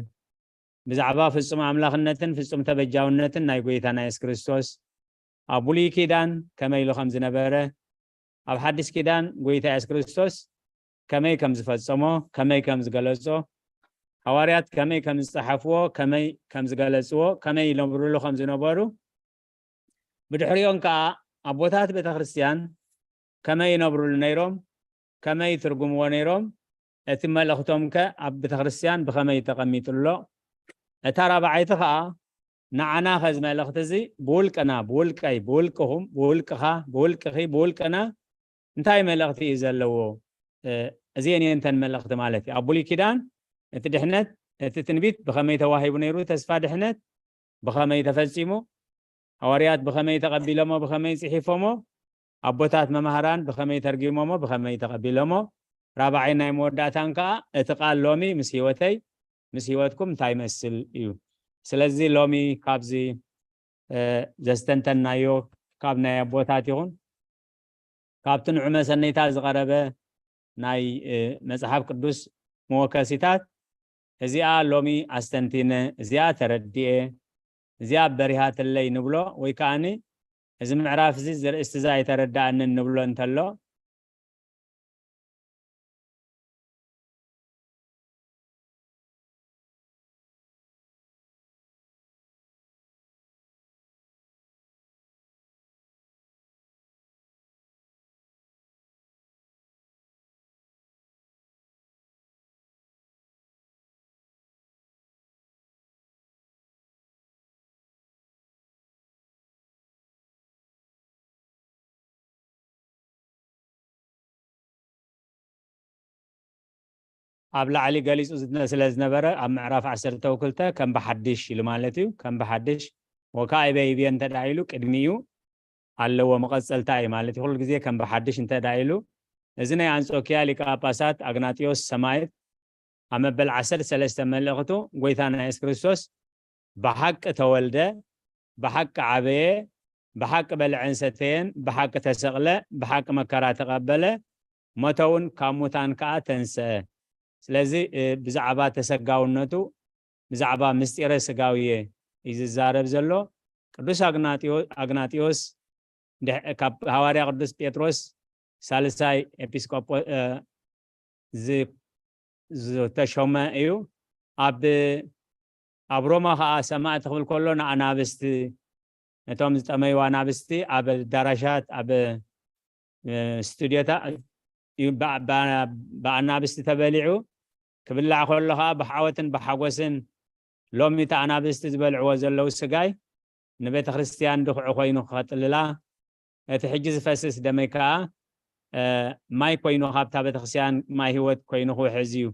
ብዛዕባ ፍጹም ኣምላኽነትን ፍጹም ተበጃውነትን ናይ ጎይታና የሱስ ክርስቶስ፣ ኣብ ብሉይ ኪዳን ከመይ ኢሉ ከም ዝነበረ፣ ኣብ ሓድሽ ኪዳን ጎይታ የሱስ ክርስቶስ ከመይ ከም ዝፈጸሞ፣ ከመይ ከም ዝገለጾ፣ ሃዋርያት ከመይ ከም ዝጸሓፍዎ፣ ከመይ ከም ዝገለጽዎ፣ ከመይ ይነብርሉ ከም ዝነበሩ፣ ብድሕሪኦም ከኣ ኣቦታት ቤተ ክርስቲያን ከመይ ይነብርሉ ነይሮም፣ ከመይ ይትርጉምዎ ነይሮም፣ እቲ መልእኽቶም ከ ኣብ ቤተ ክርስቲያን ብኸመይ ተቐሚጡ ኣሎ? እታ ራብዓይቲ ከኣ ንዓና ከ እዚ መልእኽቲ እዚ ብውልቅና፣ ብውልቀይ፣ ብውልቅኹም፣ ብውልቅኻ፣ ብውልቅኺ፣ ብውልቅና እንታይ መልእኽቲ እዩ ዘለዎ? እ፣ እዚአን እየን እተን መልእኽቲ ማለት እዩ። ኣብ ብሉይ ኪዳን እቲ ድሕነት፣ እቲ ትንቢት ብኸመይ ተዋሂቡ ነይሩ? ተስፋ ድሕነት ብኸመይ ተፈጺሙ? ሃዋርያት ብኸመይ ተቐቢሎሞ፣ ብኸመይ ጽሒፎሞ? ኣቦታት መማህራን ብኸመይ ተርጊሞሞ፣ ብኸመይ ተቐቢሎሞ? ራብዓይ ናይ መወዳእታን ከኣ እቲ ቃል ሎሚ ምስ ህይወተይ፣ ምስ ህይወትኩም እንታይ ይመስል እዩ? ስለዚ ሎሚ ካብዚ፣ እ፣ ዘስተንተናዮ ካብ ናይ ኣቦታት ይኹን ካብቲ ንዑ መሰነይታ ዝቐረበ ናይ፣ እ፣ መጽሓፍ ቅዱስ መወከሲታት እዚኣ ሎሚ ኣስተንቲነ፣ እዚኣ ተረዲኤ፣ እዚኣ በሪሃትለይ ንብሎ ወይ ከኣኒ እዚ ምዕራፍ እዚ፣ እዚ ርእስቲ እዚ ኣይተረድኣንን ንብሎ እንተሎ፣ ኣብ ላዕሊ ገሊጹ ዝነ-፣ ስለ ዝነበረ ኣብ ምዕራፍ ዓሰርተ ክልተ ከም ብሓድሽ ኢሉ ማለት እዩ። ከም ብሓድሽ ወካዕበ ይብየ እንተ ደኣ ኢሉ ቅድሚኡ ኣለዎ፣ መቐጸልታ እዩ ማለት እዩ። ኩሉ ግዜ ከም ብሓድሽ እንተ ደኣ ኢሉ፣ እዚ ናይ ኣንጾኪያ ሊቀ ጳጳሳት ኣግናጢዮስ ሰማዕት ኣብ መበል ዓሰርተ ሰለስተ መልእኽቱ፣ ጎይታና የሱስ ክርስቶስ ብሓቂ ተወልደ፣ ብሓቂ ዓበየ፣ ብሓቂ በልዐን ሰተየን፣ ብሓቂ ተሰቕለ፣ ብሓቂ መከራ ተቐበለ፣ ሞተ እውን ካብ ሙታን ከኣ ተንስአ። ስለዚ፣ እ፣ ብዛዕባ ተሰጋውነቱ፣ ብዛዕባ ምስጢረ ስጋውየ እዩ ዝዛረብ ዘሎ። ቅዱስ ኣግናጢዮ-፣ ኣግናጢዮስ ድሕ-፣ ካብ ሃዋርያ ቅዱስ ጴጥሮስ ሳልሳይ ኤጲስቆጶ-፣ እ፣ ዝ-፣ ዝተሾመ እዩ። ኣብ፣ ኣብ ሮማ ኸኣ ሰማዕቲ ክብል ከሎ ንኣናብስቲ፣ ነቶም ዝጠመዩ ኣናብስቲ ኣብ ኣዳራሻት፣ ኣብ፣ እ፣ ስቱድዮታት እዩ ብ-፣ ብ-፣ ብኣናብስቲ ተበሊዑ። ክብላዕ ከሎ ኸኣ ብዓወትን ብሓጎስን ሎሚ እቲ ኣናብስቲ ዝበልዕዎ ዘለዉ ስጋይ ንቤተ ክርስቲያን ድኹዒ ኮይኑ ክኸጥልላ፣ እቲ ሕጂ ዝፈስስ ደመይ ከኣ፣ እ፣ ማይ ኮይኑ ካብታ ቤተ ክርስቲያን ማይ ህይወት ኮይኑ ክውሕዝ እዩ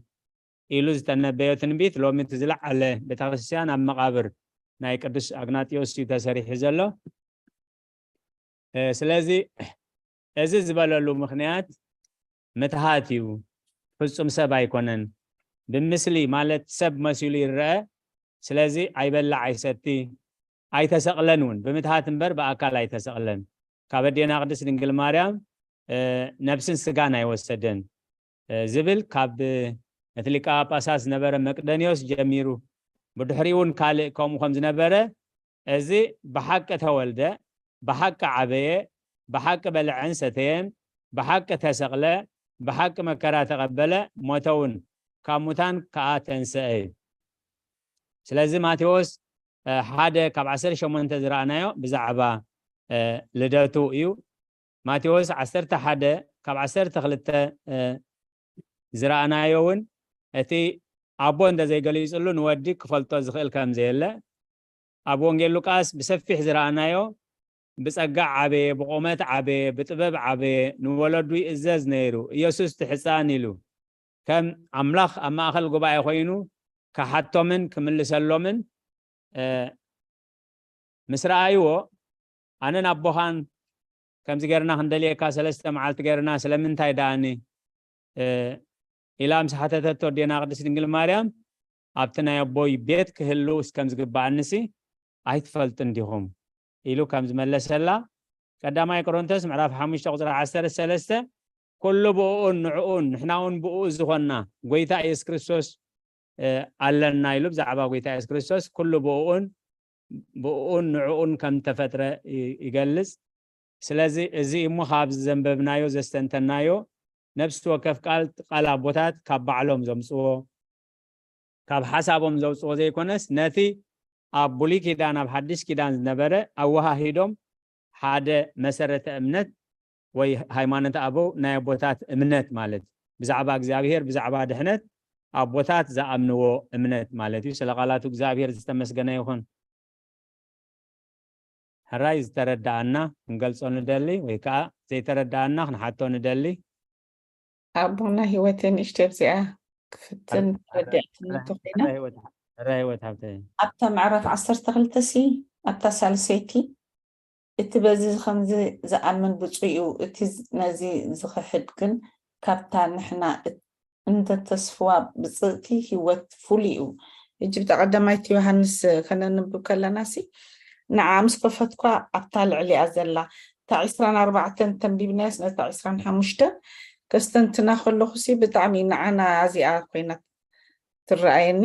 ኢሉ ዝተነበዮ ትንቢት ሎሚ እቲ ዝለዓለ ቤተ ክርስቲያን ኣብ መቓብር ናይ ቅዱስ ኣግናጢዮስ እዩ ተሰሪሑ ዘሎ። እ፣ ስለዚ እዚ ዝበለሉ ምኽንያት ምትሃት እዩ። ፍጹም ሰብ ኣይኮነን። ብምስሊ ማለት ሰብ መሲሉ ይረአ። ስለዚ ኣይበላዕ ኣይሰቲ ኣይተሰቕለን እውን። ብምትሃት እምበር ብኣካል ኣይተሰቕለን። ካብ ኣዴና ቅድስት ድንግል ማርያም፣ እ፣ ነብስን ስጋን ኣይወሰደን፣ እ፣ ዝብል ካብ እቲ ሊቀ ጳጳሳት ዝነበረ መቅደንዮስ ጀሚሩ፣ ብድሕሪኡ እውን ካልእ ከምኡ ከም ዝነበረ፣ እዚ ብሓቂ ተወልደ፣ ብሓቂ ዓበየ፣ ብሓቂ በልዐን ሰተየን፣ ብሓቂ ተሰቕለ፣ ብሓቂ መከራ ተቐበለ፣ ሞተ እውን፣ ካብ ሙታን ከኣ ተንስአ እዩ። ስለዚ ማቴዎስ፣ እ፣ ሓደ ካብ ዓሰርተ ሸሞንተ ዝረኣናዮ ብዛዕባ፣ እ፣ ልደቱ እዩ። ማቴዎስ ዓሰርተ ሓደ ካብ ዓሰርተ ክልተ፣ እ፣ ዝረኣናዮ እውን እቲ ኣቦ እንተ ዘይገሊጹሉ ንወዲ ክፈልጦ ዝኽእል ከም ዘየለ፣ ኣብ ወንጌል ሉቃስ ብሰፊሕ ዝረኣናዮ ብጸጋ ዓበየ፣ ብቑመት ዓበየ፣ ብጥበብ ዓበየ፣ ንወለዱ ይእዘዝ ነይሩ። ኢየሱስ እቲ ሕጻን ኢሉ ከም ኣምላኽ ኣብ ማእከል ጉባኤ ኮይኑ ክሓቶምን ክምልሰሎምን፣ እ፣ ምስ ረኣይዎ፣ ኣነን ኣቦኻን ከምዚ ጌርና ክንደልየካ ሰለስተ መዓልቲ ጌርና ስለምንታይ ደኣኒ፣ እ፣ ኢላ ምስ ሓተተቶ ኣዴና ቅድስት ድንግል ማርያም፣ ኣብቲ ናይ ኣቦይ ቤት ክህልውስ ከም ዝግባኣንሲ ኣይትፈልጡን ዲኹም? ኢሉ ከም ዝመለሰላ ቀዳማይ ቆሮንቶስ ምዕራፍ ሓሙሽተ ቁፅሪ ዓሰርተ ሰለስተ። ኩሉ ብኡኡን ንዕኡን ንሕና እውን ብኡ ዝኾንና ጎይታ ኢየሱስ ክርስቶስ ኣለና ኢሉ ብዛዕባ ጎይታ ኢየሱስ ክርስቶስ ኩሉ ብኡኡን ብኡኡን ንዕኡን ከም ተፈጥረ ይገልጽ። ስለዚ እዚ እሞ ካብ ዘንበብናዮ ዘስተንተናዮ ነፍሲ ወከፍ ቃል ቃል ኣቦታት ካብ ባዕሎም ዘምጽዎ ካብ ሓሳቦም ዘውፅዎ ዘይኮነስ ነቲ ኣብ ብሉይ ኪዳን ኣብ ሓድሽ ኪዳን ዝነበረ ኣወሃሂዶም ሓደ መሰረተ እምነት ወይ ሃይማኖት ኣበው ናይ ኣቦታት እምነት ማለት ብዛዕባ እግዚኣብሔር ብዛዕባ ድሕነት ኣቦታት ዝኣምንዎ እምነት ማለት እዩ። ስለ ቃላቱ እግዚኣብሔር ዝተመስገነ ይኹን። ሕራይ ዝተረዳኣና ክንገልጾ ንደሊ ወይ ከዓ ዘይተረዳኣና ክንሓቶ ንደሊ። ኣቦና ህይወተይ ንእሽተይ ኣብዚኣ ክፍትን ረዲኣትን እንተኮይና ሕራይ ህይወት ሓብተይ። ኣብታ ምዕራፍ ዓሰርተ ክልተ ሲ ኣብታ ሳልሰይቲ እቲ በዚ ከምዚ ዝኣምን ብፁዕ እዩ፣ እቲ ነዚ ዝኽሕድ ግን ካብታ ንሕና እንተተስፍዋ ብፅእቲ ህይወት ፍሉይ እዩ። ሕጂ ብተቐዳማይቲ ዮሃንስ ከነንብብ ከለና ሲ ንዓ ምስ ከፈትኳ ኣብታ ልዕሊኣ ዘላ እታ ዕስራን ኣርባዕተን ተንቢብናያስ ነታ ዕስራን ሓሙሽተን ከስተንትና ከለኹ ሲ ብጣዕሚ ንዓና እዚኣ ኮይና ትረኣየኒ።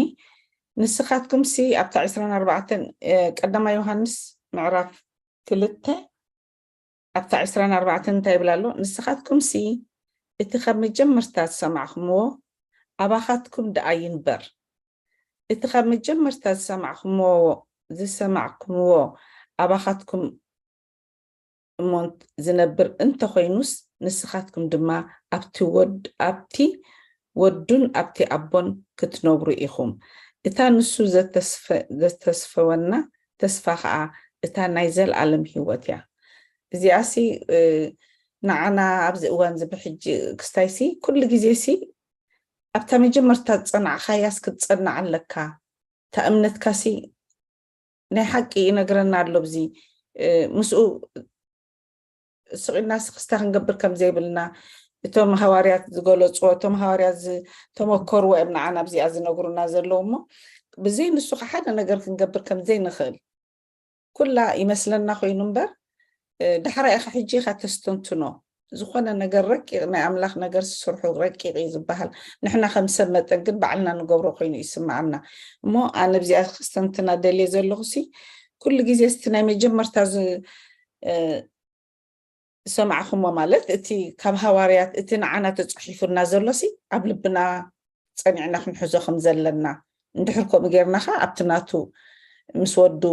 ንስኻትኩም ሲ ኣብታ ዕስራን ኣርባዕተን ቀዳማይ ዮሃንስ ምዕራፍ ክልተ ኣብታ ዕስራን ኣርባዕተን እንታይ ይብል ኣሎ? ንስኻትኩም ሲ እቲ ካብ መጀመርታ ዝሰማዕኹምዎ ኣባኻትኩም ደኣ ይንበር። እቲ ካብ መጀመርታ ዝሰማዕኹምዎ ዝሰማዕኩምዎ ኣባኻትኩም እሞ ዝነብር እንተኾይኑስ ንስኻትኩም ድማ ኣብቲ ወድ ኣብቲ ወዱን ኣብቲ ኣቦን ክትነብሩ ኢኹም። እታ ንሱ ዘተስፈ- ዘተስፈወና ተስፋ ኸዓ እታ ናይ ዘለኣለም ህይወት እያ። እዚኣሲ እ፣ ንዓና ኣብዚ እዋን እዚ ብሕጂ ክስታይሲ ኩሉ ግዜሲ ኣብታ መጀመርታ ዝጸናዕኻያስ ክትጸንዕ ኣለካ። እታ እምነትካሲ ናይ ሓቂ ይነግረና ኣሎ። ኣብዚ እ፣ ምስኡ ስቕ ኢልና ስክስታ ክንገብር ከም ዘይብልና እቶም ሃዋርያት ዝገለፅዎ እቶም ሃዋርያት ዝተመከርዎ እዮም ንዓና ኣብዚኣ ዝነግሩና ዘለዉ እሞ ብዘይ ንሱ ሓደ ነገር ክንገብር ከም ዘይንኽእል ኩላ ይመስለና ኮይኑ እምበር ዳሕራይ ኢኻ ሕጂ ኢኻ ተስተንትኖ። ዝኾነ ነገር ረቂቕ ናይ ኣምላኽ ነገር ስርሑ ረቂቕ እዩ ዝበሃል። ንሕና ከም ሰብ መጠን ግን ባዕልና ንገብሮ ኮይኑ ይስምዓና። እሞ ኣነ ኣብዚኣ ክስተንትና ደልየ ዘለኹ ሲ ኩሉ ግዜ እስቲ ናይ መጀመርታ ዝሰማዕኹሞ ማለት እቲ ካብ ሃዋርያት እቲ ንዓና ተፃሒፉና ዘሎ ሲ ኣብ ልብና ፀኒዕና ክንሕዞ ከም ዘለና እንድሕር ከምኡ ጌርና ኸዓ ኣብቲ ናቱ ምስ ወዱ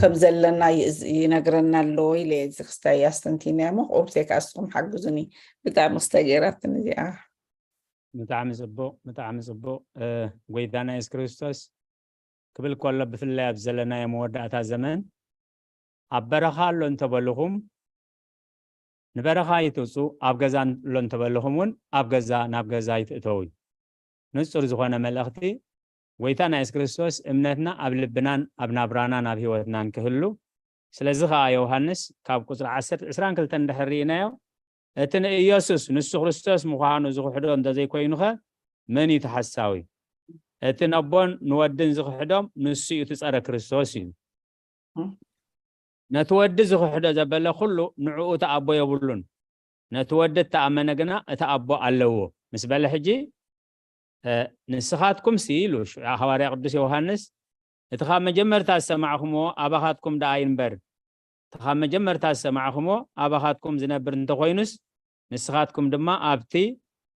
ከም ዘለና ይነግረና ኣሎ ኢለ እዚ ክስታይ ኣስተንቲነ እሞ ቁርብተይ ከዓ እስኹም ሓግዙኒ። ብጣዕሚ ክስታይ ገይራትኒ እዚኣ። ብጣዕሚ ፅቡቕ ብጣዕሚ ፅቡቕ። ጎይታና የሱስ ክርስቶስ ክብል ከሎ ብፍላይ ኣብ ዘለናዮ መወዳእታ ዘመን ኣብ በረኻ ኣሎ እንተበልኹም ንበረኻ ይትውፁ ኣብ ገዛ ኣሎ እንተበልኹም እውን ኣብ ገዛ ናብ ገዛ ይትእተው እዩ። ንፁር ዝኾነ መልእኽቲ ጎይታ ናይ የሱስ ክርስቶስ እምነትና ኣብ ልብናን ኣብ ናብራናን ኣብ ህይወትናን ክህሉ። ስለዚ ከዓ ዮሃንስ ካብ ቁፅሪ ዓሰርተ ዕስራን ክልተን እንድሕር ርኢናዮ እቲ ንኢየሱስ ንሱ ክርስቶስ ምዃኑ ዝኽሕዶ እንተዘይኮይኑኸ መን እዩ ተሓሳዊ? እቲ ነቦን ንወድን ዝኽሕዶም ንሱ እዩ እቲ ጸረ ክርስቶስ እዩ። ነቲ ወዲ ዝኽሕዶ ዘበለ ኩሉ ንዕኡ እቲ ኣቦ የብሉን። ነቲ ወዲ እተኣመነ ግና እቲ ኣቦ ኣለዎ ምስ በለ ሕጂ ንስኻትኩም ሲ ኢሉ ሃዋርያ ቅዱስ ዮሃንስ እቲ ካብ መጀመርታ ዝሰማዕኹምዎ ኣባኻትኩም ደኣ ይንበር። እቲ ካብ መጀመርታ ዝሰማዕኹምዎ ኣባኻትኩም ዝነብር እንተኾይኑስ ንስኻትኩም ድማ ኣብቲ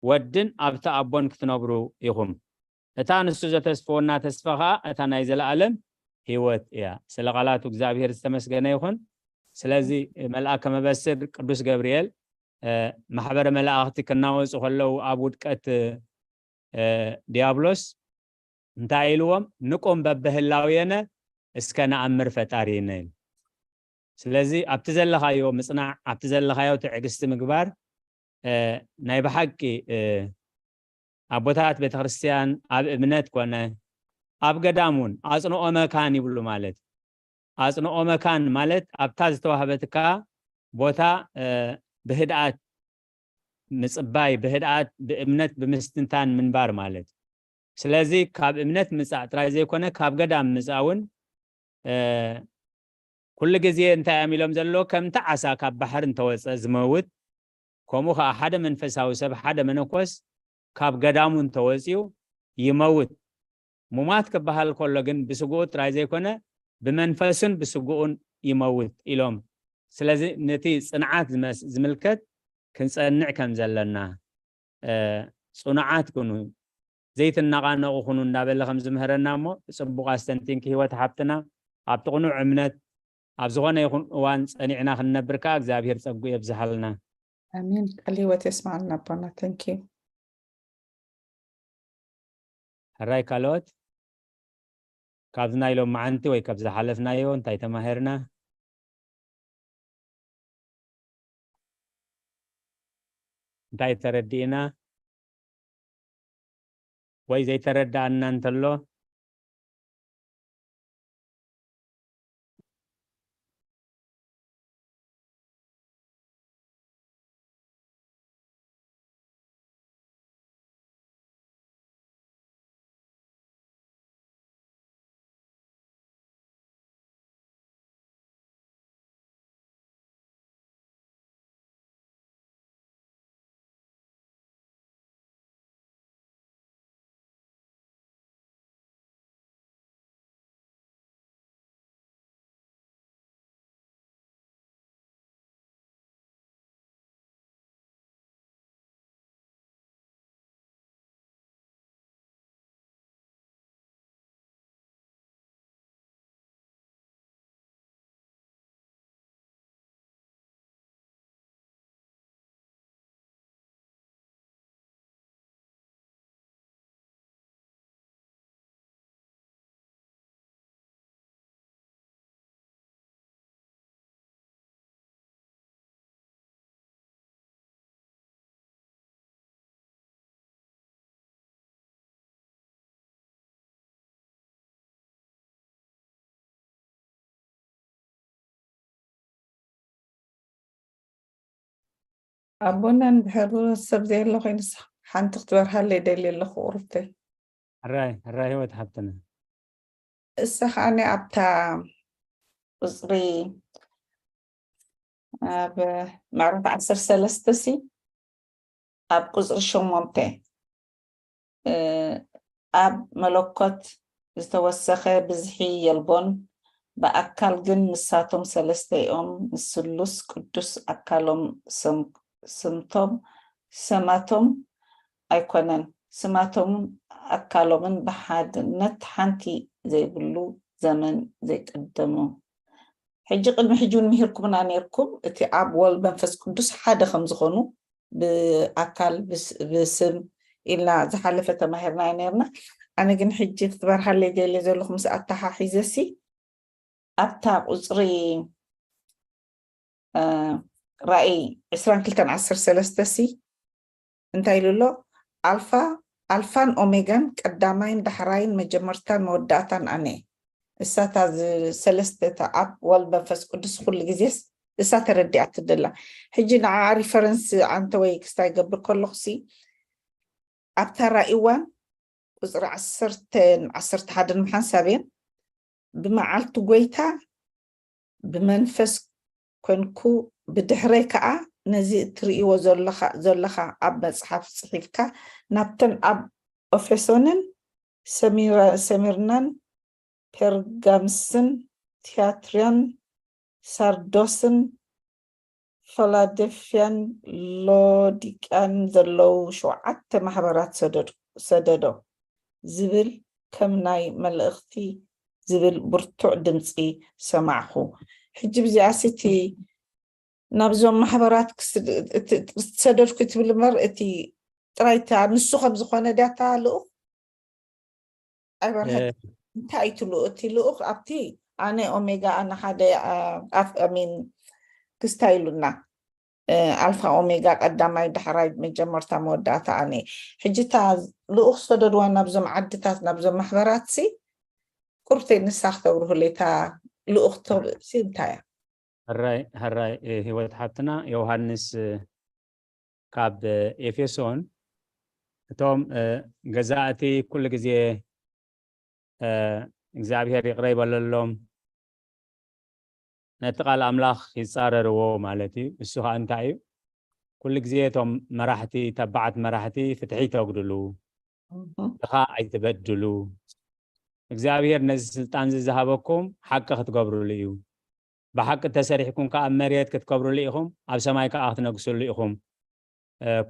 ወድን ኣብቲ ኣቦን ክትነብሩ ኢኹም። እታ ንሱ ዘተስፈወና ተስፋ ኸዓ እታ ናይ ዘለኣለም ህይወት እያ። ስለ ቃላቱ እግዚኣብሔር ዝተመስገነ ይኹን። ስለዚ መልኣከ መበስር ቅዱስ ገብርኤል ማሕበረ መላእኽቲ ክናወፁ ከለዉ ኣብ ውድቀት ዲያብሎስ እንታይ ኢልዎም? ንቁም በብህላዌነ እስከ ነኣምር ፈጣሪነ ኢሉ። ስለዚ ኣብቲ ዘለኻዮ ምፅናዕ ኣብቲ ዘለኻዮ ትዕግስቲ ምግባር ናይ ብሓቂ ኣቦታት ቤተክርስትያን ኣብ እምነት ኮነ ኣብ ገዳም እውን ኣፅንኦ መካን ይብሉ ማለት ኣፅንኦ መካን ማለት ኣብታ ዝተዋህበትካ ቦታ ብህድኣት ምፅባይ ብህድኣት ብእምነት ብምስትንታን ምንባር ማለት ስለዚ ካብ እምነት ምጻእ ጥራይ ዘይኮነ ካብ ገዳም ምጻእ እውን ኩሉ ግዜ እንታይ እዮም ኢሎም ዘለዎ? ከምቲ ዓሳ ካብ ባሕሪ እንተወፀ ዝመውት፣ ከምኡ ከዓ ሓደ መንፈሳዊ ሰብ፣ ሓደ መነኮስ ካብ ገዳሙ እንተወፅዩ ይመውት። ሙማት ክበሃል ከሎ ግን ብስግኡ ጥራይ ዘይኮነ ብመንፈሱን ብስግኡን ይመውት ኢሎም። ስለዚ ነቲ ፅንዓት ዝምልከት ክንፀንዕ ከም ዘለና፣ ፅኑዓት ኩኑ፣ ዘይትነቓነቑ ኩኑ እንዳበለ ከም ዝምህረና እሞ፣ ጽቡቕ ኣስተንቲንኪ ህይወት ሓብትና። ኣብቲ ቅኑዕ እምነት ኣብ ዝኾነ ይኹን እዋን ጸኒዕና ክንነብር ከኣ እግዚኣብሔር ጸጉ የብዝሃልና። ኣሜን። ቃል ህይወት የስማዓልና ኣቦና። Thank you። ሕራይ ካልኦት ካብዚ ናይ ሎማዓንቲ ወይ ካብ ዝሓለፍናዮ እንታይ ተማሂርና? እንታይ ተረዲእና ወይ ዘይተረዳእና እንተሎ ኣቦና እንድሕር ሰብ ዘየሎ ኮይኑስ ሓንቲ ክትበርሃለይ ደልየ ኣለኹ ቁሩብተይ። ሕራይ ሕራይ ህይወት ሓብትና። እሳ ከዓኒ ኣብታ ቁፅሪ ኣብ ምዕራፍ ዓሰርተ ሰለስተ ሲ ኣብ ቁፅሪ ሸሞንተ ኣብ መለኮት ዝተወሰኸ ብዝሒ የልቦን፣ ብኣካል ግን ንሳቶም ሰለስተ እዮም፣ ንስሉስ ቅዱስ ኣካሎም ስምቶም ሰማቶም ኣይኮነን፣ ስማቶምን ኣካሎምን ብሓድነት ሓንቲ ዘይብሉ ዘመን ዘይቀደሙ። ሕጂ ቅድሚ ሕጂ እውን ምሂርኩምና ነርኩም፣ እቲ ኣብ ወልድ መንፈስ ቅዱስ ሓደ ከም ዝኾኑ ብኣካል ብስም ኢልና ዝሓለፈ ተማሂርና ነርና። ኣነ ግን ሕጂ ክትበርሃለይ ደልየ ዘለኹ ምስ ኣተሓሒዘሲ ኣብታ ቁፅሪ ራእይ ዕስራን ክልተን ዓሰርተ ሰለስተ ሲ እንታይ ኢሉ ኣሎ? ኣልፋ ኣልፋን ኦሜጋን ቀዳማይን ዳሕራይን መጀመርታን መወዳእታን ኣነ። እሳታ ሰለስተ እታ ኣብ ወልድ መንፈስ ቅዱስ ኩሉ ግዜስ እሳ ተረዲኣት ደላ። ሕጂ ንዓ ሪፈረንስ ኣንተ ወይ ክስታይ ገብር ከለኹሲ ኣብታ ራእይዋን ቁፅሪ ዓሰርተን ዓሰርተ ሓደን ምሓንሳብ እየን። ብመዓልቲ ጎይታ ብመንፈስ ኮንኩ፣ ብድሕረይ ከኣ ነዚ እትርእይዎ ዘለኻ ኣብ መጽሓፍ ጽሒፍካ ናብተን ኣብ ኤፌሶንን ሰሚርናን ፔርጋምስን ትያትራን ሳርዶስን ፈላደልፍያን ሎዲቅያን ዘለዉ ሸውዓተ ማሕበራት ሰደዶ ዝብል ከም ናይ መለእኽቲ ዝብል ብርቱዕ ድምጺ ሰማዕኹ። ሕጂ ብዚኣሲ እቲ ናብዞም ማሕበራት ዝሰደድኩ ትብል እምበር እቲ ጥራይ እታ ንሱ ከም ዝኾነ ድያ እታ ልኡኽ ኣይበርሀት። እንታይ እዩ እቲ ልኡኽ ኣብቲ ኣነ ኦሜጋ ኣነ ሓደ ኣፍ ኣሚን ክስታይ ኢሉና ኣልፋ ኦሜጋ ቀዳማይ ዳሕራይ መጀመርታ መወዳእታ ኣነ። ሕጂ እታ ልኡኽ ሰደድዋ ናብዞም ዓድታት ናብዞም ማሕበራት ሲ ቁርብተይ ንሳ ክተብርሁለይ እታ ልኡኽ ሲ እንታይ እያ? ሕራይ ሕራይ ህይወት ሓብትና ዮሃንስ ካብ ኤፌሶን እቶም ገዛእቲ ኩሉ ግዜ እግዚኣብሔር ይቕረ ይበለሎም፣ ነቲ ቃል ኣምላኽ ይጻረርዎ ማለት እዩ። እሱ ኸኣ እንታይ እዩ? ኩሉ ግዜ እቶም መራሕቲ፣ ተባዓት መራሕቲ ፍትሒ ይተጉድሉ፣ ድኻ ኣይትበድሉ። እግዚኣብሔር ነዚ ስልጣን እዚ ዝሃበኩም ሓቂ ክትገብርሉ እዩ። ብሓቂ ተሰሪሕኩም ከኣ ኣብ መሬት ክትከብርሉ ኢኹም፣ ኣብ ሰማይ ከኣ ክትነግስሉ ኢኹም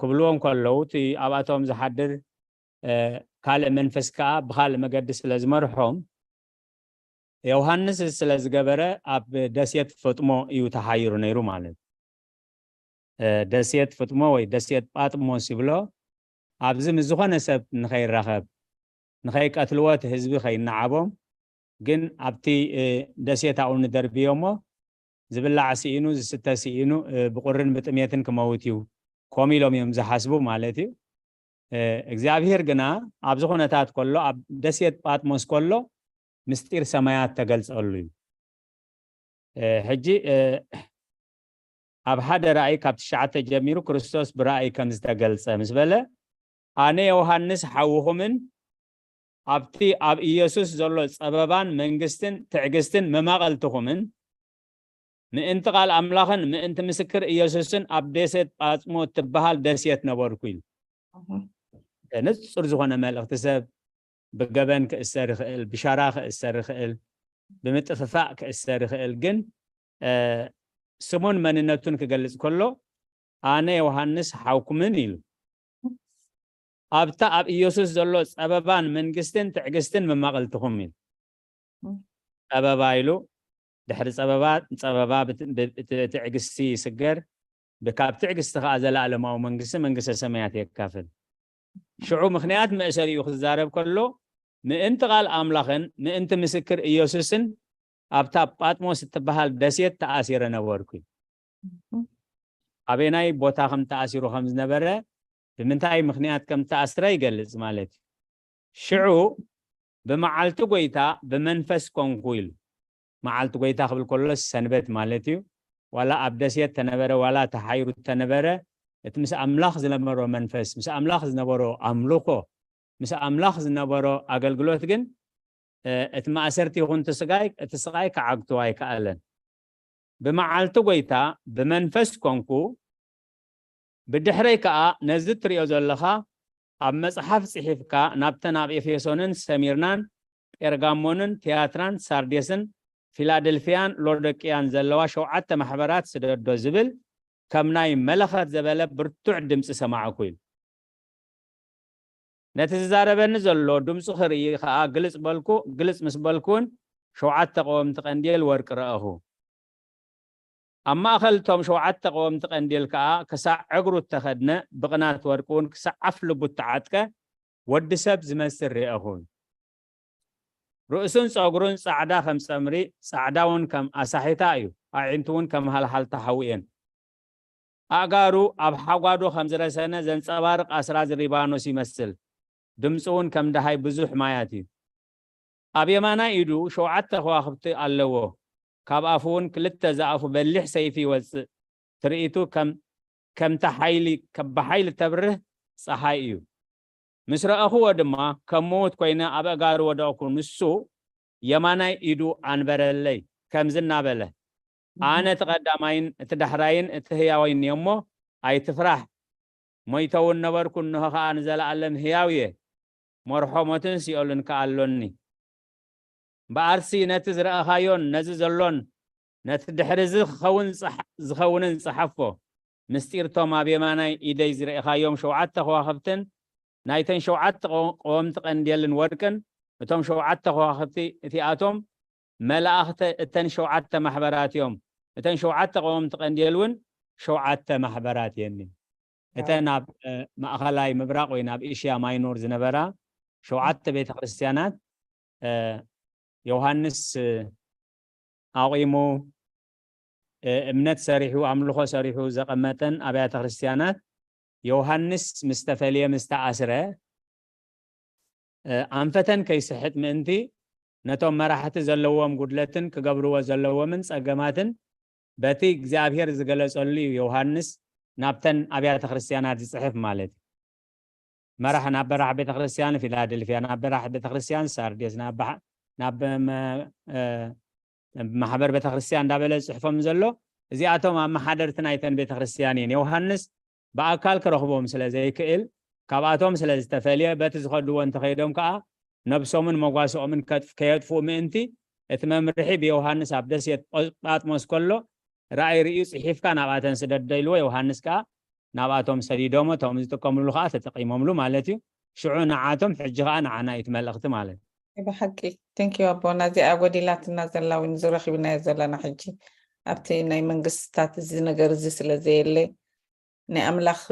ክብልዎም ከለዉ፣ እቲ ኣብኣቶም ዝሓድር ካልእ መንፈስ ከኣ ብኻልእ መገዲ ስለ ዝመርሖም፣ ዮሃንስ ስለ ዝገበረ ኣብ ደሴት ፈጥሞ እዩ ተሓይሩ ነይሩ ማለት እዩ። ደሴት ፍጥሞ ወይ ደሴት ጳጥሞስ ይብሎ። ኣብዚ ምስ ዝኾነ ሰብ ንኸይራኸብ፣ ንኸይቀትልዎ፣ እቲ ህዝቢ ከይነዓቦም፣ ግን ኣብቲ ደሴት ኣብኡ ንደርብዮ እሞ ዝብላዕ ስኢኑ ዝስተ ስኢኑ ብቁርን ብጥሜትን ክመውት እዩ፣ ከምኡ ኢሎም እዮም ዝሓስቡ ማለት እዩ። እግዚኣብሄር ግና ኣብዚ ኩነታት ከሎ፣ ኣብ ደሴት ጳጥሞስ ከሎ፣ ምስጢር ሰማያት ተገልጸሉ እዩ። ሕጂ ኣብ ሓደ ራእይ ካብ ትሽዓተ ጀሚሩ ክርስቶስ ብራእይ ከም ዝተገልጸ ምስ በለ፣ ኣነ ዮሃንስ ሓውኹምን ኣብቲ ኣብ ኢየሱስ ዘሎ ጸበባን መንግስትን ትዕግስትን መማቐልትኹምን ምእንቲ ቃል ኣምላኽን ምእንቲ ምስክር ኢየሱስን ኣብ ደሴት ጳጽሞ እትበሃል ደሴት ነበርኩ ኢሉ። ንጹር ዝኾነ መልእኽቲ ሰብ ብገበን ክእሰር ይኽእል፣ ብሻራ ክእሰር ይኽእል፣ ብምጥፍፋእ ክእሰር ይኽእል። ግን ስሙን መንነቱን ክገልጽ ከሎ ኣነ ዮሃንስ ሓውኩምን ኢሉ። ኣብታ ኣብ ኢየሱስ ዘሎ ጸበባን መንግስትን ትዕግስትን መማቐልትኹም ኢሉ። ጸበባ ኢሉ ድሕሪ ጸበባ፣ ጸበባ ብት- ብ- ብት- ትዕግስቲ ይስገር፣ ብካብ ትዕግስቲ ከኣ ዘለኣለማዊ መንግስቲ መንግስተ ሰማያት የካፍል። ሽዑ ምኽንያት መእሰሪኡ ክዛረብ ከሎ ምእንቲ ቃል ኣምላኽን ምእንቲ ምስክር ኢየሱስን ኣብታ ጳጥሞስ እትበሃል ደሴት ተኣሲረ ነበርኩ። ኣበናይ ቦታ ከም ተኣሲሩ ከም ዝነበረ፣ ብምንታይ ምኽንያት ከም ተኣስረ ይገልጽ ማለት እዩ። ሽዑ ብመዓልቲ ጎይታ ብመንፈስ ኮንኩ ኢሉ። መዓልቲ ጎይታ ክብል ከሎ ሰንበት ማለት እዩ። ዋላ ኣብ ደሴት ተነበረ ዋላ ተሓይሩ ተነበረ፣ እቲ ምስ ኣምላኽ ዝነበሮ መንፈስ፣ ምስ ኣምላኽ ዝነበሮ ኣምልኾ፣ ምስ ኣምላኽ ዝነበሮ ኣገልግሎት ግን እቲ ማእሰርቲ ይኹን እቲ ስጋይ እቲ ስቃይ ክዓግቶ ኣይከኣለን። ብመዓልቲ ጎይታ ብመንፈስ ኮንኩ፣ ብድሕረይ ከኣ ነዚ እትሪኦ ዘለኻ ኣብ መጽሓፍ ጽሒፍካ ናብተን ኣብ ኤፌሶንን ሰሚርናን ጴርጋሞንን ትያትራን ሳርዴስን ፊላደልፍያን ሎዶቅያን ዘለዋ ሸውዓተ ማሕበራት ስደዶ ዝብል ከም ናይ መለኸት ዘበለ ብርቱዕ ድምፂ ሰማዕኩ ኢሉ። ነቲ ዝዛረበኒ ዘሎ ድምፁ ክርኢ ከኣ ግልጽ በልኩ። ግልጽ ምስ በልኩ እውን ሸውዓተ ቀወምቲ ቀንዴል ወርቂ ረኣኹ። ኣብ ማእኸል እቶም ሸውዓተ ቀወምቲ ቀንዴል ከኣ ክሳዕ እግሩ እተኸድነ ብቕናት ወርቂ እውን ክሳዕ ኣፍ ልቡ እተዓጥቀ ወዲ ሰብ ዝመስል ርኤኹ። ርእሱን ጸጉሩን ጻዕዳ ከም ጸምሪ፣ ጻዕዳ እውን ከም ኣሳሒታ እዩ። ኣዒንቱ እውን ከም ሃልሃልታ ሓዊ እየን። ኣእጋሩ ኣብ ሓጓዶ ከም ዝረሰነ ዘንጸባርቕ ኣስራዚ ሪባኖስ ይመስል። ድምጹ እውን ከም ደሃይ ብዙሕ ማያት እዩ። ኣብ የማናይ ኢዱ ሸውዓተ ከዋኽብቲ ኣለዎ። ካብ ኣፉ እውን ክልተ ዝኣፉ በሊሕ ሰይፊ ይወጽእ። ትርኢቱ ከም ከምታ ሓይሊ ከ- ብሓይሊ ተብርህ ጸሓይ እዩ። ምስ ረኣኹዎ ድማ ከም ምዉት ኮይነ ኣብ ኣእጋሩ ወደቕኩ። ንሱ የማናይ ኢዱ ኣንበረለይ፣ ከምዚ እናበለ፣ ኣነ እቲ ቀዳማይን እቲ ዳሕራይን እቲ ህያወይን እየ እሞ ኣይትፍራሕ። ሞይተ እውን ነበርኩ፣ እንሆ ኸኣ ንዘለኣለም ህያው እየ። መርሖ ሞትን ሲኦልን ከኣ ኣሎኒ። እምበኣርሲ ነቲ ዝረኣኻዮን ነዚ ዘሎን ነቲ ድሕሪ እዚ ክኸውን ዝጸሓ- ዝኸውንን ጸሓፎ። ምስጢር እቶም ኣብ የማናይ ኢደይ ዝረእኻዮም ሸውዓተ ከዋኽብትን ናይተን ሸውዓተ ቀወ- ቀወምቲ ቀንዴልን ወርቅን፣ እቶም ሸውዓተ ከዋኽብቲ እቲኣቶም መላእኽተ እተን ሸውዓተ ማሕበራት እዮም። እተን ሸውዓተ ቀወምቲ ቀንዴል እውን ሸውዓተ ማሕበራት እየን። እተን ኣብ እ፣ ማእኸላይ ምብራቕ ወይ ናብ ኤሽያ ማይኖር ዝነበራ ሸውዓተ ቤተ ክርስቲያናት እ፣ ዮሃንስ እ፣ ኣቑሙ እ፣ እምነት ሰሪሑ ኣምልኾ ሰሪሑ ዘቐመጠን ኣብያተ ክርስቲያናት ዮሃንስ ምስ ተፈልየ ምስ ተኣስረ እ፣ ኣንፈተን ከይስሕት ምእንቲ ነቶም መራሕቲ ዘለዎም ጉድለትን ክገብርዎ ዘለዎምን ጸገማትን በቲ እግዚኣብሔር ዝገለጸሉ እዩ ዮሃንስ ናብተን ኣብያተ ክርስቲያናት ዝጽሕፍ ማለት እዩ። መራሕ ናብ በራሕ ቤተክርስትያን ፊላደልፍያ፣ ናብ በራሕ ቤተክርስትያን ሳርዴስ፣ ናብ በሓ- ናብ መ- እ፣ ማሕበር ቤተክርስትያን እንዳበለ ዝፅሕፎም ዘሎ፣ እዚኣቶም ኣመሓደርቲ ናይተን ቤተክርስትያን እየን። ዮሃንስ ብኣካል ክረኽቦም ስለ ዘይክእል፣ ካብኣቶም ስለ ዝተፈልየ፣ በቲ ዝኸድዎ እንተኸይዶም ከዓ ነብሶምን መጓስኦምን ከጥፍ- ከየጥፍኡ ምእንቲ፣ እቲ መምርሒ ብዮሃንስ ኣብ ደሴት ጳ- ጳጥሞስ ከሎ ራእይ ርእዩ፣ ጽሒፍካ ናብኣተን ስደዶ ኢልዎ። ዮሃንስ ከዓ ናብኣቶም ሰዲዶሞ፣ እቶም ዝጥቀምሉ ከዓ ተጠቂሞምሉ ማለት እዩ። ሽዑ ንዓቶም፣ ሕጂ ከዓ ንዓና እዩ እቲ መልእኽቲ ማለት እዩ። ብሓቂ። ቴንኪዩ ኣቦና። እዚኣ ጎዲላትና ዘላ እውን ዝረኺብናዮ ዘለና ሕጂ ኣብቲ ናይ መንግስትታት እዚ ነገር እዚ ስለ ዘየለ፣ ናይ ኣምላኽ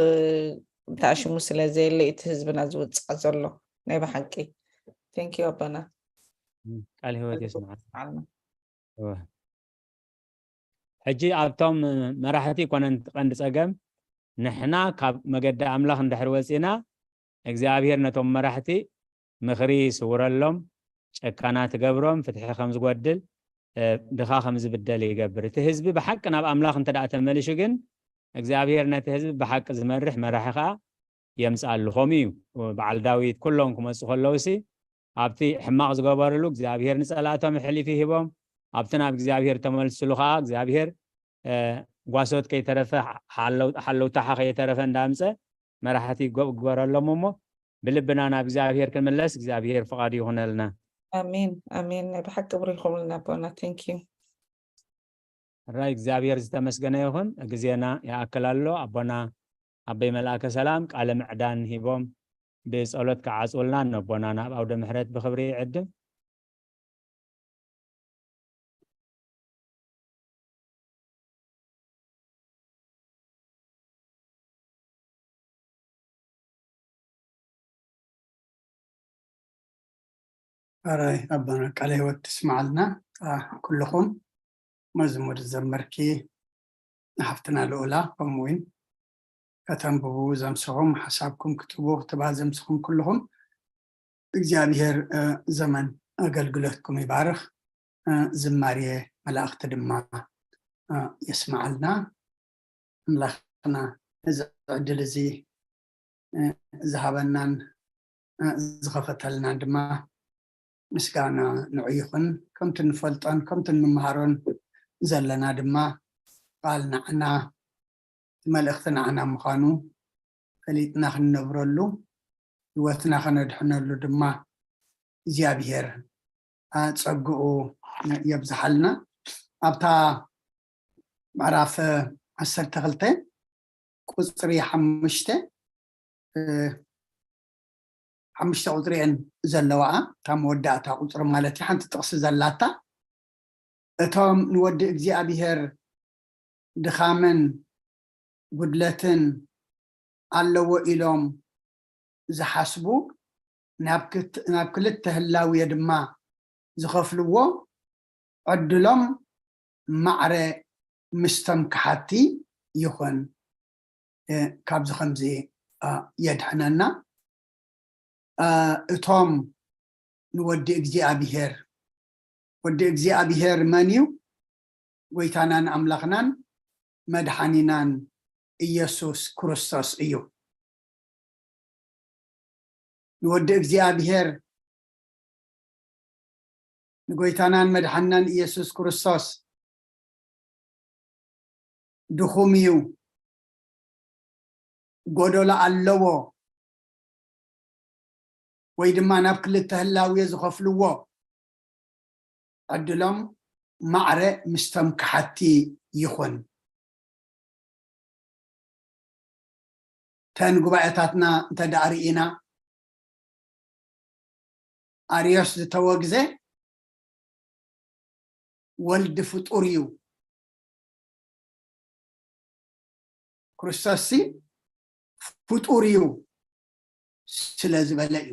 ተኣሽሙ ስለ ዘየለ፣ እቲ ህዝብና ዝውፃእ ዘሎ ናይ ብሓቂ። ቴንኪዩ ኣቦና። ቃል ህይወት የስምዓና። ዓልና። እወ። ሕጂ ኣብቶም መራሕቲ ኮነን ቀንዲ ጸገም፣ ንሕና ካብ መገዲ ኣምላኽ እንድሕር ወጺና፣ እግዚኣብሔር ነቶም መራሕቲ ምኽሪ ይስውረሎም፣ ጨካናት ይገብሮም፣ ፍትሒ ከም ዝጎድል፣ እ፣ ድኻ ከም ዝብደል ይገብር። እቲ ህዝቢ ብሓቂ ናብ ኣምላኽ እንተ ደኣ ተመሊሹ ግን፣ እግዚኣብሔር ነቲ ህዝቢ ብሓቂ ዝመርሕ መራሒ ኸኣ የምጽኣሉ። ከምኡ እዩ በዓል ዳዊት፣ ኩሎም ክመጹ ከለውሲ ኣብቲ ሕማቕ ዝገበርሉ እግዚኣብሔር ንጸላእቶም ኣሕሊፉ ሂቦም፣ ኣብቲ ናብ እግዚኣብሔር ተመልስሉ ኸኣ እግዚኣብሔር፣ እ፣ ጓሶት ከይተረፈ፣ ሓለው- ሓለውታሓ ከይተረፈ እንዳምጸ መራሕቲ ይጎ- ይግበረሎም እሞ፣ ብልብና ናብ እግዚኣብሔር ክንምለስ እግዚኣብሔር ፍቓዱ ይኹነልና። ኣሜን ኣሜን። ናይ ብሓቂ ብሩኽ ይኹንልና ኣቦና። ቴንኪዩ። ሕራይ እግዚኣብሔር ዝተመስገነ ይኹን። ግዜና ይኣክል ኣሎ። ኣቦና ኣበይ መልኣከ ሰላም ቃለ ምዕዳን ሂቦም ብጸሎት ክዓጽውልና ነቦና ናብ ኣውደ ምሕረት ብኽብሪ ይዕድም። ኣራይ ኣቦና ቃለ ህይወት ትስማዓልና። አ፣ ኩልኹም መዝሙር ዝዘመርኪ ንሓፍትና ልኡላ፣ ከምኡ እውን ከተንብቡ ዘምስኹም፣ ሓሳብኩም ክትህቡ፣ ክትባ ዘምስኹም ኩልኹም እግዚኣብሔር፣ እ፣ ዘመን ኣገልግሎትኩም ይባርኽ። እ፣ ዝማሬ መላእኽቲ ድማ፣ እ፣ የስምዓልና። ኣምላኽና ነዚ ዕድል እዚ፣ እ፣ ዝሃበናን፣ እ፣ ዝኸፈተልናን ድማ ምስጋና ንዑ ይኹን። ከምቲ ንፈልጦን ከምቲ ንምሃሮን ዘለና ድማ ቃል ንዓና፣ እቲ መልእኽቲ ንዓና ምዃኑ ፈሊጥና ክንነብረሉ፣ ህይወትና ከነድሕነሉ ድማ እግዚኣብሔር፣ አ፣ ጸግኡ የብዝሓልና። ኣብታ ምዕራፍ ዓሰርተ ክልተ ቁጽሪ ሓሙሽተ፣ እ፣ ሓሙሽተ ቁጽሪ እየን ዘለዋኣ፣ እታ መወዳእታ ቁጽሪ ማለት እዩ። ሓንቲ ጥቕሲ ዘላታ፣ እቶም ንወዲ እግዚኣብሔር ድኻምን ጉድለትን ኣለዎ ኢሎም ዝሓስቡ፣ ናብ ክት- ናብ ክልተ ህላውየ ድማ ዝኸፍልዎ፣ ዕድሎም ማዕረ ምስቶም ከሓቲ ይኹን። እ፣ ካብዚ ከምዚ፣ እ፣ የድሕነና። እ፣ እቶም ንወዲ እግዚኣብሔር፣ ወዲ እግዚኣብሔር መን እዩ? ጎይታናን ኣምላኽናን መድሓኒናን ኢየሱስ ክርስቶስ እዩ። ንወዲ እግዚኣብሔር፣ ንጎይታናን መድሓኒናን ኢየሱስ ክርስቶስ ድኹም እዩ፣ ጎደሎ ኣለዎ፣ ወይ ድማ ናብ ክልተ ህላውየ ዝኸፍልዎ፣ ዕድሎም ማዕረ ምስቶም ከሓቲ ይኹን። ተን ጉባኤታትና እንተ ደኣ ርኢና፣ ኣርዮስ ዝተወግዘ ወልድ ፍጡር እዩ። ክርስቶስሲ ፍጡር እዩ ስለ ዝበለ እዩ።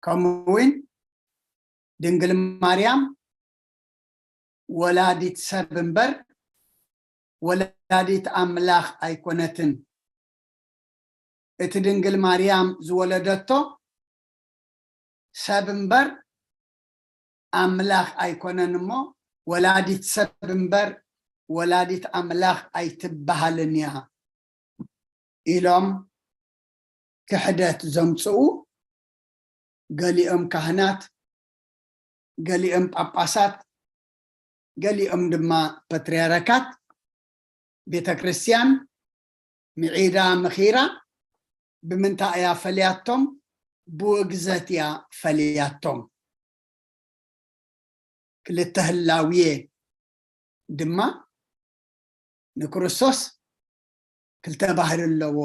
ከምኡ እውን ድንግል ማርያም ወላዲት ሰብ እምበር ወላዲት ኣምላኽ ኣይኮነትን። እቲ ድንግል ማርያም ዝወለደቶ ሰብ እምበር ኣምላኽ ኣይኮነን እሞ፣ ወላዲት ሰብ እምበር ወላዲት ኣምላኽ ኣይትበሃልን እያ። ኢሎም ክሕደት ዘምፅኡ፣ ገሊኦም ካህናት፣ ገሊኦም ጳጳሳት፣ ገሊኦም ድማ ፓትርያርካት፣ ቤተ ክርስቲያን ምዒዳ ምኺራ ብምንታይ እያ ፈልያቶም? ብውግዘት እያ ፈልያቶም። ክልተ ህላውየ ድማ ንክርስቶስ ክልተ ባህሪ ኣለዎ።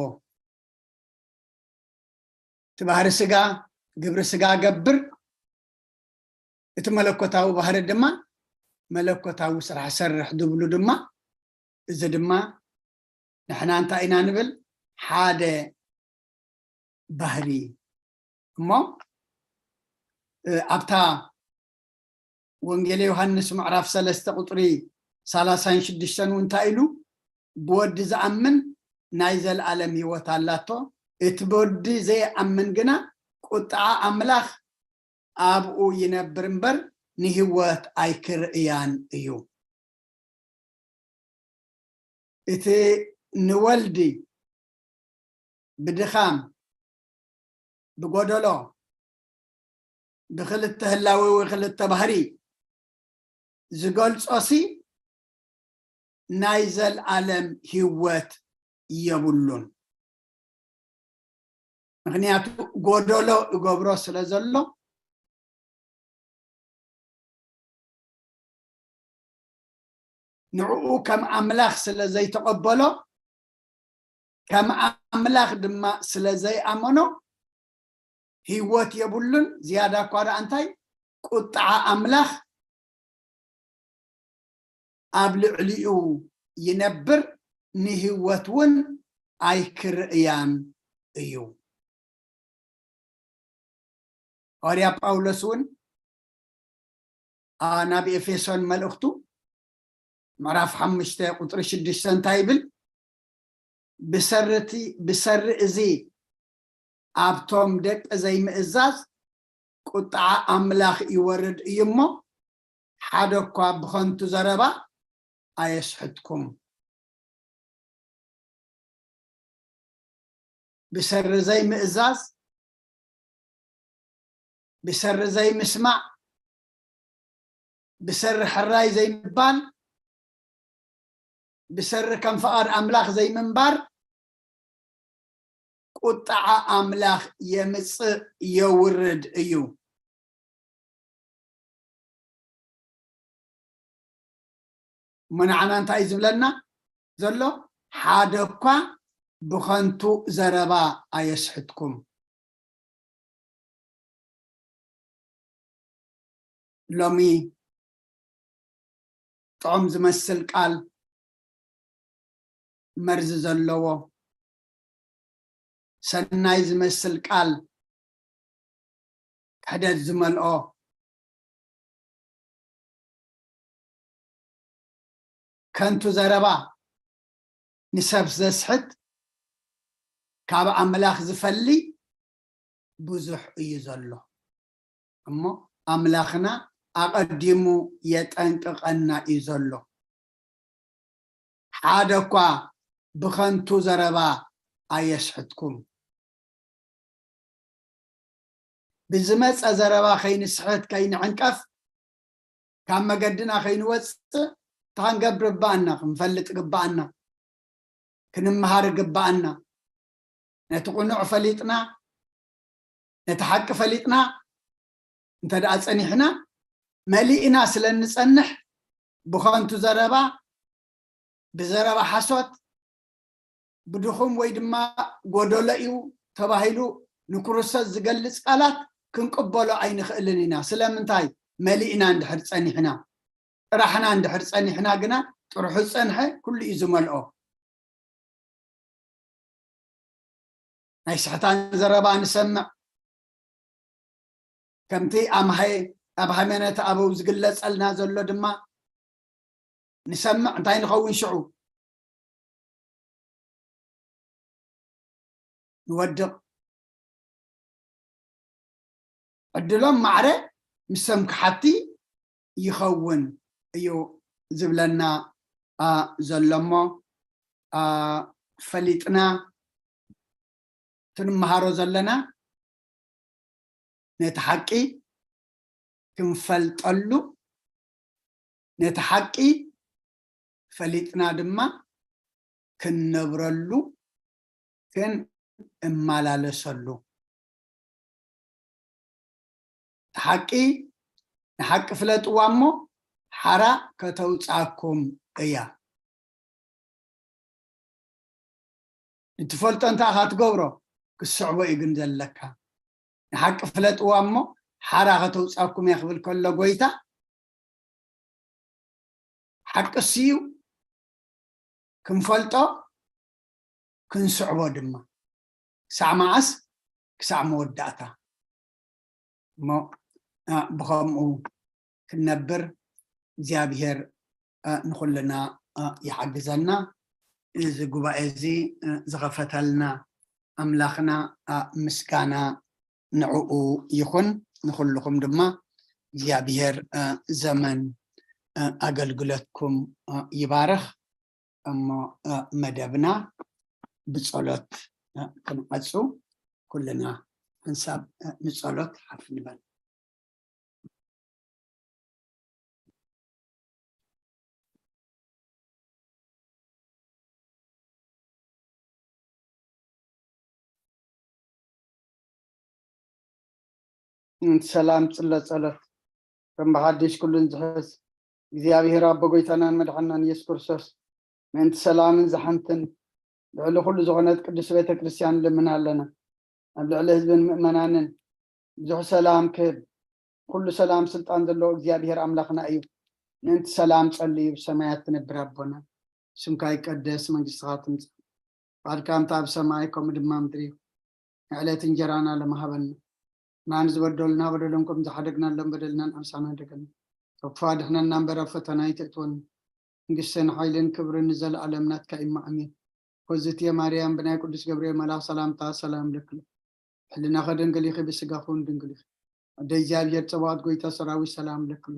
እቲ ባህሪ ስጋ ግብሪ ስጋ ገብር፣ እቲ መለኮታዊ ባህሪ ድማ መለኮታዊ ስራሕ ሰርሕ ዝብሉ ድማ፣ እዚ ድማ ንሕና እንታይ ኢና ንብል? ሓደ ባህሪ። እሞ ኣብታ ወንጌል ዮሃንስ ምዕራፍ ሰለስተ ቁፅሪ ሰላሳን ሽዱሽተን እውን እንታይ ኢሉ? ብወዲ ዝኣምን ናይ ዘለኣለም ህይወት ኣላቶ፣ እቲ ብወዲ ዘይኣምን ግና ቁጥዓ ኣምላኽ ኣብኡ ይነብር እምበር ንህይወት ኣይክርእያን እዩ። እቲ ንወልዲ ብድኻም፣ ብጎደሎ፣ ብክልተ ህላዌ ወይ ክልተ ባህሪ ዝገልጾሲ ናይ ዘልኣለም ህይወት የብሉን። ምክንያቱ ጎደሎ እገብሮ ስለ ዘሎ፣ ንዕኡ ከም ኣምላኽ ስለ ዘይተቐበሎ፣ ከም ኣምላኽ ድማ ስለ ዘይኣመኖ፣ ህይወት የብሉን። ዝያዳ እኳ ደኣ እንታይ፣ ቁጥዓ ኣምላኽ ኣብ ልዕሊኡ ይነብር፣ ንህይወት እውን ኣይክርእያን እዩ። ሃዋርያ ጳውሎስ እውን፣ ኣ፣ ናብ ኤፌሶን መልእኽቱ ምዕራፍ ሓሙሽተ ቁፅሪ ሽዱሽተ እንታይ ይብል? ብሰሪ እቲ፣ ብሰሪ እዚ ኣብቶም ደቂ ዘይምእዛዝ ቁጥዓ ኣምላኽ ይወርድ እዩ እሞ፣ ሓደ እኳ ብኸንቱ ዘረባ ኣየስሕትኩም። ብሰሪ ዘይምእዛዝ፣ ብሰሪ ዘይምስማዕ፣ ብሰሪ ሕራይ ዘይምባል፣ ብሰሪ ከም ፍቓድ ኣምላኽ ዘይምንባር፣ ቁጥዓ ኣምላኽ የምጽእ፣ የውርድ እዩ። እሞ ንዓና እንታይ እዩ ዝብለና ዘሎ? ሓደ እኳ ብኸንቱ ዘረባ ኣየስሕትኩም። ሎሚ ጥዑም ዝመስል ቃል መርዚ ዘለዎ፣ ሰናይ ዝመስል ቃል ክሕደት ዝመልኦ፣ ከንቱ ዘረባ ንሰብ ዘስሕት፣ ካብ ኣምላኽ ዝፈሊ ብዙሕ እዩ ዘሎ። እሞ ኣምላኽና ኣቐዲሙ የጠንቅቐና እዩ ዘሎ። ሓደ እኳ ብኸንቱ ዘረባ ኣየስሕትኩም። ብዝመጸ ዘረባ ከይንስሕት፣ ከይንዕንቀፍ፣ ካብ መገድና ከይንወጽእ እንታይ ክንገብር ግባኣና? ክንፈልጥ ግባኣና፣ ክንምሃር ግባኣና። ነቲ ቅኑዕ ፈሊጥና፣ ነቲ ሓቂ ፈሊጥና እንተ ደኣ ጸኒሕና፣ መሊእና ስለ እንጸንሕ፣ ብኸንቱ ዘረባ፣ ብዘረባ ሓሶት፣ ብድኹም ወይ ድማ ጎደሎ እዩ ተባሂሉ ንክርስቶስ ዝገልጽ ቃላት ክንቅበሎ ኣይንኽእልን ኢና። ስለምንታይ? መሊእና እንድሕር ጸኒሕና፣ ጥራሕና እንድሕር ጸኒሕና ግና፣ ጥርሑ ዝጸንሐ ኩሉ እዩ ዝመልኦ። ናይ ስሕታን ዘረባ ንሰምዕ። ከምቲ ኣምሃይ-፣ ኣብ ሃይማኖት ኣበው ዝግለጸልና ዘሎ ድማ ንሰምዕ። እንታይ ንኸውን ሽዑ? ንወድቕ። ዕድሎም ማዕረ ምስ ሰምክሓቲ ይኸውን እዩ ዝብለና፣ ኣ፣ ዘሎ እሞ፣ ኣ፣ ፈሊጥና ክንመሃሮ ዘለና ነቲ ሓቂ ክንፈልጠሉ፣ ነቲ ሓቂ ፈሊጥና ድማ ክንነብረሉ፣ ክንመላለሰሉ። ሓቂ ንሓቂ ፍለጥዋ እሞ ሓራ ከተውጻኩም እያ። እትፈልጦ እንታይ ኢኻ ትገብሮ? ክትስዕቦ እዩ ግን ዘለካ። ንሓቂ ፍለጥዋ እሞ ሓራ ከተውጻኩም እያ ክብል ከሎ ጎይታ፣ ሓቂ እሱ እዩ፣ ክንፈልጦ ክንስዕቦ ድማ። ክሳዕ መዓስ? ክሳዕ መወዳእታ። እሞ ብኸምኡ ክንነብር እግዚኣብሔር ንኹልና ይሓግዘና። እዚ ጉባኤ እዚ ዝኸፈተልና ኣምላኽና ምስጋና ንዕኡ ይኹን። ንኹልኹም ድማ እግዚኣብሔር ዘመን ኣገልግሎትኩም ይባርኽ። እሞ መደብና ብጸሎት ክንዓጹ፣ ኩልና ሓንሳብ ንጸሎት ሓፍ ንበል። ሰላም ጽለ ጸሎት ከም ብሓድሽ ኩሉን ዝሕዝ እግዚኣብሔር ኣቦ ጎይታናን መድሓናን ኢየሱስ ክርስቶስ ምእንቲ ሰላምን ዝሓንትን ልዕሊ ኩሉ ዝኾነት ቅዱስ ቤተ ክርስቲያን ልምና ኣለና። ኣብ ልዕሊ ህዝብን ምእመናንን ብዙሕ ሰላም ክህብ፣ ኩሉ ሰላም ስልጣን ዘለዎ እግዚኣብሔር ኣምላኽና እዩ። ምእንቲ ሰላም ጸልዩ ብሰማያት ትነብር ኣቦና፣ ስምካ ይቀደስ፣ መንግስትኻ ትምጻእ፣ ፍቓድካ ከምቲ ኣብ ሰማይ ከምኡ ድማ ምድሪ ይኹን። ንዕለት እንጀራና ለማሃበና፣ ናን ዝበደሉና በደሎም ከም ዝሓደግናሎም በደልናን ኣምሳና ደገና፣ ካብ ክፉ ኣድሕነና እምበር ኣብ ፈተና ኣይተእትወና። መንግስትን ሓይልን ክብርን ንዘለኣለም ናትካ እዩ፣ ኣሜን። ሆዝትየ ማርያም ብናይ ቅዱስ ገብርኤል መልኣኽ ሰላምታ ሰላም ለክሎ ሕልናኸ ድንግል ኢኺ ብስጋኹን ድንግል ኢኺ። ኣደ እግዚኣብሔር ጸባኦት ጎይታ ሰራዊት ሰላም ለክሎ።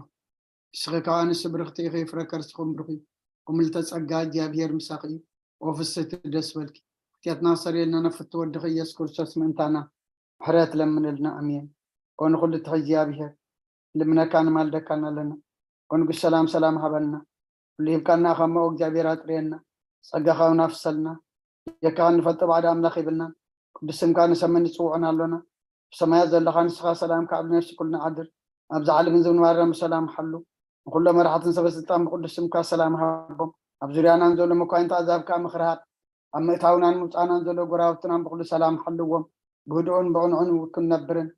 ንስኺ ከኣ ንስብርኽቲ ኢኺ፣ ፍረ ከርስኹም ብሩኽ እዩ። እኩል ጸጋ እግዚኣብሔር ምሳኺ እዩ። ኦ ፍስሕቲ ደስ በልኪ። ሓጢኣትና ክሰርየልና ነፍቲ ወድኺ ኢየሱስ ክርስቶስ ምእንታና ምሕረት ለምንልና። ኣሜን። ኦ ንኹሉ ትሕዚ እግዚኣብሔር ልምነካ ንማልደካን ኣለና። ኦ ንጉስ ሰላም ሰላም ሃበልና። ኩሉ ሂብካና ከማኡ እግዚኣብሔር ኣጥርየና። ጸጋኻ እውን ኣፍሰልና። የካኻ ንፈልጦ ባዕዲ ኣምላኽ ይብልናን። ቅዱስ ስምካ ንሰምን ንጽውዖን ኣሎና። ብሰማያት ዘለኻ ንስኻ ሰላምካ ኣብ ነፍሲ ኩልና ዓድር። ኣብዚ ዓለምን ዝንባርና ብሰላም ሓሉ። ንኹሎም መራሕትን ሰበ ስልጣን ብቅዱስ ስምካ ሰላም ሃቦም። ኣብ ዙርያናን ዘሎ መኳንንቲ ኣዛብ ከኣ ምኽሪ ሃብ። ኣብ ምእታውናን ምውጻእናን ዘሎ ጎራብትናን ብኹሉ ሰላም ሓልዎም። ብህድኡን ብዕንዑን ክንነብርን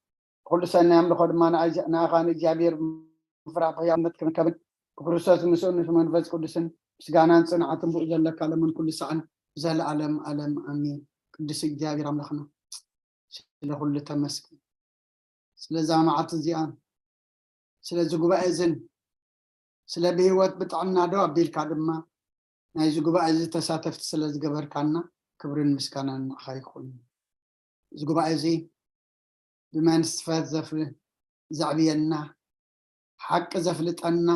ብኹሉ ሰናይ ኣምልኾ ድማ ንኣዚ-፣ ንኣኻ ንእግዚኣብሔር ብምፍራሕ ብሕያውነት ክንከብን ብክርስቶስ ምስኡን ምስ መንፈስ ቅዱስን ምስጋናን ጽንዓትን ብኡ ዘለካ ለምን ኩሉ ሰዓን ብዘለኣለም ኣለም ኣሜን። ቅዱስ እግዚኣብሔር ኣምላኽና ስለ ኩሉ ተመስገን። ስለዛ መዓልቲ እዚኣን ስለዚ ጉባኤ እዝን ስለ ብህይወት ብጥዕና ደው ኣቢልካ ድማ ናይዚ ጉባኤ እዚ ተሳተፍቲ ስለ ዝገበርካና ክብርን ምስጋናን ንዓኻ ይኹን። እዚ ጉባኤ እዚ ብመንፈስ ዘፍ-፣ ዘዕብየና፣ ሓቂ ዘፍልጠና፣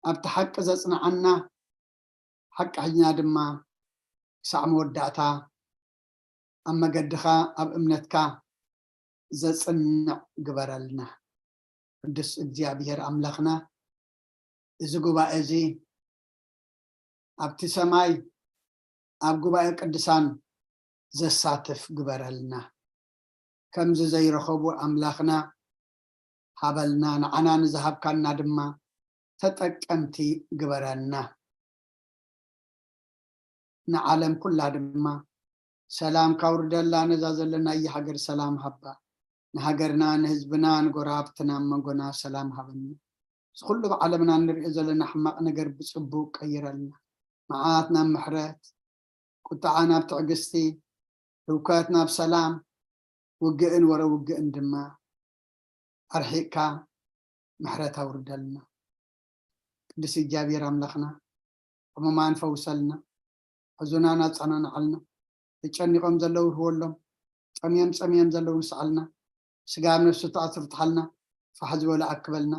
ኣብቲ ሓቂ ዘጽንዓና፣ ሓቂ ሒዝና ድማ ክሳዕ መወዳእታ ኣብ መገድኻ ኣብ እምነትካ ዘጽንዕ ግበረልና። ቅዱስ እግዚኣብሔር ኣምላኽና፣ እዚ ጉባኤ እዚ ኣብቲ ሰማይ ኣብ ጉባኤ ቅዱሳን ዘሳትፍ ግበረልና። ከምዚ ዘይረኸቡ ኣምላኽና ሃበልና፣ ንዓና ንዝሃብካና ድማ ተጠቀምቲ ግበረና። ንዓለም ኩላ ድማ ሰላም ካውርደላ፣ ነዛ ዘለናያ ሃገር ሰላም ሃባ። ንሃገርና፣ ንህዝብና፣ ንጎረባብትና፣ ኣብ መንጎና ሰላም ሃበና። እዚ ኩሉ ብዓለምና እንሪኦ ዘለና ሕማቕ ነገር ብጽቡቕ ቀይረልና። መዓት ናብ ምሕረት፣ ቁጥዓ ናብ ትዕግስቲ፣ ህውከት ናብ ሰላም፣ ውግእን ወረ ውግእን ድማ ኣርሒቕካ ምሕረት ኣውርደልና። ቅዱስ እግዚኣብሔር ኣምላኽና፣ ሕሙማን ፈውሰልና፣ ሕዙናን ኣጸናንዓልና፣ ተጨኒቖም ዘለዉ ህወሎም፣ ጠምዮም ጸምዮም ዘለዉ ንስዓልና፣ ስጋ ኣብ ነፍሲ ተኣስሩ ፍትሓልና፣ ፋሕ ዝበሉ ኣክበልና፣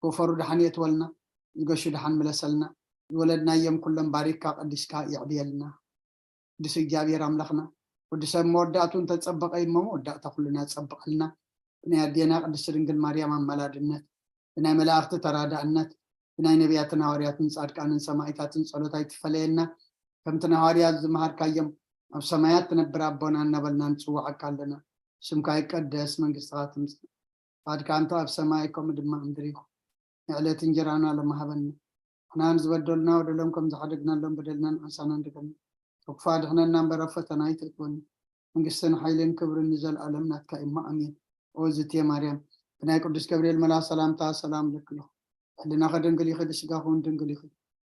ዝወፈሩ ደሓን የእትወልና፣ ዝገሹ ደሓን ምለሰልና፣ ዝወለድናዮም ኩሎም ባሪክካ ቀዲስካ የዕብየልና። ቅዱስ እግዚኣብሔር ኣምላኽና፣ ወዲ ሰብ መወዳእቱ እንተጸበቐ እሞ መወዳእታ ኩልና ጸብቐልና። ብናይ ኣዴና ቅድስቲ ድንግል ማርያም ኣማላድነት፣ ብናይ መላእኽቲ ተራዳእነት፣ ብናይ ነቢያትን ሃዋርያትን ጻድቃንን ሰማዕታትን ጸሎት ኣይትፈለየና። ከምቲ ንሃዋርያት ዝመሃርካዮም፣ ኣብ ሰማያት ትነብር ኣቦና እናበልና ንጽውዓካ ኣለና። ስምካ ይቀደስ፣ መንግስትኻ ትምጻእ፣ ፍቓድካ እንተ ኣብ ሰማይ ከምኡ ድማ ኣብ ምድሪ ይኹን። ንዕለት እንጀራና ሎሚ ሃበና። ንሕና ንዝበደሉና በደሎም ከም ዝሓደግናሎም በደልና ንዓሳና ንደገና። ካብ ክፉእ ኣድሕነና እምበር ኣብ ፈተና ኣይተእትወና። መንግስትን ሓይልን ክብርን ንዘለኣለም ናትካ እዩ እሞ ኣሜን። ኦ ዝትየ ማርያም፣ ብናይ ቅዱስ ገብርኤል መልኣኽ ሰላምታ ሰላም እለኪ ኣለኹ። ብሕልናኺ ድንግል ኢኺ፣ ብስጋኺ እውን ድንግል ኢኺ።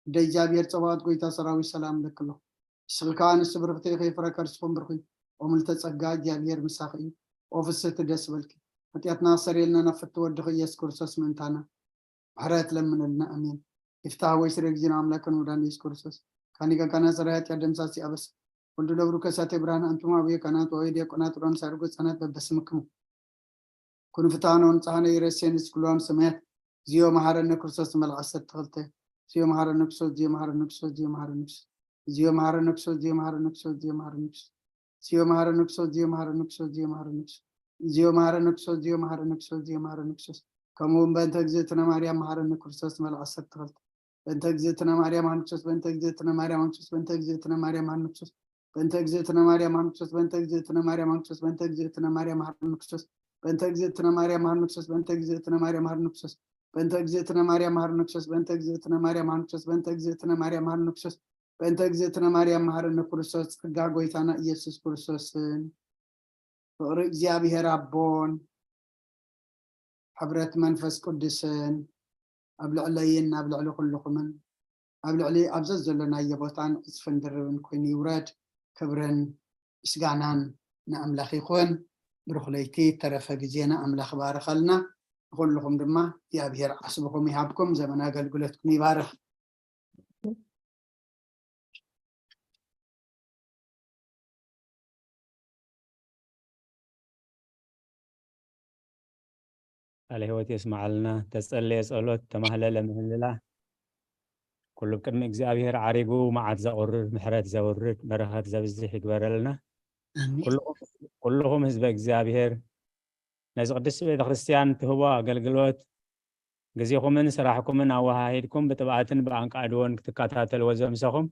ኣደ እግዚኣብሔር ጸባኦት ጎይታ ሰራዊት ሰላም እለኪ ኣለኹ። ንስኺ ከኣ ኣንስቲ ብርኽቲ ኢኺ፣ ፍረ ከርስኹም ብሩኽ እዩ። ኦ ምልዕተ ጸጋ እግዚኣብሔር ምሳኺ እዩ። ኦ ፍስህቲ ደስ በልኪ። ሓጢኣትና ኣስተሰርየልና ናብ ፍትው ወድኺ ኢየሱስ ክርስቶስ ምእንታና ምሕረት ለምነልና ኣሜን። ይፍታህ ወይ ስረ ጊዜና ኣምላክ ከን ወዳን ኢየሱስ ክርስቶስ ካኒ ጋጋና ሰራይ ኃጢአት ደምሳሲ ኣበስ ወልዱ ለብሩ ከሳቴ ብርሃን ኣንቱም ኣቡየ ካህናት ወይ ዲያቆናት ሮን ሳርጎ ህፃናት በበስምክሙ ኩኑ ፍትሃነ ወንጽሃነ ይረሴን ስኩሏን ሰማያት ዚዮ መሐረነ ክርስቶስ መልክ ዓሰርተ ክልተ ዚዮ መሐረነ ክርስቶስ ዚዮ መሐረነ ክርስቶስ ዚዮ መሐረነ ክርስቶስ ዚዮ መሐረነ ክርስቶስ ዚዮ መሐረነ ክርስቶስ ዚዮ መሐረነ ክርስቶስ ዚዮ መሐረነ ክርስቶስ ዚዮ መሐረነ ክርስቶስ ዚዮ መሐረነ ክርስቶስ ዚዮ መሐረነ ክርስቶስ ዚዮ መሐረነ ክርስቶስ ከምኡ እውን በእንተ እግዝእትነ ማርያም መሐረነ ክርስቶስ መልክ ዓሰርተ ክልተ በእንተ እግዝእትነ ማርያም መሐረነ ክርስቶስ በእንተ እግዝእትነ ማርያም መሐረነ ክርስቶስ በእንተ እግዝእትነ ማርያም መሐረነ ክርስቶስ በእንተ እግዝእትነ ማርያም መሐረነ ክርስቶስ በእንተ እግዝእትነ ማርያም መሐረነ ክርስቶስ በእንተ እግዝእትነ ማርያም መሐረነ ክርስቶስ በእንተ እግዝእትነ ማርያም መሐረነ ክርስቶስ በእንተ እግዝእትነ ማርያም መሐረነ ክርስቶስ በእንተ እግዝእትነ ማርያም መሐረነ ክርስቶስ በእንተ እግዝእትነ ማርያም መሐረነ ክርስቶስ በእንተ እግዝእትነ ማርያም መሐረነ ክርስቶስ ጸጋ ጎይታና ኢየሱስ ክርስቶስን ፍቕሪ እግዚኣብሔር ኣቦን ሕብረት መንፈስ ቅዱስን ኣብ ልዕለይን ኣብ ልዕሊ ኩልኹምን ኣብ ልዕሊ ኣብ ዘዘለናዮ ቦታን ዕፅፍን ድርብን ኮይኑ ይውረድ። ክብርን ምስጋናን ንኣምላኽ ይኹን። ብሩኽ ለይቲ ተረፈ ግዜና ኣምላኽ ይባርኸልና። ንኹልኹም ድማ እግዚኣብሔር ዓስብኹም ይሃብኩም፣ ዘመን ኣገልግሎትኩም ይባርኽ። ቃለ ሕይወት የስመዓልና። ተጸለየ ጸሎት፣ ተማህለለ ምህልላ፣ ኩሉ ቅድሚ እግዚኣብሔር ዓሪጉ መዓት ዘቑርር፣ ምሕረት ዘውርድ፣ በረኸት ዘብዝሕ ይግበረልና። ኩልኹም ህዝበ እግዚኣብሔር ነዚ ቅድስቲ ቤተ ክርስቲያን ትህቦ ኣገልግሎት ግዜኹምን ስራሕኩምን ኣወሃሂድኩም ብጥብኣትን ብኣንቃዕድዎን ክትከታተልዎ ዘምሰኹም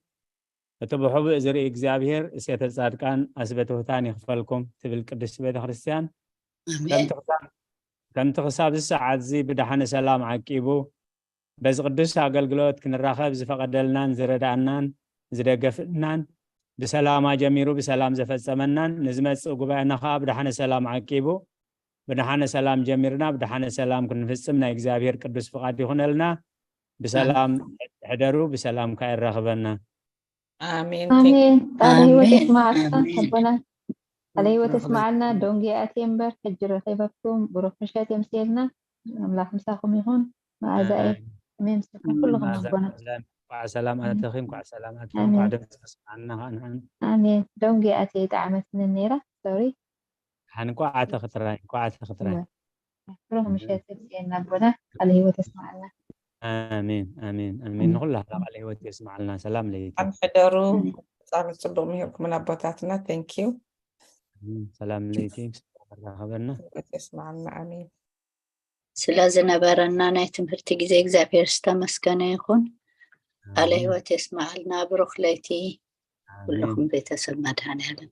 እቲ ብሕቡእ ዝርኢ እግዚኣብሔር እሴተ ጻድቃን ኣስበ ትሑታን ይኽፈልኩም ትብል ቅድስቲ ቤተ ክርስቲያን ከምቲ ክሳብ እዚ ሰዓት እዚ ብደሓነ ሰላም ዓቂቡ በዚ ቅዱስ ኣገልግሎት ክንራኸብ ዝፈቐደልናን ዝረዳእናን ዝደገፍናን ብሰላማ ጀሚሩ ብሰላም ዘፈጸመናን ንዝመጽእ ጉባኤና ከዓ ብደሓነ ሰላም ዓቂቡ ብደሓነ ሰላም ጀሚርና ብደሓነ ሰላም ክንፍጽም ናይ እግዚኣብሔር ቅዱስ ፍቓድ ይኹነልና። ብሰላም ሕደሩ፣ ብሰላም ከዓ የራኽበና። ኣሜን። ኣሜን። ቃለ ህይወት የስማዓልና ኣቦና። ቃለ ህይወት የስማዓልና። ዶንጌ ኣትየ እምበር ሕጂ ረኺበኩም። ብሩኽ ምሸት የምስየልና። ኣምላኽ ምሳኹም ይኹን። መዓዛ እየ። ኣሜን። ምሳኹም ኩልኹም ኣቦና። እንኳዕ ሰላም ኣተኺ፣ እንኳዕ ሰላም ኣተኺ፣ እንኳዕ ድምፂ ተስማዓና ከዓ ንዓና። ኣሜን። ዶንጌ ኣትየ ጣዕመትኒ ነይራ። ሶሪ። ሓን እንኳዕ ኣተኺ ጥራይ፣ እንኳዕ ኣተኺ ጥራይ። ብሩኽ ምሸት የምስየልና ኣቦና። ቃለ ህይወት የስማዓልና። ኣሜን ኣሜን ኣሜን። ንኩላህና ቃለ ህይወት የስማዓልና። ሰላም ለይቲ። ኣብ ሕደሩ ጻሎት ጽቡቕ ምሂርኩምን ኣቦታትና። Thank you። ሰላም ለይቲ። ራኸበና። የስማዓልና። ኣሜን። ስለ ዝነበረና ናይ ትምህርቲ ግዜ እግዚኣብሔር ዝተመስገነ ይኹን። ቃለ ህይወት የስማዓልና። ብሩኽ ለይቲ ኩልኹም ቤተሰብ መድኃኔዓለም።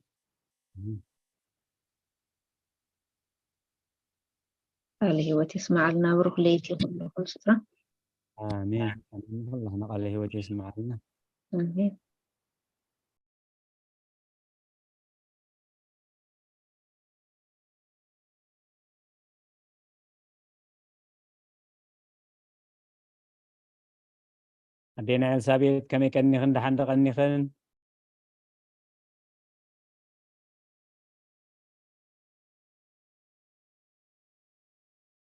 ቃለ ህይወት የስማዓልና። ብሩኽ ለይቲ ኩልኹም ስድራ። ኣሜን ኣሜን። ኩላህና ቃለ ህይወት የስማዓልና። ኣሜን። ኣዴና ኤልሳቤጥ ከመይ ቀኒኽን ደሓን ዶ ቀኒኽን?